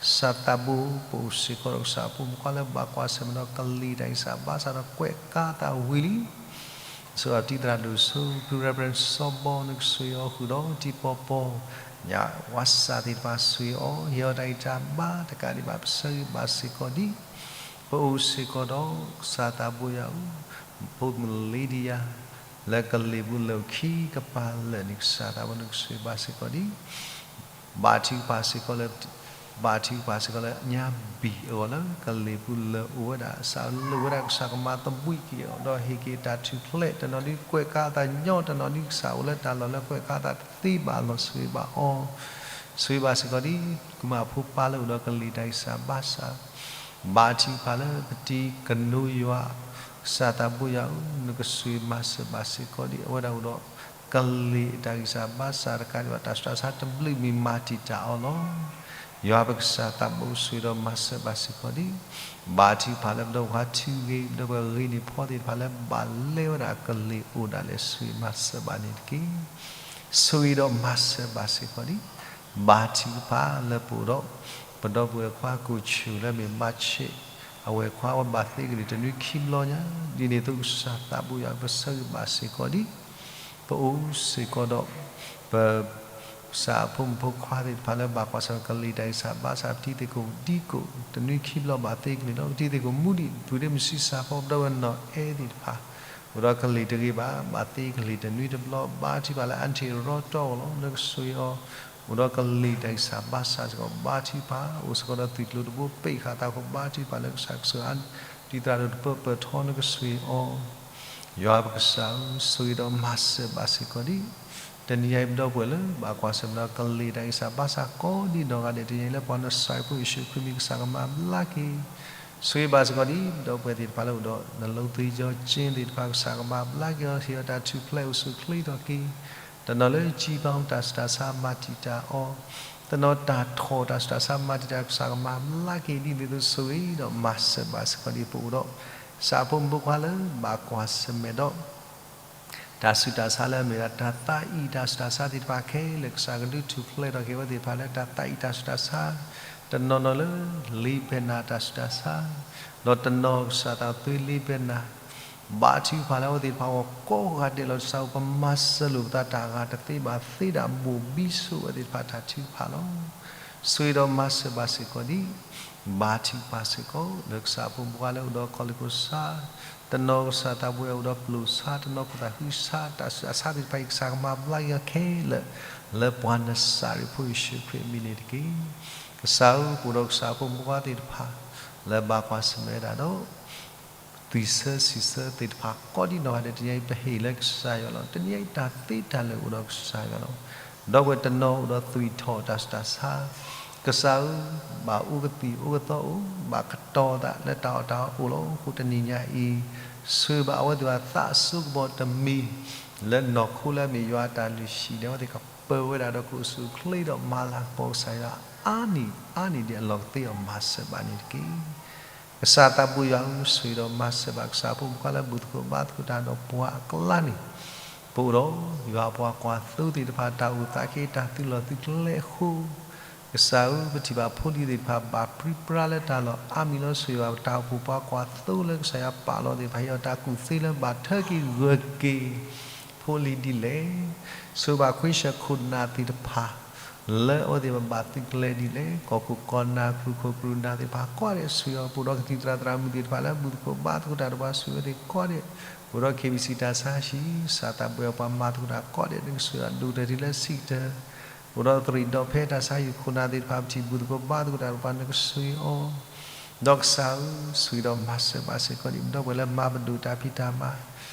ကစၢ်သးဘိ ပအိၣ်စ့ၢ်ကီးဒီးကစၢ်အဖိမုၣ်ဖိခွါလၢဘၣ်ကွၢ်ဆၢၣ်မဲာ်ဒီးကလံၤတၢ်ဂံၢ်စၢ်ဘါစၢ်ဒီး ကွဲးကါသးဝံၤလံ ဆိၣ်ဂ့ၤအီၤတံၤသရၣ်ဒိၣ်စိ ဖု Reverend စီၤဘီ နကဆိၣ်ဂ့ၤအီၤဃုာ်ဒီး တံၤပီၤပီၤ ညၣ်ဝါစၢ်သ့ၣ်တဖၣ် ဆိၣ်ဂ့ၤအီၤ ဟ့ၣ်အီၤတၢ်ဂံၢ်တၢ်ဘါတကးဒံးဘၣ် ပဆၢဂ့ၤဘၣ်စ့ၢ်ကီးဒံး ပအိၣ်စ့ၢ်ကီးဒီးကစၢ်သးဘိယွၤဧၢ, ဖိမုၣ် Lydia လၢကလံၤပူၤလၢခံကပၤလၢာ်န့ၣ် ကစၢ်သးဘိ နကဆိၣ်ဂ့ၤဘၣ်စ့ၢ်ကီးဒံး ဘါထုကဖၣ်စ့ၢ်ကီးလၢ ဘါထုကဖၣ်စ့ၢ်ကီးလၢညါဘံၣ်အဂီၢ်လၢကလံၤပူၤလၢအိၣ်ဝဲဒၣ် စးလိာ်ဝဲဒၣ်ကစၢ်ကမၤသဘှံးက့ၤအီၤ ဒီးဟ့ၣ်က့ၤတၢ်ထူၣ်ဖျဲး တနီၤဒုးကွဲးကါသးညီ တနီၤဒုးကစၢ်အိၣ်လၢတၢ်လီၢ်လၢကွဲးကါသးတသ့ဘၣ်အလီၢ် ဆိၣ်ဂ့ၤဘၣ်အီၤ ဆိၣ်ဂ့ၤဘၣ်စ့ၢ်ကီးဒံး ကုမၣ်ဖိပၢ်လၢအိၣ်ဒီးကလံၤတၢ်ဂံၢ်စၢ်ဘါစၢ် ဘါထုကဖၣ်လၢပတံၤကနိယွၤ ကစၢ်သးဘိယွၤဧၢ, နကဆိၣ်ဂ့ၤမၤစၢၤဘၣ်စ့ၢ်ကီးဒံး အဝဲဒၣ်အိၣ်ဒီးကလံၤတၢ်ဂံၢ်စၢ်ဘါစၢ်တကးဒံးဘၣ် တၢ်ဆူးတၢ်ဆါတဘျုးမံၤမၤတံာ်တာ်အီၤလီၤ. ယွၤပကစၢ်သးဘိ ဆိၣ်ဂ့ၤဒီးမၤစၢၤဘၣ်စ့ၢ်ကီးဒံး ဘါထုကဖၣ်လၢပဒီပုၢ်ဝဲၢ်ထုဂ့ၤ ပဒီပုၢ်ဝဲၢ်ဂ့ၤန့ၢ်ဖီသ့ၣ်တဖၣ်လၢဘၣ်လဲဝဲဒၣ်ကလံၤအိၣ်ဒၣ်လဲာ် ဆိၣ်ဂ့ၤမၤစၢၤဘၣ်န့ၣ်တက့ၢ်. ဆိၣ်ဂ့ၤဒီးမၤစၢၤဘၣ်စ့ၢ်ကီးဒံး ဘါထုကဖၣ်လၢပအိၣ်ဒီး ပဒီပုၢ်ဝဲၢ်ခွါကိးဆူၣ်လၢမ့ၢ်ဘၣ်ဆ့ၣ် အဝဲခွါဝဲဘၣ်သ့ကလံၤတနွံခံဘျီညါ ဒ်န့ၣ်အသိးကစၢ်သးဘိယွၤ ပဆၢဂ့ၤဘၣ်စ့ၢ်ကီးဒံး ပအိၣ်စ့ၢ်ကီးဒီး ပ ကစၢ်အဖိမုၣ်ဖိခွါသ့ၣ်တဖၣ်လၢဘၣ်ကွၢ်ဆၢၣ်မဲာ်ကလံၤတၢ်ဂံၢ်စၢ်ဘါစၢ် ပတံၤသကိးဒံကိး တနွံခံဘျီဘၣ်သ့ကလံၤလီၤ. ပတံၤသကိးမူဒံး ပှၤဒ့မုၣ်ဆံးစၢ်ဖိ ပဒီပုၢ်ဝဲၢ်နီၢ်အဲသ့ၣ်တဖၣ် အိၣ်ဒီးကလံၤတဂ့ၤဘၣ် ဘၣ်သ့ကလံၤတနွံတဘျီ ဘါထုကဖၣ်လၢ Auntie ရီတီအဂီၢ်လီၤ လၢကဆိၣ်ဂ့ၤအီၤ အိၣ်ဒီးကလံၤတၢ်ဂံၢ်စၢ်ဘါစၢ်စ့ၢ်ကီး ဘါထုကဖၣ် အိၣ်စ့ၢ်ကီးဒီးသုးကျိၤတဘိ ပ့ၣ်ဃာ်သးဃိ ဘါထုကဖၣ်လၢကစၢ်ကဆိၣ်ဂ့ၤ တံၤသရၣ်ဒိၣ်တပၢၢ်ပၢၢ်ထီ လၢကဆိၣ်ဂ့ၤအီၤ ယွၤပကစၢ်ဧၢ, ဆိၣ်ဂ့ၤဒီးမၤစၢၤဘၣ်စ့ၢ်ကီးဒံး တနံၤညါအံၤ ပဒီပုၢ်ဝဲၢ်လၢ ဘၣ်ကွၢ်ဆၢၣ်မဲာ်ဒီးကလံၤတၢ်ဂံၢ်စၢ်ဘါစၢ်ကိးဒံးနီၢ်ဂၤဒဲး တနံၤညါအံၤ လၢပှၤနစၢ်ရ့ၣ်ဖိယ့ၣ်ၡူးခရံာ်မံၤ ကစၢ်ကမၤဘျါက့ၤ ဆိၣ်ဂ့ၤဘၣ်စ့ၢ်ကီးဒံး ပဒီပုၢ်ဝဲၢ်သ့ၣ်တဖၣ်လၢအိၣ်ဒီး နလိသံယီကၠ့သ့ၣ်တဖၣ် ကစၢ်ကမၤဘျါက့ၤအီၤ ဟ့ၣ်အီၤတၢ်ထူၣ်ဖျဲးအိၣ်ဆူၣ်အိၣ်ချ့ထီၣ်က့ၤ တနီၤလၢ ကံဘီ တၢ်ဆူးတၢ်ဆါမၤတံာ်တာ်အီၤ တနီၤတၢ်ထီၣ်တၢ်ဆူးတၢ်ဆါမၤတံာ်တာ် ကစၢ်ကမၤဘျါက့ၤ ဒ်န့ၣ်အသိး ဆိၣ်ဂ့ၤဒီးမၤစၢၤဘၣ်စ့ၢ်ကီးဒံး ပအိၣ်ဒီး ကစၢ်အဖိမုၣ်ဖိခွါလၢ ဘၣ်ကွၢ်ဆၢၣ်မဲာ်ဒီး တၢ်ဆူးတၢ်ဆါလၢအမ့ၢ်ဒၣ် တၢ်သးအံၤတၢ်ဆူးတၢ်ဆါသ့ၣ်တဖၣ်ခဲလၢာ် ကစၢ်ကဒုးထူၣ်ဖျဲးထီၣ်က့ၤအဝဲသ့ၣ်တဖၣ်လၢ တၢ်သးအံၤတၢ်ဆူးတၢ်ဆါ တနီၤနီၤလၢ လံာ်ပဲၢ်နၤတၢ်ဆူးတၢ်ဆါ ဒီးတနီၤကစၢ်သးသွံလံာ်ပဲၢ်နၤ ဘါထုကဖၣ်လၢအဝဲသ့ၣ်တဖၣ်အဂီၢ်ကိးဂၤဒဲးလီၤ. ကစၢ်ဧၢ ပမၤစၢၤလိာ်ပသးတၢ်ဂၤတသ့ဘၣ်သ့ဒၣ် ဘိၣ်ဘံဆိအဝဲသ့ၣ်တဖၣ်တၢ်ထုကဖၣ်လီၤ. ဆိၣ်ဂ့ၤဒီးမၤစၢၤဘၣ်စ့ၢ်ကီးဒံး ဘါထုကဖၣ်စ့ၢ်ကီး လၢကစၢ်အဖိမုၣ်ဖိခွါလၢအိၣ်ဒီးကီၢ်လ့ၣ်ခိၣ်ဆါ, တနီၤကစၢ်သးဘိယွၤအိၣ်ဒီးပျိာ်ဆါ, တနီၤခိၣ်သးဟုဆါ, တၢ်ဆူးတၢ်ဆါသ့ၣ်တဖၣ်အံၤ ကစၢ်ကမၤဘျါက့ၤအီၤခဲလၢာ် လၢပှၤနစၢ်ရ့ၣ်ဖိယ့ၣ်ၡူးခရံာ်အမံၤန့ၣ်တက့ၢ်. ကစၢ်ဧၢ, ပအိၣ်ဒီးကစၢ်အဖိမုၣ်ဖိခွါသ့ၣ်တဖၣ် လၢဘၣ်ကွၢ်ဆၢၣ်မဲာ်ဝဲဒၣ်ဒီး သွံၣ်ဆၢဆံၣ်ဆၢသ့ၣ်တဖၣ်ကိးဒံးနီၢ်ဂၤဒဲး တနံၤအံၤ ပဟ့ၣ်လၢကစၢ်ယွၤလီၤ. တနံၤအံၤ တၢ်သ့တၢ်လၢာ်အိၣ်ဒီးကစၢ်ယွၤလီၤ. ဒီပုၢ်ဝဲၢ်တနီၤအိၣ်ဒီးသွံၣ်ထီၣ်တၢ်ဆူးတၢ်ဆါ, ကစၢ်ဧၢ, ဘၣ်အိၣ်ကသံၣ်အိၣ်ကသီအိၣ်, ဘၣ်ကတီၤသးလၢတၢ်အီၣ်တၢ်အီအိၣ်လီၤ. အဃိတနံၤညါအံၤ ဆိၣ်ဂ့ၤဘၣ်အဝဲသ့ၣ်အသးစိကမီၤတမံၤ လၢနီၢ်ခိလၢအမ့ၢ်ယွၤအတၢ်လုၢ်ဟံၣ်န့ၣ် အဝဲသ့ၣ် ပၢဝဲဒၣ်ဒီးကအိၣ်ဆူၣ်အိၣ်ချ့ဒီးမၤလၤကပီၤကစၢ်ယွၤအါနံၣ်အါနံၣ်ဒ်အလီၢ်ကသ့အီၤ မၤစၢၤဘၣ်န့ၣ်တက့ၢ်. ကစၢ်သးဘိယွၤဧၢ, ဆိၣ်ဂ့ၤဒီးမၤစၢၤဘၣ်ကစၢ်အဖိမုၣ်ခွါလၢဘူၣ်သကိးဘါသကိးတၢ်ဒီးပှၤအကျါန့ၣ်, ပအိၣ်ဒီးယွၤအပှၤကွၢ်သိသ့ၣ်တဖၣ် တၢ်အိၣ်သးက့ တၢ်သုးလီၢ်သုးကျဲအဃိ, ကစၢ်ဧၢ, ပထံၣ်ဘၣ်ဖိလံၤသ့ၣ်တဖၣ်ဘၣ်ပြံပြါလၢတၢ်လီၢ်အါမံၤလီၤ. ဆိၣ်ဂ့ၤဘၣ်ပတၢ်အိၣ်ဖှိၣ်ပှၤကွၢ်သိလၢကစၢ်ယွၤပာ်လီၤသ့ၣ်တဖၣ် ဟ့ၣ်အီၤတၢ်ကူၣ်သ့လၢဘၣ်ထၢက့ၤဂၢၢ်က့ၤ ဖိလံၤဒ်လဲၣ်. ဆိၣ်ဂ့ၤဘၣ်ခွံဆၢခိၣ်နၢ်သ့ၣ်တဖၣ် လၢအဝဲသ့ၣ်ဘၣ်သုးကျဲၤဒ်လဲၣ်, ကီၢ်ခိၣ်ကီၢ်နၢ် ကရူၢ်ခိၣ်ကရူၢ်နၢ်သ့ၣ်တဖၣ်ကိးဂၤဒဲး ဆိၣ်ဂ့ၤအီၤ, ပအိၣ်ဒီးကသံၣ်သရၣ်သရၣ်မုၣ်သ့ၣ်တဖၣ်လၢဘူၣ်သကိးဘါသကိးတၢ်ဒီးပှၤ ဆိၣ်ဂ့ၤအဝဲသ့ၣ်ကိးဂၤဒဲး, ပအိၣ်ဒီး KBC တၢ်ဆါဟံၣ် ကစၢ်သးဘိယွၤပှၤမၤသကိးတၢ်ကိးဂၤဒဲး နကဆိၣ်ဂ့ၤအီၤ, ဒိၣ်ကတၢၢ်ထံလၢဆံးကတၢၢ် ပအိၣ်ဒီးသရံၣ်ဒီဖဲတၢ်ဆါဟံၣ်ခိၣ်နၢ်သ့ၣ်တဖၣ် ပထံၣ်ဘူၣ်သကိးဘါသကိးတၢ်ဒီးပှၤ နကဆိၣ်ဂ့ၤအီၤ ဒီးကစၢ်ဧၢ, ဆိၣ်ဂ့ၤဒီးမၤစၢၤဘၣ်စ့ၢ်ကီးဒံး ပဒီပုၢ်ဝဲၢ်လၢမၤပဒိၣ်တၢ်ဖံးတၢ်မၤ,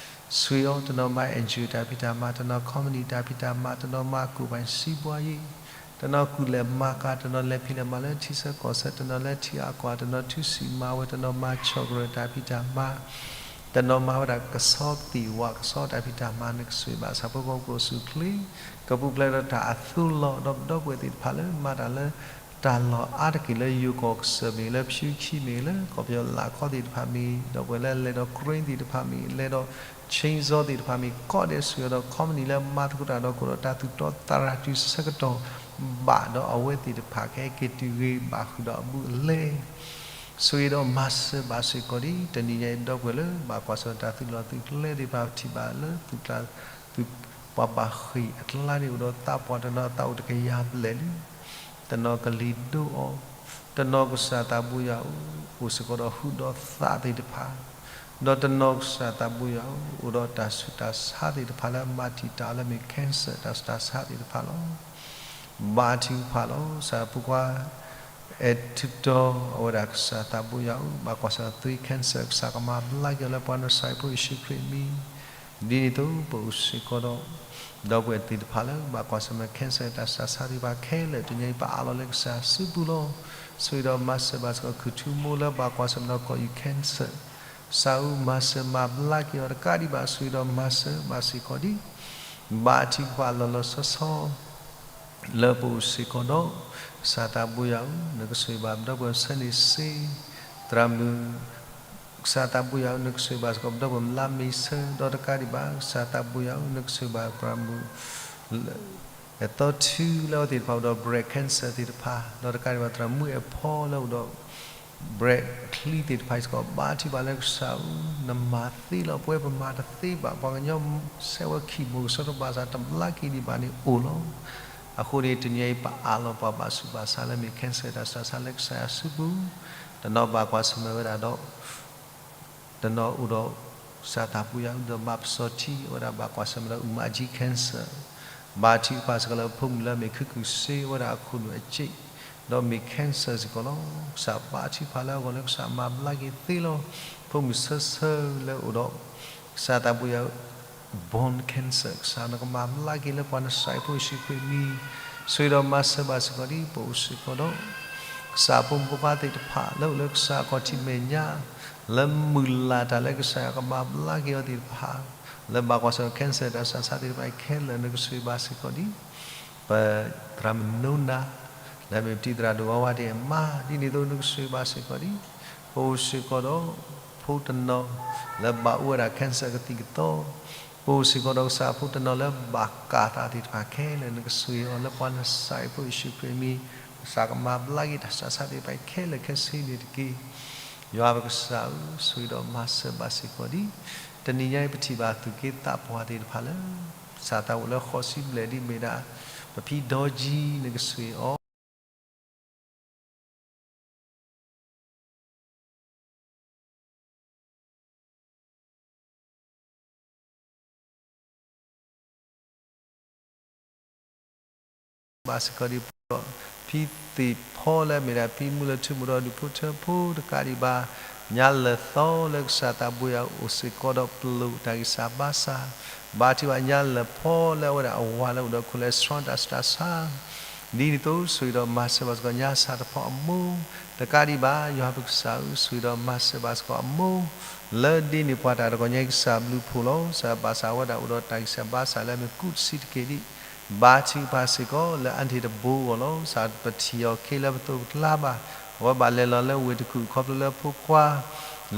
ဆိၣ်ဂ့ၤအီၤ, တနီၤမၤ NGO တၢ်ဖံးတၢ်မၤ, တနီၤ company တၢ်ဖံးတၢ်မၤ, တနီၤမၤကူၣ်ပှၤစံးပှၤယံၤ, တနီၤကူၣ်လဲၤမၤကၤ, တနီၤလဲၤဖံးလဲၤမၤလၢထံဆၢကီၢ်ဆၢ, တနီၤလၢထံအကွၢ်, တနီၤထုးစံးမၤဝဲ, တနီၤမၤ chocolate တၢ်ဖံးတၢ်မၤ, တနီၤမၤဝဲဒၣ်ကဆီသ့ၣ်ဝးကဆီတၢ်ဖံးတၢ်မၤ, နကဆိၣ်ဂ့ၤဘၣ်ဆၣ်ဖိကီၢ်ဖိကအိၣ်ဆူၣ်အိၣ်ချ့, ကပူၤဖျဲးဒီးတၢ်အသိးလီၤ, ဒီးပဒီပုၢ်ဝဲၢ်သ့ၣ်တဖၣ်လၢမၤတၢ်လၢ တၢ်လီၢ်အါတက့ၢ်လၢယိၤကီၢ်ကစၢၢ်မ့ၢ်ဂ့ၤ, လၢဖၠူခံမ့ၢ်ဂ့ၤ, လၢကီၢ်ပယီၤလၢ်ခီသ့ၣ်တဖၣ်မ့ၢ်ဂ့ၤ, ဒီပုၢ်ဝဲၢ်လၢလဲၤဒီး crane သ့ၣ်တဖၣ်မ့ၢ်ဂ့ၤ, လဲၤဒီး chainsaw သ့ၣ်တဖၣ်မ့ၢ်ဂ့ၤ, ကိးဂၤဒဲးဆိၣ်ဂ့ၤအီၤဒီး company လၢမၤသကိးတၢ်ဒီး ကအိၣ်ဒီးတၢ်သူၣ်တီသးရၤတုၤဆၢကတီၢ်ဘၣ်ဒီး အဝဲသ့ၣ်တဖၣ်ကဟဲက့ၤတုၤဂ့ၤဘၣ်ဃုာ်ဒီးအဘူးအလဲ ဆိၣ်ဂ့ၤဒီးမၤစၢၤဘၣ်စ့ၢ်ကီးဒံး တနံၤညါအံၤ ဒီပုၢ်ဝဲၢ်လၢဘၣ်ကွၢ်ဆၢၣ်တၢ်သုးလီၢ်သုးကျဲသ့ၣ်တဖၣ် ပထံၣ်ဘၣ်လၢသုးကျါ သုးပှၤဘၣ်ဃ့ၢ်အကျါန့ၣ် အိၣ်ဒီးသးပှၢ်တနီၤ သးအိၣ်တကယၤဘျဲၣ်လံ, တနီၤကလံၤဒိၣ်အီၤ, တနီၤကစၢ်သးဘိယွၤဧၢ, အိၣ်စ့ၢ်ကီးဒီးဟုဒီးသးသ့ၣ်တဖၣ်, ဒီးတနီၤကစၢ်သးဘိယွၤဧၢ, အိၣ်ဒီးတၢ်ဆူးတၢ်ဆါသ့ၣ်တဖၣ်လၢမၤတံာ်တာ်အီၤလၢမ့ၢ် cancer တၢ်ဆူးတၢ်ဆါသ့ၣ်တဖၣ်လီၤ. ဘါထုကဖၣ်လီၤ. ကစၢ်ဖိခွါ အဲၣ်ထုတီ အဝဲဒၣ်ကစၢ်သးဘိယွၤဧၢ, ဘၣ်ကွၢ်ဆၢၣ်သွံၣ် cancer ကစၢ်ကမၤဘျါက့ၤအီၤလၢပှၤနစၢၢ်ဖိယ့ၣ်ၡူးခရံာ်အမံၤ, ဒ်န့ၣ်အသိး ပအိၣ်စ့ၢ်ကီးဒီး ဒီပုၢ်ဝဲၢ်သ့ၣ်တဖၣ်လၢ ဘၣ်ကွၢ်ဆၢၣ်မဲာ် cancer တၢ်ဆူးတၢ်ဆါသ့ၣ်တဖၣ်ခဲလၢာ် တနံၤအံၤပအးလီၤလၢကစၢ်စုပူၤလီၤ. ဆိၣ်ဂ့ၤဒီးမၤစၢၤဘၣ်စ့ၢ်ကီး ခုၣ်ထူမိၢ်လၢဘၣ်ကွၢ်ဆၢၣ်မဲာ်ဒီးကီၢ်ယူၢ် cancer ကစၢ်ဧၢ, မၤစၢၤမၤဘျါက့ၤအီၤတကးဒံးဘၣ် ဆိၣ်ဂ့ၤဒီးမၤစၢၤဘၣ်စ့ၢ်ကီးဒံး ဘါထုကဖၣ်လီၤလီၤဆီဆီ လၢပအိၣ်စ့ၢ်ကီးဒီး ကစၢ်သးဘိယွၤဧၢ, နကဆိၣ်ဂ့ၤဘၣ်ပဒီပုၢ်ဝဲၢ်ဆၢန့ၣ်စ့ သရၣ်မုၣ်, ကစၢ်သးဘိယွၤဧၢ, နကဆိၣ်ဂ့ၤဘၣ်စ့ၢ်ကီးပဒီပုၢ်ဝဲၢ်လါမ့ၤဆၢ ဒီးတကးဒံးဘၣ် ကစၢ်သးဘိယွၤဧၢ, နကဆိၣ်ဂ့ၤဘၣ်သရၣ်မုၣ် အသီထူလၢအဝဲသ့ၣ်တဖၣ်အိၣ်ဒီး breast cancer သ့ၣ်တဖၣ်, ဒီးတကးဒံးဘၣ်သရၣ်မုၣ်အဲၣ်ဖီလၢအိၣ်ဒီး breast အချံသ့ၣ်တဖၣ်စ့ၢ်ကီး ဘါထုကဖၣ်လၢကစၢ်ဧၢ, နမၤသ့လီၤ, ပဝဲပမၤတသ့ဘၣ်, ပှၤကညီဆဲးဝဲခံမိၢ်ကဆၢထီၣ်ဘၣ်ဆၣ် တဘျါက့ၤဒံးဘၣ်န့ၣ်အိၣ်လီၤ. အဃိန့ၣ် တနံၤအံၤပအးလီၤပှၤဘၣ်ဆူးဘၣ်ဆါလၢမ့ၢ် cancer တၢ်ဆူးတၢ်ဆါလၢကစၢ်ယွၤစုပူၤ, တနီၤဘၣ်ကွၢ်ဆၢၣ်မဲာ်ဝဲဒၣ်ဒီး တနီၤအိၣ်ဒီး ကစၢ်သးဘိယွၤဧၢ, ဒီးမၤပစီၤထံ အဝဲဒၣ်ဘၣ်ကွၢ်ဆၢၣ်မဲာ်ဒီး အုၣ်မးကၠံ cancer, ဘါထုကဖၣ်စ့ၢ်ကီးလၢဖိမုၣ်လၢအမ့ၢ်ခုကုၣ်စ့ အဝဲဒၣ်အခိၣ်နူာ်အစ့ ဒီးမ့ၢ် cancer စ့ၢ်ကီးလီၤ. ကစၢ်ဘါထုကဖၣ်လၢအဂီၢ်လၢကစၢ်မၤဘျါက့ၤသ့လီၤ. ဖိမုၣ်ဆၢဆၢလၢအိၣ်ဒီး ကစၢ်သးဘိယွၤဧၢ, bone cancer ကစၢ် နကမၤဘျါက့ၤလၢပှၤနစၢ်ဖိယ့ၣ်ၡူးခရံာ်အမံၤ, ဆိၣ်ဂ့ၤဒီးမၤစၢၤဘၣ်စ့ၢ်ကီးဒ်ပအိၣ်စ့ၢ်ကီးဒီး ကစၢ်အဖိမုၣ်ဖိခွါသ့ၣ်တဖၣ်လၢအိၣ်လၢကစၢ်အခီၣ်ထံးမဲာ်ညါ လၢမုၢ်လၢ်တၢ်လၢကစၢ်ယွၤကမၤဘျါက့ၤအီၤသ့ၣ်တဖၣ် လၢဘၣ်ကွၢ်ဆၢၣ် cancer တၢ်ဆူးတၢ်ဆါသ့ၣ်တဖၣ်ခဲလၢာ် နကဆိၣ်ဂ့ၤဘၣ်စ့ၢ်ကီးဒ် ပသရၣ်မုၣ်နိနၤ လၢအမ့ၢ်ပတံၤသရၣ်ဒိၣ်ဝါဝါဒ်အံၤမး ဒ်န့ၣ်အသိးနကဆိၣ်ဂ့ၤဘၣ်စ့ၢ်ကီးဒ် ပအိၣ်စ့ၢ်ကီးဒီး ဖိတနီၤ လၢဘၣ်အိၣ်ဝဲဒၣ် cancer ကသံၣ်ကသီ ပအိၣ်စ့ၢ်ကီးဒီးကစၢ်ဖိတနီၤလၢဘၣ်ကၤသးသ့ၣ်တဖၣ်ခဲလၢာ် နကဆိၣ်ဂ့ၤအီၤလၢပှၤနစၢ်ဖိယ့ၣ်ၡူးခရံာ်အမံၤ ကစၢ်ကမၤဘျါက့ၤတၢ်ဆူးတၢ်ဆါသ့ၣ်တဖၣ်ခဲလၢာ်ခဲဆ့န့ၣ်တက့ၢ်. ယွၤပကစၢ်ဧၢ ဆိၣ်ဂ့ၤဒီးမၤစၢၤဘၣ်စ့ၢ်ကီးဒ် တနံၤညါအံၤပထံၣ်ဘၣ်သူၣ်က့သးပှၢ်သ့ၣ်တဖၣ်လၢ ကစၢ်သးအိၣ်လၢဃိးဆံဘျဲၣ်ဒ်မ့ၢ်ဒၣ် ပဖံဒီကံ နကဆိၣ်ဂ့ၤအီၤ ဘၣ်စ့ၢ်ကီးဒ်ပှၤဒီး ဖံသ့ၣ်ဖီလၢအမ့ၢ်ဒၣ်ဖံမူလၢထူမိၢ်ဒီးဒူၣ်ဖိထၢဖိတကးဒံးဘၣ် ညါလၢာ်သီလၢကစၢ်သးဘိယွၤအိၣ်စ့ၢ်ကီးဒီးပလိာ်တၢ်ဂံၢ်စၢ်ဘါစၢ် ဘါထုကဖၣ်ညါလၢာ်ဖီလၢအဝဲဒၣ်အဝၤလၢအိၣ်ဒီး cholesterol တၢ်ဆူးတၢ်ဆါ ဒ်န့ၣ်အသိးဆိၣ်ဂ့ၤဒီးမၤစၢၤဘၣ်စ့ၢ်ကီးညါစၢ်တဖီအမိၢ် တကးဒံးဘၣ် ယွၤပကစၢ်ဧၢ ဆိၣ်ဂ့ၤဒီးမၤစၢၤဘၣ်စ့ၢ်ကီးအမိၢ် လၢဒ်န့ၣ်ပှၤတၢ်တဂီၤညါအံၤကစၢ်ဘျုးဖှိၣ်လီၤ ကစၢ်ဘၣ်ဆၣ်အဝဲဒၣ်အိၣ်ဒီးတၢ်ဂံၢ်စၢ်ဘါစၢ်လၢအမ့ၢ်ကူးတဆံတက့ၢ်ဒ် ဘါထုကဖၣ်စ့ၢ်ကီးလၢအါန့ၢ်တဘိအဂီၢ်လီၤ. ကစၢ်ပထံၣ်အီၤခဲလၢပသိးပကျါဘၣ်, အဝဲဘၣ်လဲၤလီၤလၢဝ့ၢ်တကူၣ်ခီဖျိလၢဖိခွါ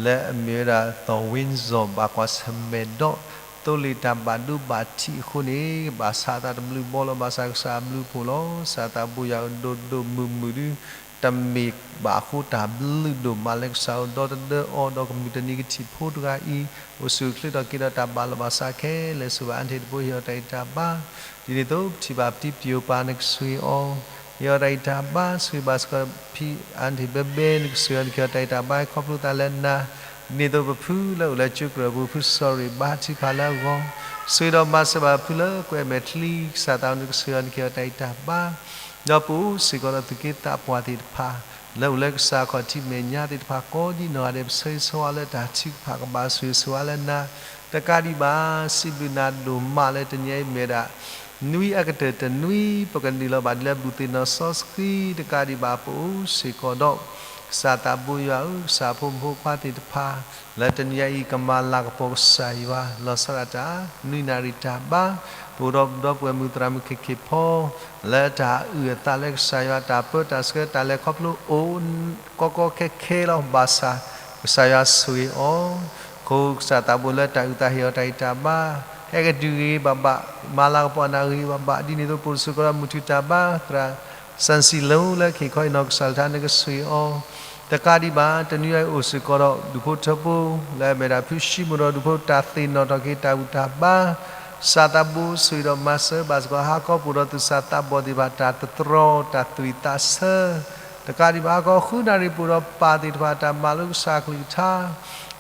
လၢအမ့ၢ်ဝဲဒၣ် သီၣ်ဝ့စီၣ် ဘၣ်ကွၢ်ဆၢၣ်မဲာ်ဒီး သိလ့ၣ်တၢ်ဘၣ်ဒိဘၣ်ထံးအဃိန့ၣ် ဘၣ်ဆၣ်အသးတဘျုးဘီလီၤ. ဘၣ်ဆၣ်ကစၢ်အဘျုးအဖှိၣ်လီၤ. ကစၢ်သးဘိယွၤအိၣ်ဒိၣ်ဒိၣ်မုၢ်မုၢ်ဒု တမ့ၢ်ဘၣ်အဃိတၢ်ဘျုးဒိၣ်မးလၢကစၢ်အိၣ်ဒီသဒၢအီၤ ဒီးကမုၢ်တနံၤကထံၣ်ဖိတဂၤအံၤ အိၣ်ဆူၣ်အိၣ်ချ့ထီၣ်က့ၤဒီးတၢ်ဘၣ်လီၤ. ဘၣ်ဆၣ်ခဲလၢာ်ဆိၣ်ဂ့ၤအါန့ၢ်တဘိ ဟ့ၣ်အီၤတၢ်ဂံၢ်တၢ်ဘါ ဒ်န့ၣ်အသိးပထံၣ်ဘၣ်ပတံၤပတံၤအိၣ်ပၤ နကဆိၣ်ဂ့ၤအီၤ, ဟ့ၣ်အီၤတၢ်ဂံၢ်တၢ်ဘါ, ဆိၣ်ဂ့ၤဘၣ်စ့ၢ်ကီးဖံအါန့ၢ်ဘဲဘဲ နကဆိၣ်ဂ့ၤအီၤ နကဟ့ၣ်အီၤတၢ်ဂံၢ်တၢ်ဘါ ခီဖျိသးလၢနၤ, ဒ်န့ၣ်အသိးပဖုလၢအိၣ်လၢကၠိကရၢၢ်ပူၤ ဖု sorry ဘါထုကဖၣ်လၢအဂီၢ်, ဆိၣ်ဂ့ၤဒီးမၤစၢၤဘၣ်ဖုလၢကွဲမဲာ်ချံ ကစၢ်သး နကဆိၣ်ဂ့ၤအီၤ နကဟ့ၣ်အီၤတၢ်ဂံၢ်တၢ်ဘါ ဒီးပအိၣ်စ့ၢ်ကီးဒီးသူၣ်က့သးပှၢ်သ့ၣ်တဖၣ် လၢအိၣ်လၢကစၢ်ခီၣ်ထံးမဲာ်ညါသ့ၣ်တဖၣ်ကိးဒ်နီၢ်ဂၤဒဲး ပဆၢဂ့ၤဆၢဝါလၢတၢ်ထုကဖၣ်ကဘၣ်ဆိၣ်ဂ့ၤဆိၣ်ဝါလၢနၤ, တကးဒံးဘၣ် စံးဘျုးနၤဒိၣ်မးလၢတနံၤအံၤမ့ၢ်ဝဲဒၣ် နွံအကတၢၢ်တနွံ ပကနုာ်လီၤဘၣ်ဒ်လၢဘူၣ်သ့ၣ်နီၣ်စီဆှံ တကးဒံးဘၣ် ပအိၣ်စ့ၢ်ကီးဒီး ကစၢ်သးဘိယွၤဧၢ, ကစၢ်ဖိမုၣ်ဖိခွါသ့ၣ်တဖၣ် လၢတနံၤအံၤ ကမၤလၤကပီၤကစၢ်ယွၤ လီၤဆီဒၣ်တၢ် နွံနၣ်ရံၣ်တၢ်ဘါ, ပအိၣ်ဒီးပဒီပုၢ်ဝဲၢ်မုၣ်သရၣ်မုၣ်ခ့ၣ်ခ့ၣ်ဖီ လၢတၢ်အုၣ်အသးလၢကစၢ်ယွၤ တၢ်ပၢတၢ်ဆှၢ တၢ်လဲၤခီဖျိအိၣ် ကီကီခဲခဲလီၤ. ဘၣ်ဆၣ် ကစၢ်ယွၤဆိၣ်ဂ့ၤအီၤ, အဃိကစၢ်သးဘိလၢတၢ်အုၣ်သး ဟ့ၣ်အီၤတၢ်ဂံၢ်တၢ်ဘါ, ဟဲကဒုးဂ့ၤဂ့ၤဘၣ်ဘၣ်, မၤလၤကပီၤအနၢ်ဂ့ၤဂ့ၤဘၣ်ဘၣ်, ဒ်န့ၣ်အသိး ပအိၣ်စ့ၢ်ကီးဒီးမုၢ်ထူၣ်တၢ်ဘါ သရၣ် စၣ်စံလၢ လၢကဟ့ၣ်ခီဟ့ၣ်နီၤကစၢ်လၢထါ နကဆိၣ်ဂ့ၤအီၤ, တကးဒံးဘၣ် တနွံအံၤအိၣ်စ့ၢ်ကီးဒီး ဒူၣ်ဖိထၢဖိ လၢအမ့ၢ်ဒၣ်ဖုၡံမိၣ်ဒီးဒူၣ်ဖိ တၢ်သ့ၣ်နီၣ်ထီၣ်က့ၤတၢ်ဘူၣ်တၢ်ဘါ, ကစၢ်သးဘိဆိၣ်ဂ့ၤဒီးမၤစၢၤဘၣ်စ့ၢ်ကီး ဟါခီပအိၣ်ဒီးသူၣ်စၢ်သးဘီၣ်သ့ၣ်တဖၣ် တၢ်သတြီ တၢ်သွံၣ်သးဆၢ, တကးဒံးဘၣ် ဟါခီဃုနၣ်ရံၣ်ပအိၣ်ဒီးပၢ်သ့ၣ်တဖၣ် တၢ်မၤလိကစၢ်ကလုၢ်ကထါ,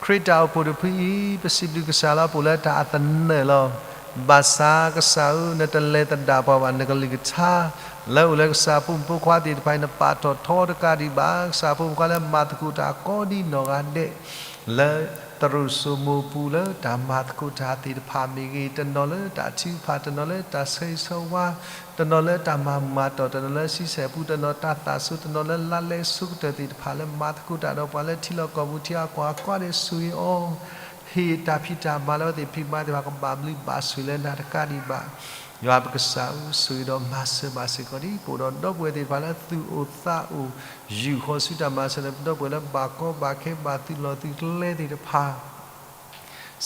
ခရံာ်တၢ်အိၣ်ဖှိၣ်တဖုအံၤ ပစံးဘျုးကစၢ်လၢပအိၣ်လၢတၢ်အသနၢၣ်လီၤ. ဘၣ်ဆၣ်ကစၢ်ဧၢ, နတလဲၤသဒၣ်ပှၤဘၣ် နကလုၢ်ကထါ လၢအိၣ်လၢကစၢ်ဖိမုၣ်ဖိခွါသ့ၣ်တဖၣ်အံၤ နပာ်ထီၣ်ထီတကးဒံးဘၣ် ကစၢ်ဖိမုၣ်ဖိခွါလၢမၤသကိးတၢ်ကိးဒ်နီၢ်ဂၤဒဲး လၢတရူးစိမိးပူၤ လၢတၢ်မၤသကိးတၢ်သ့ၣ်တဖၣ်မ့ၢ်ဂ့ၤ, တနီၤလၢတၢ်ထုကဖၣ်, တနီၤလၢတၢ်ဆၢဂ့ၤဆၢဝါ, တနီၤလၢတၢ်မၤမၤတီၢ်, တနီၤလၢဆံဆဲၣ်ပူၤ, တနီၤတၢ်သးစူၤ, တနီၤလၢလါလဲဆိကတၢၢ်သ့ၣ်တဖၣ် လၢမၤသကိးတၢ်ဒီးပှၤလၢထံလီၢ်ကီၢ်ပူၤ ထံအကွၢ်အကွၢ်ဒဲး ဆိၣ်ဂ့ၤအီၤ, ဟ့ၣ်တၢ်ဖံးတၢ်မၤလၢအဝဲသ့ၣ်ဖံးမၤသ့ၣ်တဖၣ် ကဘၣ်ဘျုးဘၣ်ဆိၣ်လၢနၤတကးဒံးဘၣ် ယွၤပကစၢ်ဧၢ, ဆိၣ်ဂ့ၤဒီးမၤစၢၤဘၣ်စ့ၢ်ကီးဒ် ပအိၣ်ဒီးဒီပုၢ်ဝဲၢ်သ့ၣ်တဖၣ်လၢသူၣ်အိၣ်သးအိၣ်, ယူာ်ဃီၤဆူတၢ်မၤစၢၤလၢပဒီပုၢ်ဝဲၢ်လၢဘၣ်ကီဘၣ်ခဲ ဘၣ်သုးလီၢ်သုးကျဲသ့ၣ်တဖၣ်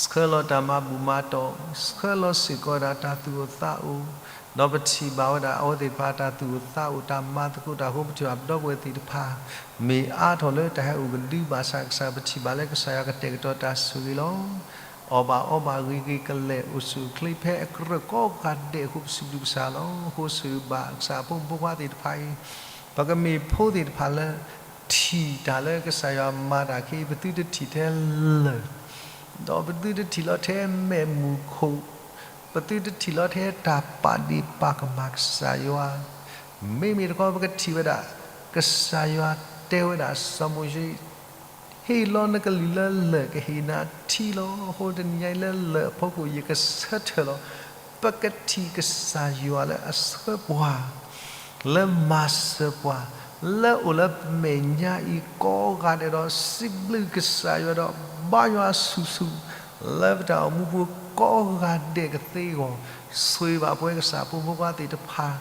ဆှၢလီၤတၢ်မၤဘူၣ်မၤတီၢ်, ဆှၢလီၤစ့ၢ်ကီးဝဲဒၣ်တၢ်သူၣ်အိၣ်သးအိၣ်, ဒီးပထံၣ်ဘၣ်ဝဲဒၣ်အဝဲသ့ၣ်တဖၣ်တၢ်သူၣ်အိၣ်သးအိၣ် တၢ်မၤသကိးတၢ်အဃိ ပထံၣ်ဘၣ်ပဒီပုၢ်ဝဲၢ်သ့ၣ်တဖၣ် မ့ၢ်အါထီၣ်လၢတၢ်ဟဲအိၣ်ကဒု ဘၣ်ဆၣ်ကစၢ် ပထံၣ်ဘၣ်လၢကစၢ်ယွၤကတဲာ်ကတီၤတၢ်ဆိၣ်ဂ့ၤလီၤ. အီၣ်ဘၣ်အီဘၣ်ဂ့ၤဂ့ၤကလဲာ် အိၣ်ဆူၣ်အိၣ်ချ့ဖဲအကြၢးကိးဂၤဒဲးအဃိ ပစံးဘျုးကစၢ်လီၤ. အဃိဆိၣ်ဂ့ၤဘၣ်ကစၢ်အဖိမုၣ်ဖိခွါသ့ၣ်တဖၣ်အံၤ, ပကမ့ၢ်ဖိသ့ၣ်တဖၣ်လၢ ထံၣ်တၢ်လၢကစၢ်ယွၤမၤတၢ်ခဲအံၤ ပသုတထံၣ်ထဲလၢၢ် ဒီးပသုတထံၣ်လီၤထဲမဲာ်မုာ်ခိၣ်, ပသုတထံၣ်လီၤထဲတၢ်ပာ်ဒ့ၣ်ပာ်ကမၣ်ကစၢ်ယွၤ, မ့မ့ၢ်တခီ ပကထံၣ်ဝဲဒၣ် ကစၢ်ယွၤတဲဝဲဒၣ်စီၤမိၤၡ့ ဟ့ၣ်လီၤနကလုၢ်လၢလၢၢ်ကဟ့ၣ်နၤထံလီၤ. အဃိတနံၤညါအံၤလၢလၢၢ်အဖီခိၣ် ယကဆၢထၢၣ်လီၤ. ပကထံၣ်ကစၢ်ယွၤလၢအဆှၢပှၤ, လၢမၤစၢၤပှၤ, လၢအိၣ်လၢပမဲာ်ညါအံၤကိးဂၤဒဲးဒီး စံးဘျုးကစၢ်ယွၤဒီး ဘါယွၤဆူၣ်ဆူၣ် လၢပတၢ်အိၣ်မူပူၤကိးဂၤဒဲးကသ့အဂီၢ်, ဆိၣ်ဂ့ၤဘၣ်ပဝဲကစၢ်ဖိမုၣ်ဖိခွါသ့ၣ်တဖၣ်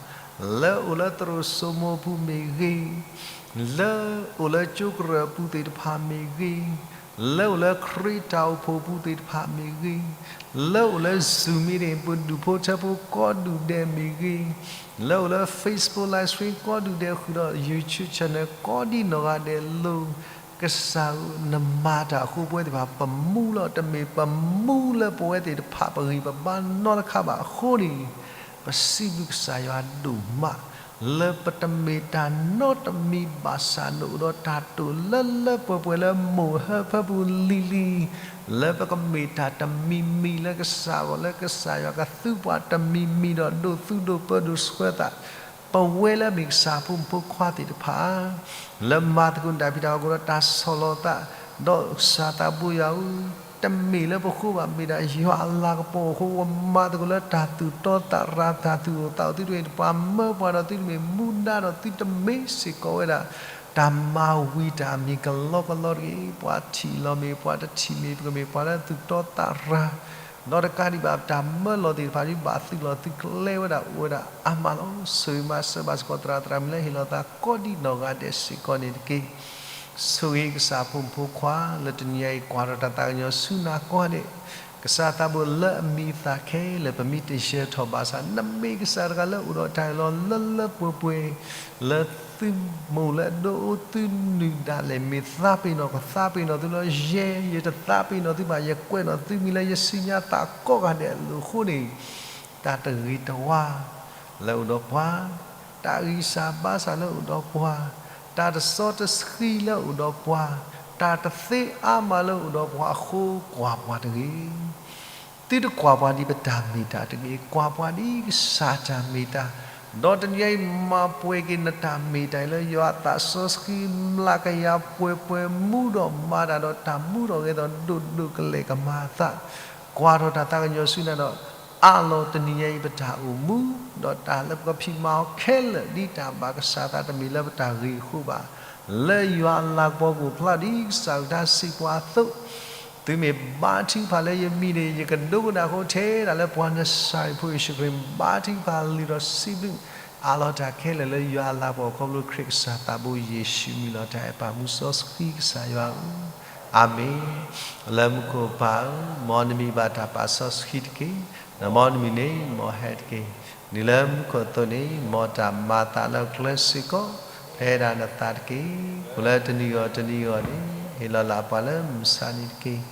လၢအိၣ်လၢသရိာ်စိမိၤအပူၤမ့ၢ်ဂ့ၤ, လၢအိၣ်လၢကၠိကရၢၢ်အပူၤသ့ၣ်တဖၣ်မ့ၢ်ဂ့ၤ, လၢအိၣ်လၢခရံာ်တၢ်အိၣ်ဖှိၣ်အပူၤသ့ၣ်တဖၣ်မ့ၢ်ဂ့ၤ, လၢအိၣ်လၢ Zoom meeting ပဒူၣ်ဖိထၢဖိကိးဒူၣ်ဒဲးမ့ၢ်ဂ့ၤ, လၢအိၣ်လၢ Facebook live stream ကိးဒူၣ်ဒဲးဃုာ်ဒီး YouTube channel ကိးဒ်နီၢ်ဂၤဒဲးလိၤ, ကစၢ်ဧၢ, နမၤတၢ်အဃိပဝဲသ့ၣ်တဖၣ်ပမူလီၤ. တမ့ၢ်ပမူလၢပဝဲသ့ၣ်တဖၣ်ပဂံၢ်ပဘါနီတခါဘၣ်. အဃိန့ၣ် ပစံးဘျုးကစၢ်ယွၤဒိၣ်မး လၢပတမ့ၢ်တၢ်နီတမံၤဘၣ်ဆၣ် နအိၣ်ဒီးတၢ်တိာ်လၢလၢပှဲၤပှဲၤလၢမိၢ်ဟၢဖၢပူၤလံၤလံၤ, လၢပကမ့ၢ်တၢ်တမံၤမံၤလၢကစၢ်အဂီၢ် လၢကစၢ်ယွၤကသူပှၤတမံၤမံၤဒီးဒိးသူဒိးပၢဒိးဆှၢသး ပဝဲလၢအမ့ၢ်ကစၢ်ဖိမုၣ်ဖိခွါသ့ၣ်တဖၣ် လၢမၤသကိးတၢ်ဖံးတၢ်မၤအဃိဒီးတၢ်ဆီၣ်လီၤသး, ဒီးကစၢ်သးဘိယွၤဧၢ, တမ့ၢ်လၢပဃိဘၣ် မ့ၢ်ဒၣ်ယွၤအလၤကပီၤအဃိ ပမၤသကိးလၢတၢ်သူၣ်တီသးရၤ တၢ်သူၣ်အိၣ်သးအိၣ် သုတမ့ၢ်ပှၤမၢပှၤဒီး သုတမ့ၢ်မူဒါဒီး သုတမ့ၢ်စ့ၢ်ကီးဝဲဒၣ် တၢ်မၤဝံၤတၢ်မံၤကလီကလီတဂ့ၤ. ပှၤထံၣ်လီၤမ့ၢ် ပှၤတထံၣ်မ့ၢ် ပကမ့ၢ်ပှၤလၢသူၣ်တီသးရၤ ဒီးတကးဒံးဘၣ် ပတၢ်မၢလီၤသ့ၣ်တဖၣ်ဒ်ဘၣ်သုးလီၤသုးကျဲဝဲဒၣ်အိၣ်ဝဲဒၣ်အါမးလီၤ. ဆိၣ်ဂ့ၤမၤစၢၤဘၣ်စ့ၢ်ကီးသရၣ်သရၣ်မုၣ်လၢဟ့ၣ်လီၤသးကိးဒံနီၢ်ဂၤဒဲးစ့ၢ်ကီးန့ၣ်တက့ၢ်. ဆိၣ်ဂ့ၤကစၢ်ဖိမုၣ်ဖိခွါလၢတနံၤညါအံၤ ကွၢ်ထီၣ်တၢ်သးကညီၤဆူနၤကိးဂၤဒဲး, ကစၢ်သးဘိလၢအမံၤအသၣ်ခဲလၢာ် ပမ့ၢ်တယၢၤထီၣ်ဘၣ်ဆၣ် နမ့ၢ်ကစၢ်တဂၤလၢအိၣ်ဒီးတၢ်အၢၣ်လီၤလၢလၢပှဲၤပှဲၤ လၢသုမိၢ်လၢအဒိအိၣ်သုနုၢ်ဒၣ်လဲာ် မ့ၢ်သးပ့ၤနီၣ် ကသးပ့ၤနီၣ်သုလီၤ. ယဲ ယတသးပ့ၤနီၣ်သုဘၣ်, ယကွဲးနီၣ်သုမံၤလၢယစံၣ်ညီၣ်သးကိးဂၤဒဲးအလိၤအဃိန့ၣ်, တၢ်တဂ့ၤတဝါလၢအိၣ်ဒီးပှၤ, တၢ်ဂံၢ်စၢ်ဘါစၢ်လၢအိၣ်ဒီးပှၤ, တၢ်တစီတဆှံလၢအိၣ်ဒီးပှၤ, တၢ်တသ့အါမးလၢအိၣ်ဒီးပှၤအဃိ ကွၢ်ပှၤတဂ့ၤ. သုတကွၢ်ပှၤဒ်ပတၢ်မ့ၢ်တၢ်တဂ့ၤ, ကွၢ်ပှၤဒ်ကစၢ်တၢ်မ့ၢ်တၢ်, ဒီးတနံၤအံၤမၤပှဲၤက့ၤနတၢ်မ့ၢ်တၢ်အံၤလၢယွၤအသးစီဆှံ မျးကယၤပှဲၤပှဲၤ မူဒီးမၤတၢ်ဒီးတၢ်မူထီၣ်ဂဲၤထီၣ်ဒိၣ်ဒိၣ်ကလဲာ်ကမၤအသး, ကွၢ်ထီၣ်တၢ်သးကညီၤဆူနၤဒီး အးလီၤတနံၤညါအံၤပတၢ်အိၣ်မူ, ဒီးတၢ်လၢပကဖံးမၤအီၤခဲလၢာ် ဒ်တၢ်ဘၣ်ကစၢ်သးတမ့ၢ်လၢပတၢ်ဂ့ၤအဃိဘၣ်, လၢယွၤအလၤကပီၤကအိၣ်ဖျါဒ်ကစၢ်အကလုၢ်ကထါစံးပှၤအသိး, သုမ့ၢ်ဘါထုကဖၣ်လၢယမံၤန့ၣ် ယကဒိကနၣ်အဃိ ထဲဒၣ်လၢပှၤနစၤရ့းဖိယ့ၣ်ၡူးခရံာ် ဘါထုကဖၣ်လုၢ်ဒီးစံးဘျုး အးလီၤတၢ်ခဲလၢာ်လၢယွၤအလၤကပီၤခီဖျိခရံာ်ကစၢ်သးဘိယ့ၣ်ၡူးမံၤလီၤတၢ်အဲၣ်ပၢ်မူစီဆှံကစၢ်ယွၤဧၢ, အၤမ့ၣ်. လၢမူခိၣ်ပၢ်ဧၢ, မ်နမံၤဘၣ်တၢ်ပာ်စီဆှံတက့ၢ်. ဒီးမ်နမံၤန့ၣ် မ်ဟဲတက့ၢ်. ဒ်လၢမူခိၣ်အသိးန့ၣ် မ်တၢ်မၤသးလၢကျဲစ့ၢ်ကီး ဖဲဒၣ်နသးတက့ၢ်. အိၣ်လၢတနံၤဂီၤတနံၤဂီၤန့ၣ် ဟ့ၣ်လီၤလၢပှၤလၢမုၢ်ဆါနံၤတက့ၢ်.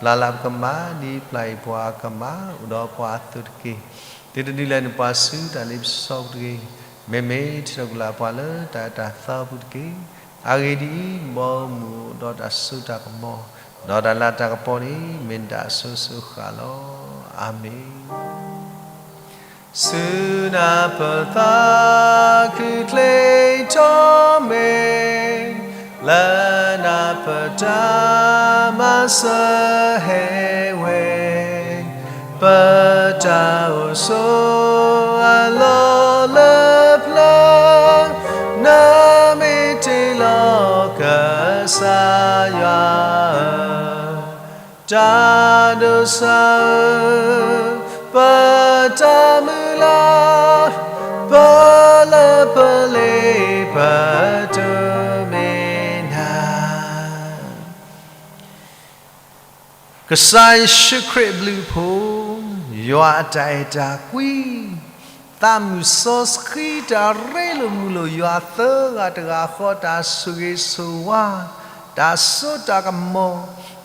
ပျၢ်လၢပကမၤ ဒ်ပျၢ်အံၤပှၤကမၤ အိၣ်ဒီးပှၤအသိးတက့ၢ်. သုတဒုးလဲနပှၤဆူတၢ်လ့ပစီပူၤတဂ့ၤ. မ့မ့ၢ်ထံၣ်လိာ်ကလာ်ပှၤလၢတၢ်အၢတၢ်သီပူၤတက့ၢ်. အဂ့ၢ်ဒ်အံၤ, မ်အအိၣ်မူအိၣ်ဒီးတၢ်စိတၢ်ကမီၤ, ဒီးတၢ်လၤတၢ်ကပီၤန့ၣ် မ့ၢ်နတၢ်အစိၤစိၤအဃၣ်လီၤ. အၤမ့ၣ်. ဆူနၢ်ပၢၢ်သးခုချ့ထီၣ်မ့ၢ်, လၢနၢ်ပၢၢ်တၢ်မၤစၢၤဟဲဝဲ, ပတၢ်အိၣ်ဆိးအလီၢ်လၢပျၢၤ, နမ့ၢ်တ့လီၤကစၢ်ယွၤဧၢ, တၢ်ဒိးစၢ်ဧၢ, ပတၢ်မုၢ်လၢ်, ပလၢပလ့ပတိမ့ၢ်နၤ. ကစၢ်ယ့ၣ်ၡူးခရံာ်အဘျုးအဖှိၣ်, ယွၤအတၢ်အဲၣ်တၢ်ကွံ, သးမုၢ်စီဆှံတၢ်ရ့လိာ်မုာ်လိာ်ယွၤသၢဂၤတဂၤဃီ တၢ်ဆိၣ်ဂ့ၤဆိၣ်ဝါ, တၢ်စိတၢ်ကမီၤ,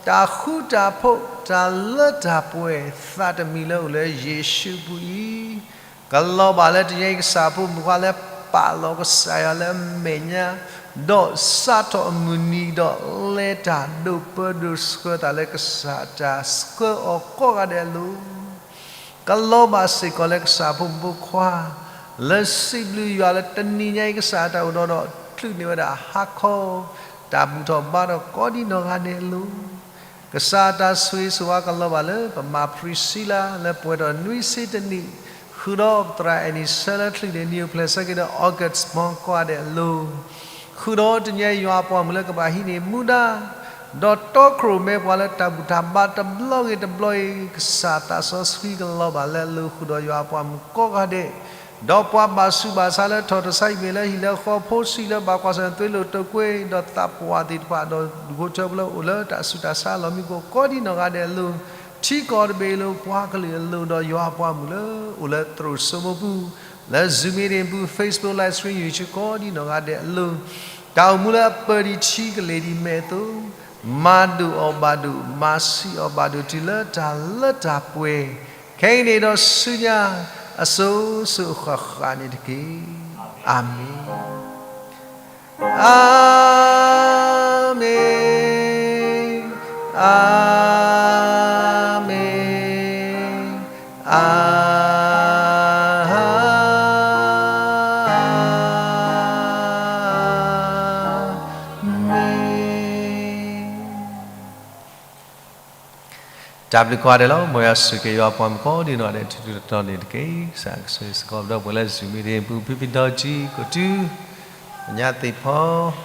တၢ်ဃူတၢ်ဖိး, တၢ်လၢတၢ်ပှဲၤသးတမံၤလၢအိၣ်လၢယ့ၣ်ၡူးအပူၤအံၤ, ကလီၤဘၣ်လၢတနံၤအံၤကစၢ်ဖိမုၣ်ခွါလၢပာ်လီၤကစၢ်ယွၤလၢအမဲာ်ညါ, ဒီးစးထီၣ်အမုၢ်နံၤဒီးလဲၤတၢ်ဒိးပၢဒိးဆှၢသးလၢကစၢ်တၢ်ဆှၢအီၤကိးဂၤဒဲးအလိၤ ကလီၤဘၣ်စ့ၢ်ကီးလၢကစၢ်ဖိမုၣ်ဖိခွါ, လၢစံးဘျုးယွၤလၢတနံၤညါအံၤကစၢ်အတၢ်အိၣ်ဒီးဒီးချုးန့ၢ်ဝဲဒၣ်ဟါခီ, တၢ်ဘူၣ်ထီၣ်ဘါထီၣ်ကိးဒံနီၢ်ဂၤဒဲးအလိၤ, ကစၢ်အတၢ်ဆိၣ်ဂ့ၤဆိၣ်ဝါကလီၤဘၣ်လၢပမၤ Priscilla လၢပှဲၤထီၣ်နွံဆံတနံၣ်, ဃုာ်ဒီးပသရၣ်အဲၣ်နံၣ်ဆၢလၢချုးန့ၢ်နံၣ်အိၣ်ဖျဲၣ်ဆၢက့ၤဒီး August Month ကိးဂၤဒဲးအလိၤ ဃုာ်ဒီးတနံၤအံၤယွၤအပှၤမုၣ်လၢကဘၣ်ဟံးန့ၢ်မူဒါ, ဒီးတီခိၣ်ရိၣ်မဲပှၤလၢတၢ်ဘူၣ်တၢ်ဘါတဘျီဂ့ၤတဘျီအံၤ, ကစၢ်သးစီဆှံကလီၤဘၣ်လၢအလိၤဃုာ်ဒီးယွၤအပှၤမုၣ်ကိးဂၤဒဲး, ဒီးပှၤဘၣ်ဆူးဘၣ်ဆါလၢထီၣ်တၢ်ဆါဟံၣ်မ့ၢ်လၢဟံၣ်လၢဃီဖိဆံးလၢဘၣ်ကွၢ်ဆၢၣ်သွ့လိာ်တိာ်ကွဲ ဒီးသးပှၢ်သ့ၣ်တဖၣ်ဒီးဒူၣ်ဖိထၢဖိလၢအိၣ်လၢတၢ်ဆူးတၢ်ဆါလီၢ်မံခိၣ်ကိးဒံနီၢ်ဂၤဒဲးအလိၤ, ထံကီၢ်တဘ့ၣ်အလိၤ ပှၤကလုာ်အလိၤ ဒီးယွၤအပှၤမုၣ်လၢအိၣ်လၢသရိာ်စိမိၢ်ပူၤ လၢ Zoom meeting ပူၤ Facebook live stream YouTube ကိးဒံနီၢ်ဂၤဒဲးအလိၤ, တၢ်အိၣ်မူလၢအပၢၢ်ဒံးထံကလ့ၢ်ဒံးမဲာ်အသိး, မၤဒိၣ်အီၤဘၣ်ဒိၣ်, မၤဆံးအီၤဘၣ်ဒိၣ်တုၤလၢတၢ်လၢတၢ်ပှဲၤ, ခဲအံၤန့ၣ်ဒီးဆူညါ အစိၤစိၤအဃၣ်ဃၣ်န့ၣ်တက့ၢ်. အၤမ့ၣ်. အၤမ့ၣ်, အၤမ့ၣ်, အၤမ့ၣ်. တၢ်ဘျုးကိးဂၤဒဲးလီၤ. မ်ယွၤဆိၣ်ဂ့ၤယွၤအပှၤမုၣ်ကိးဒံနီၢ်ဂၤဒဲး တတီၤတတီၤန့ၣ်တက့ၢ်. ကစၢ်ကဆိၣ်ဂ့ၤစ့ၢ်ကီးပဒီပုၢ်ဝဲၢ်လၢ Zoom meeting ပူၤ ဖံဖံဒီကံ ကီၢ်တူ, ညါသ့ၣ်ဖီ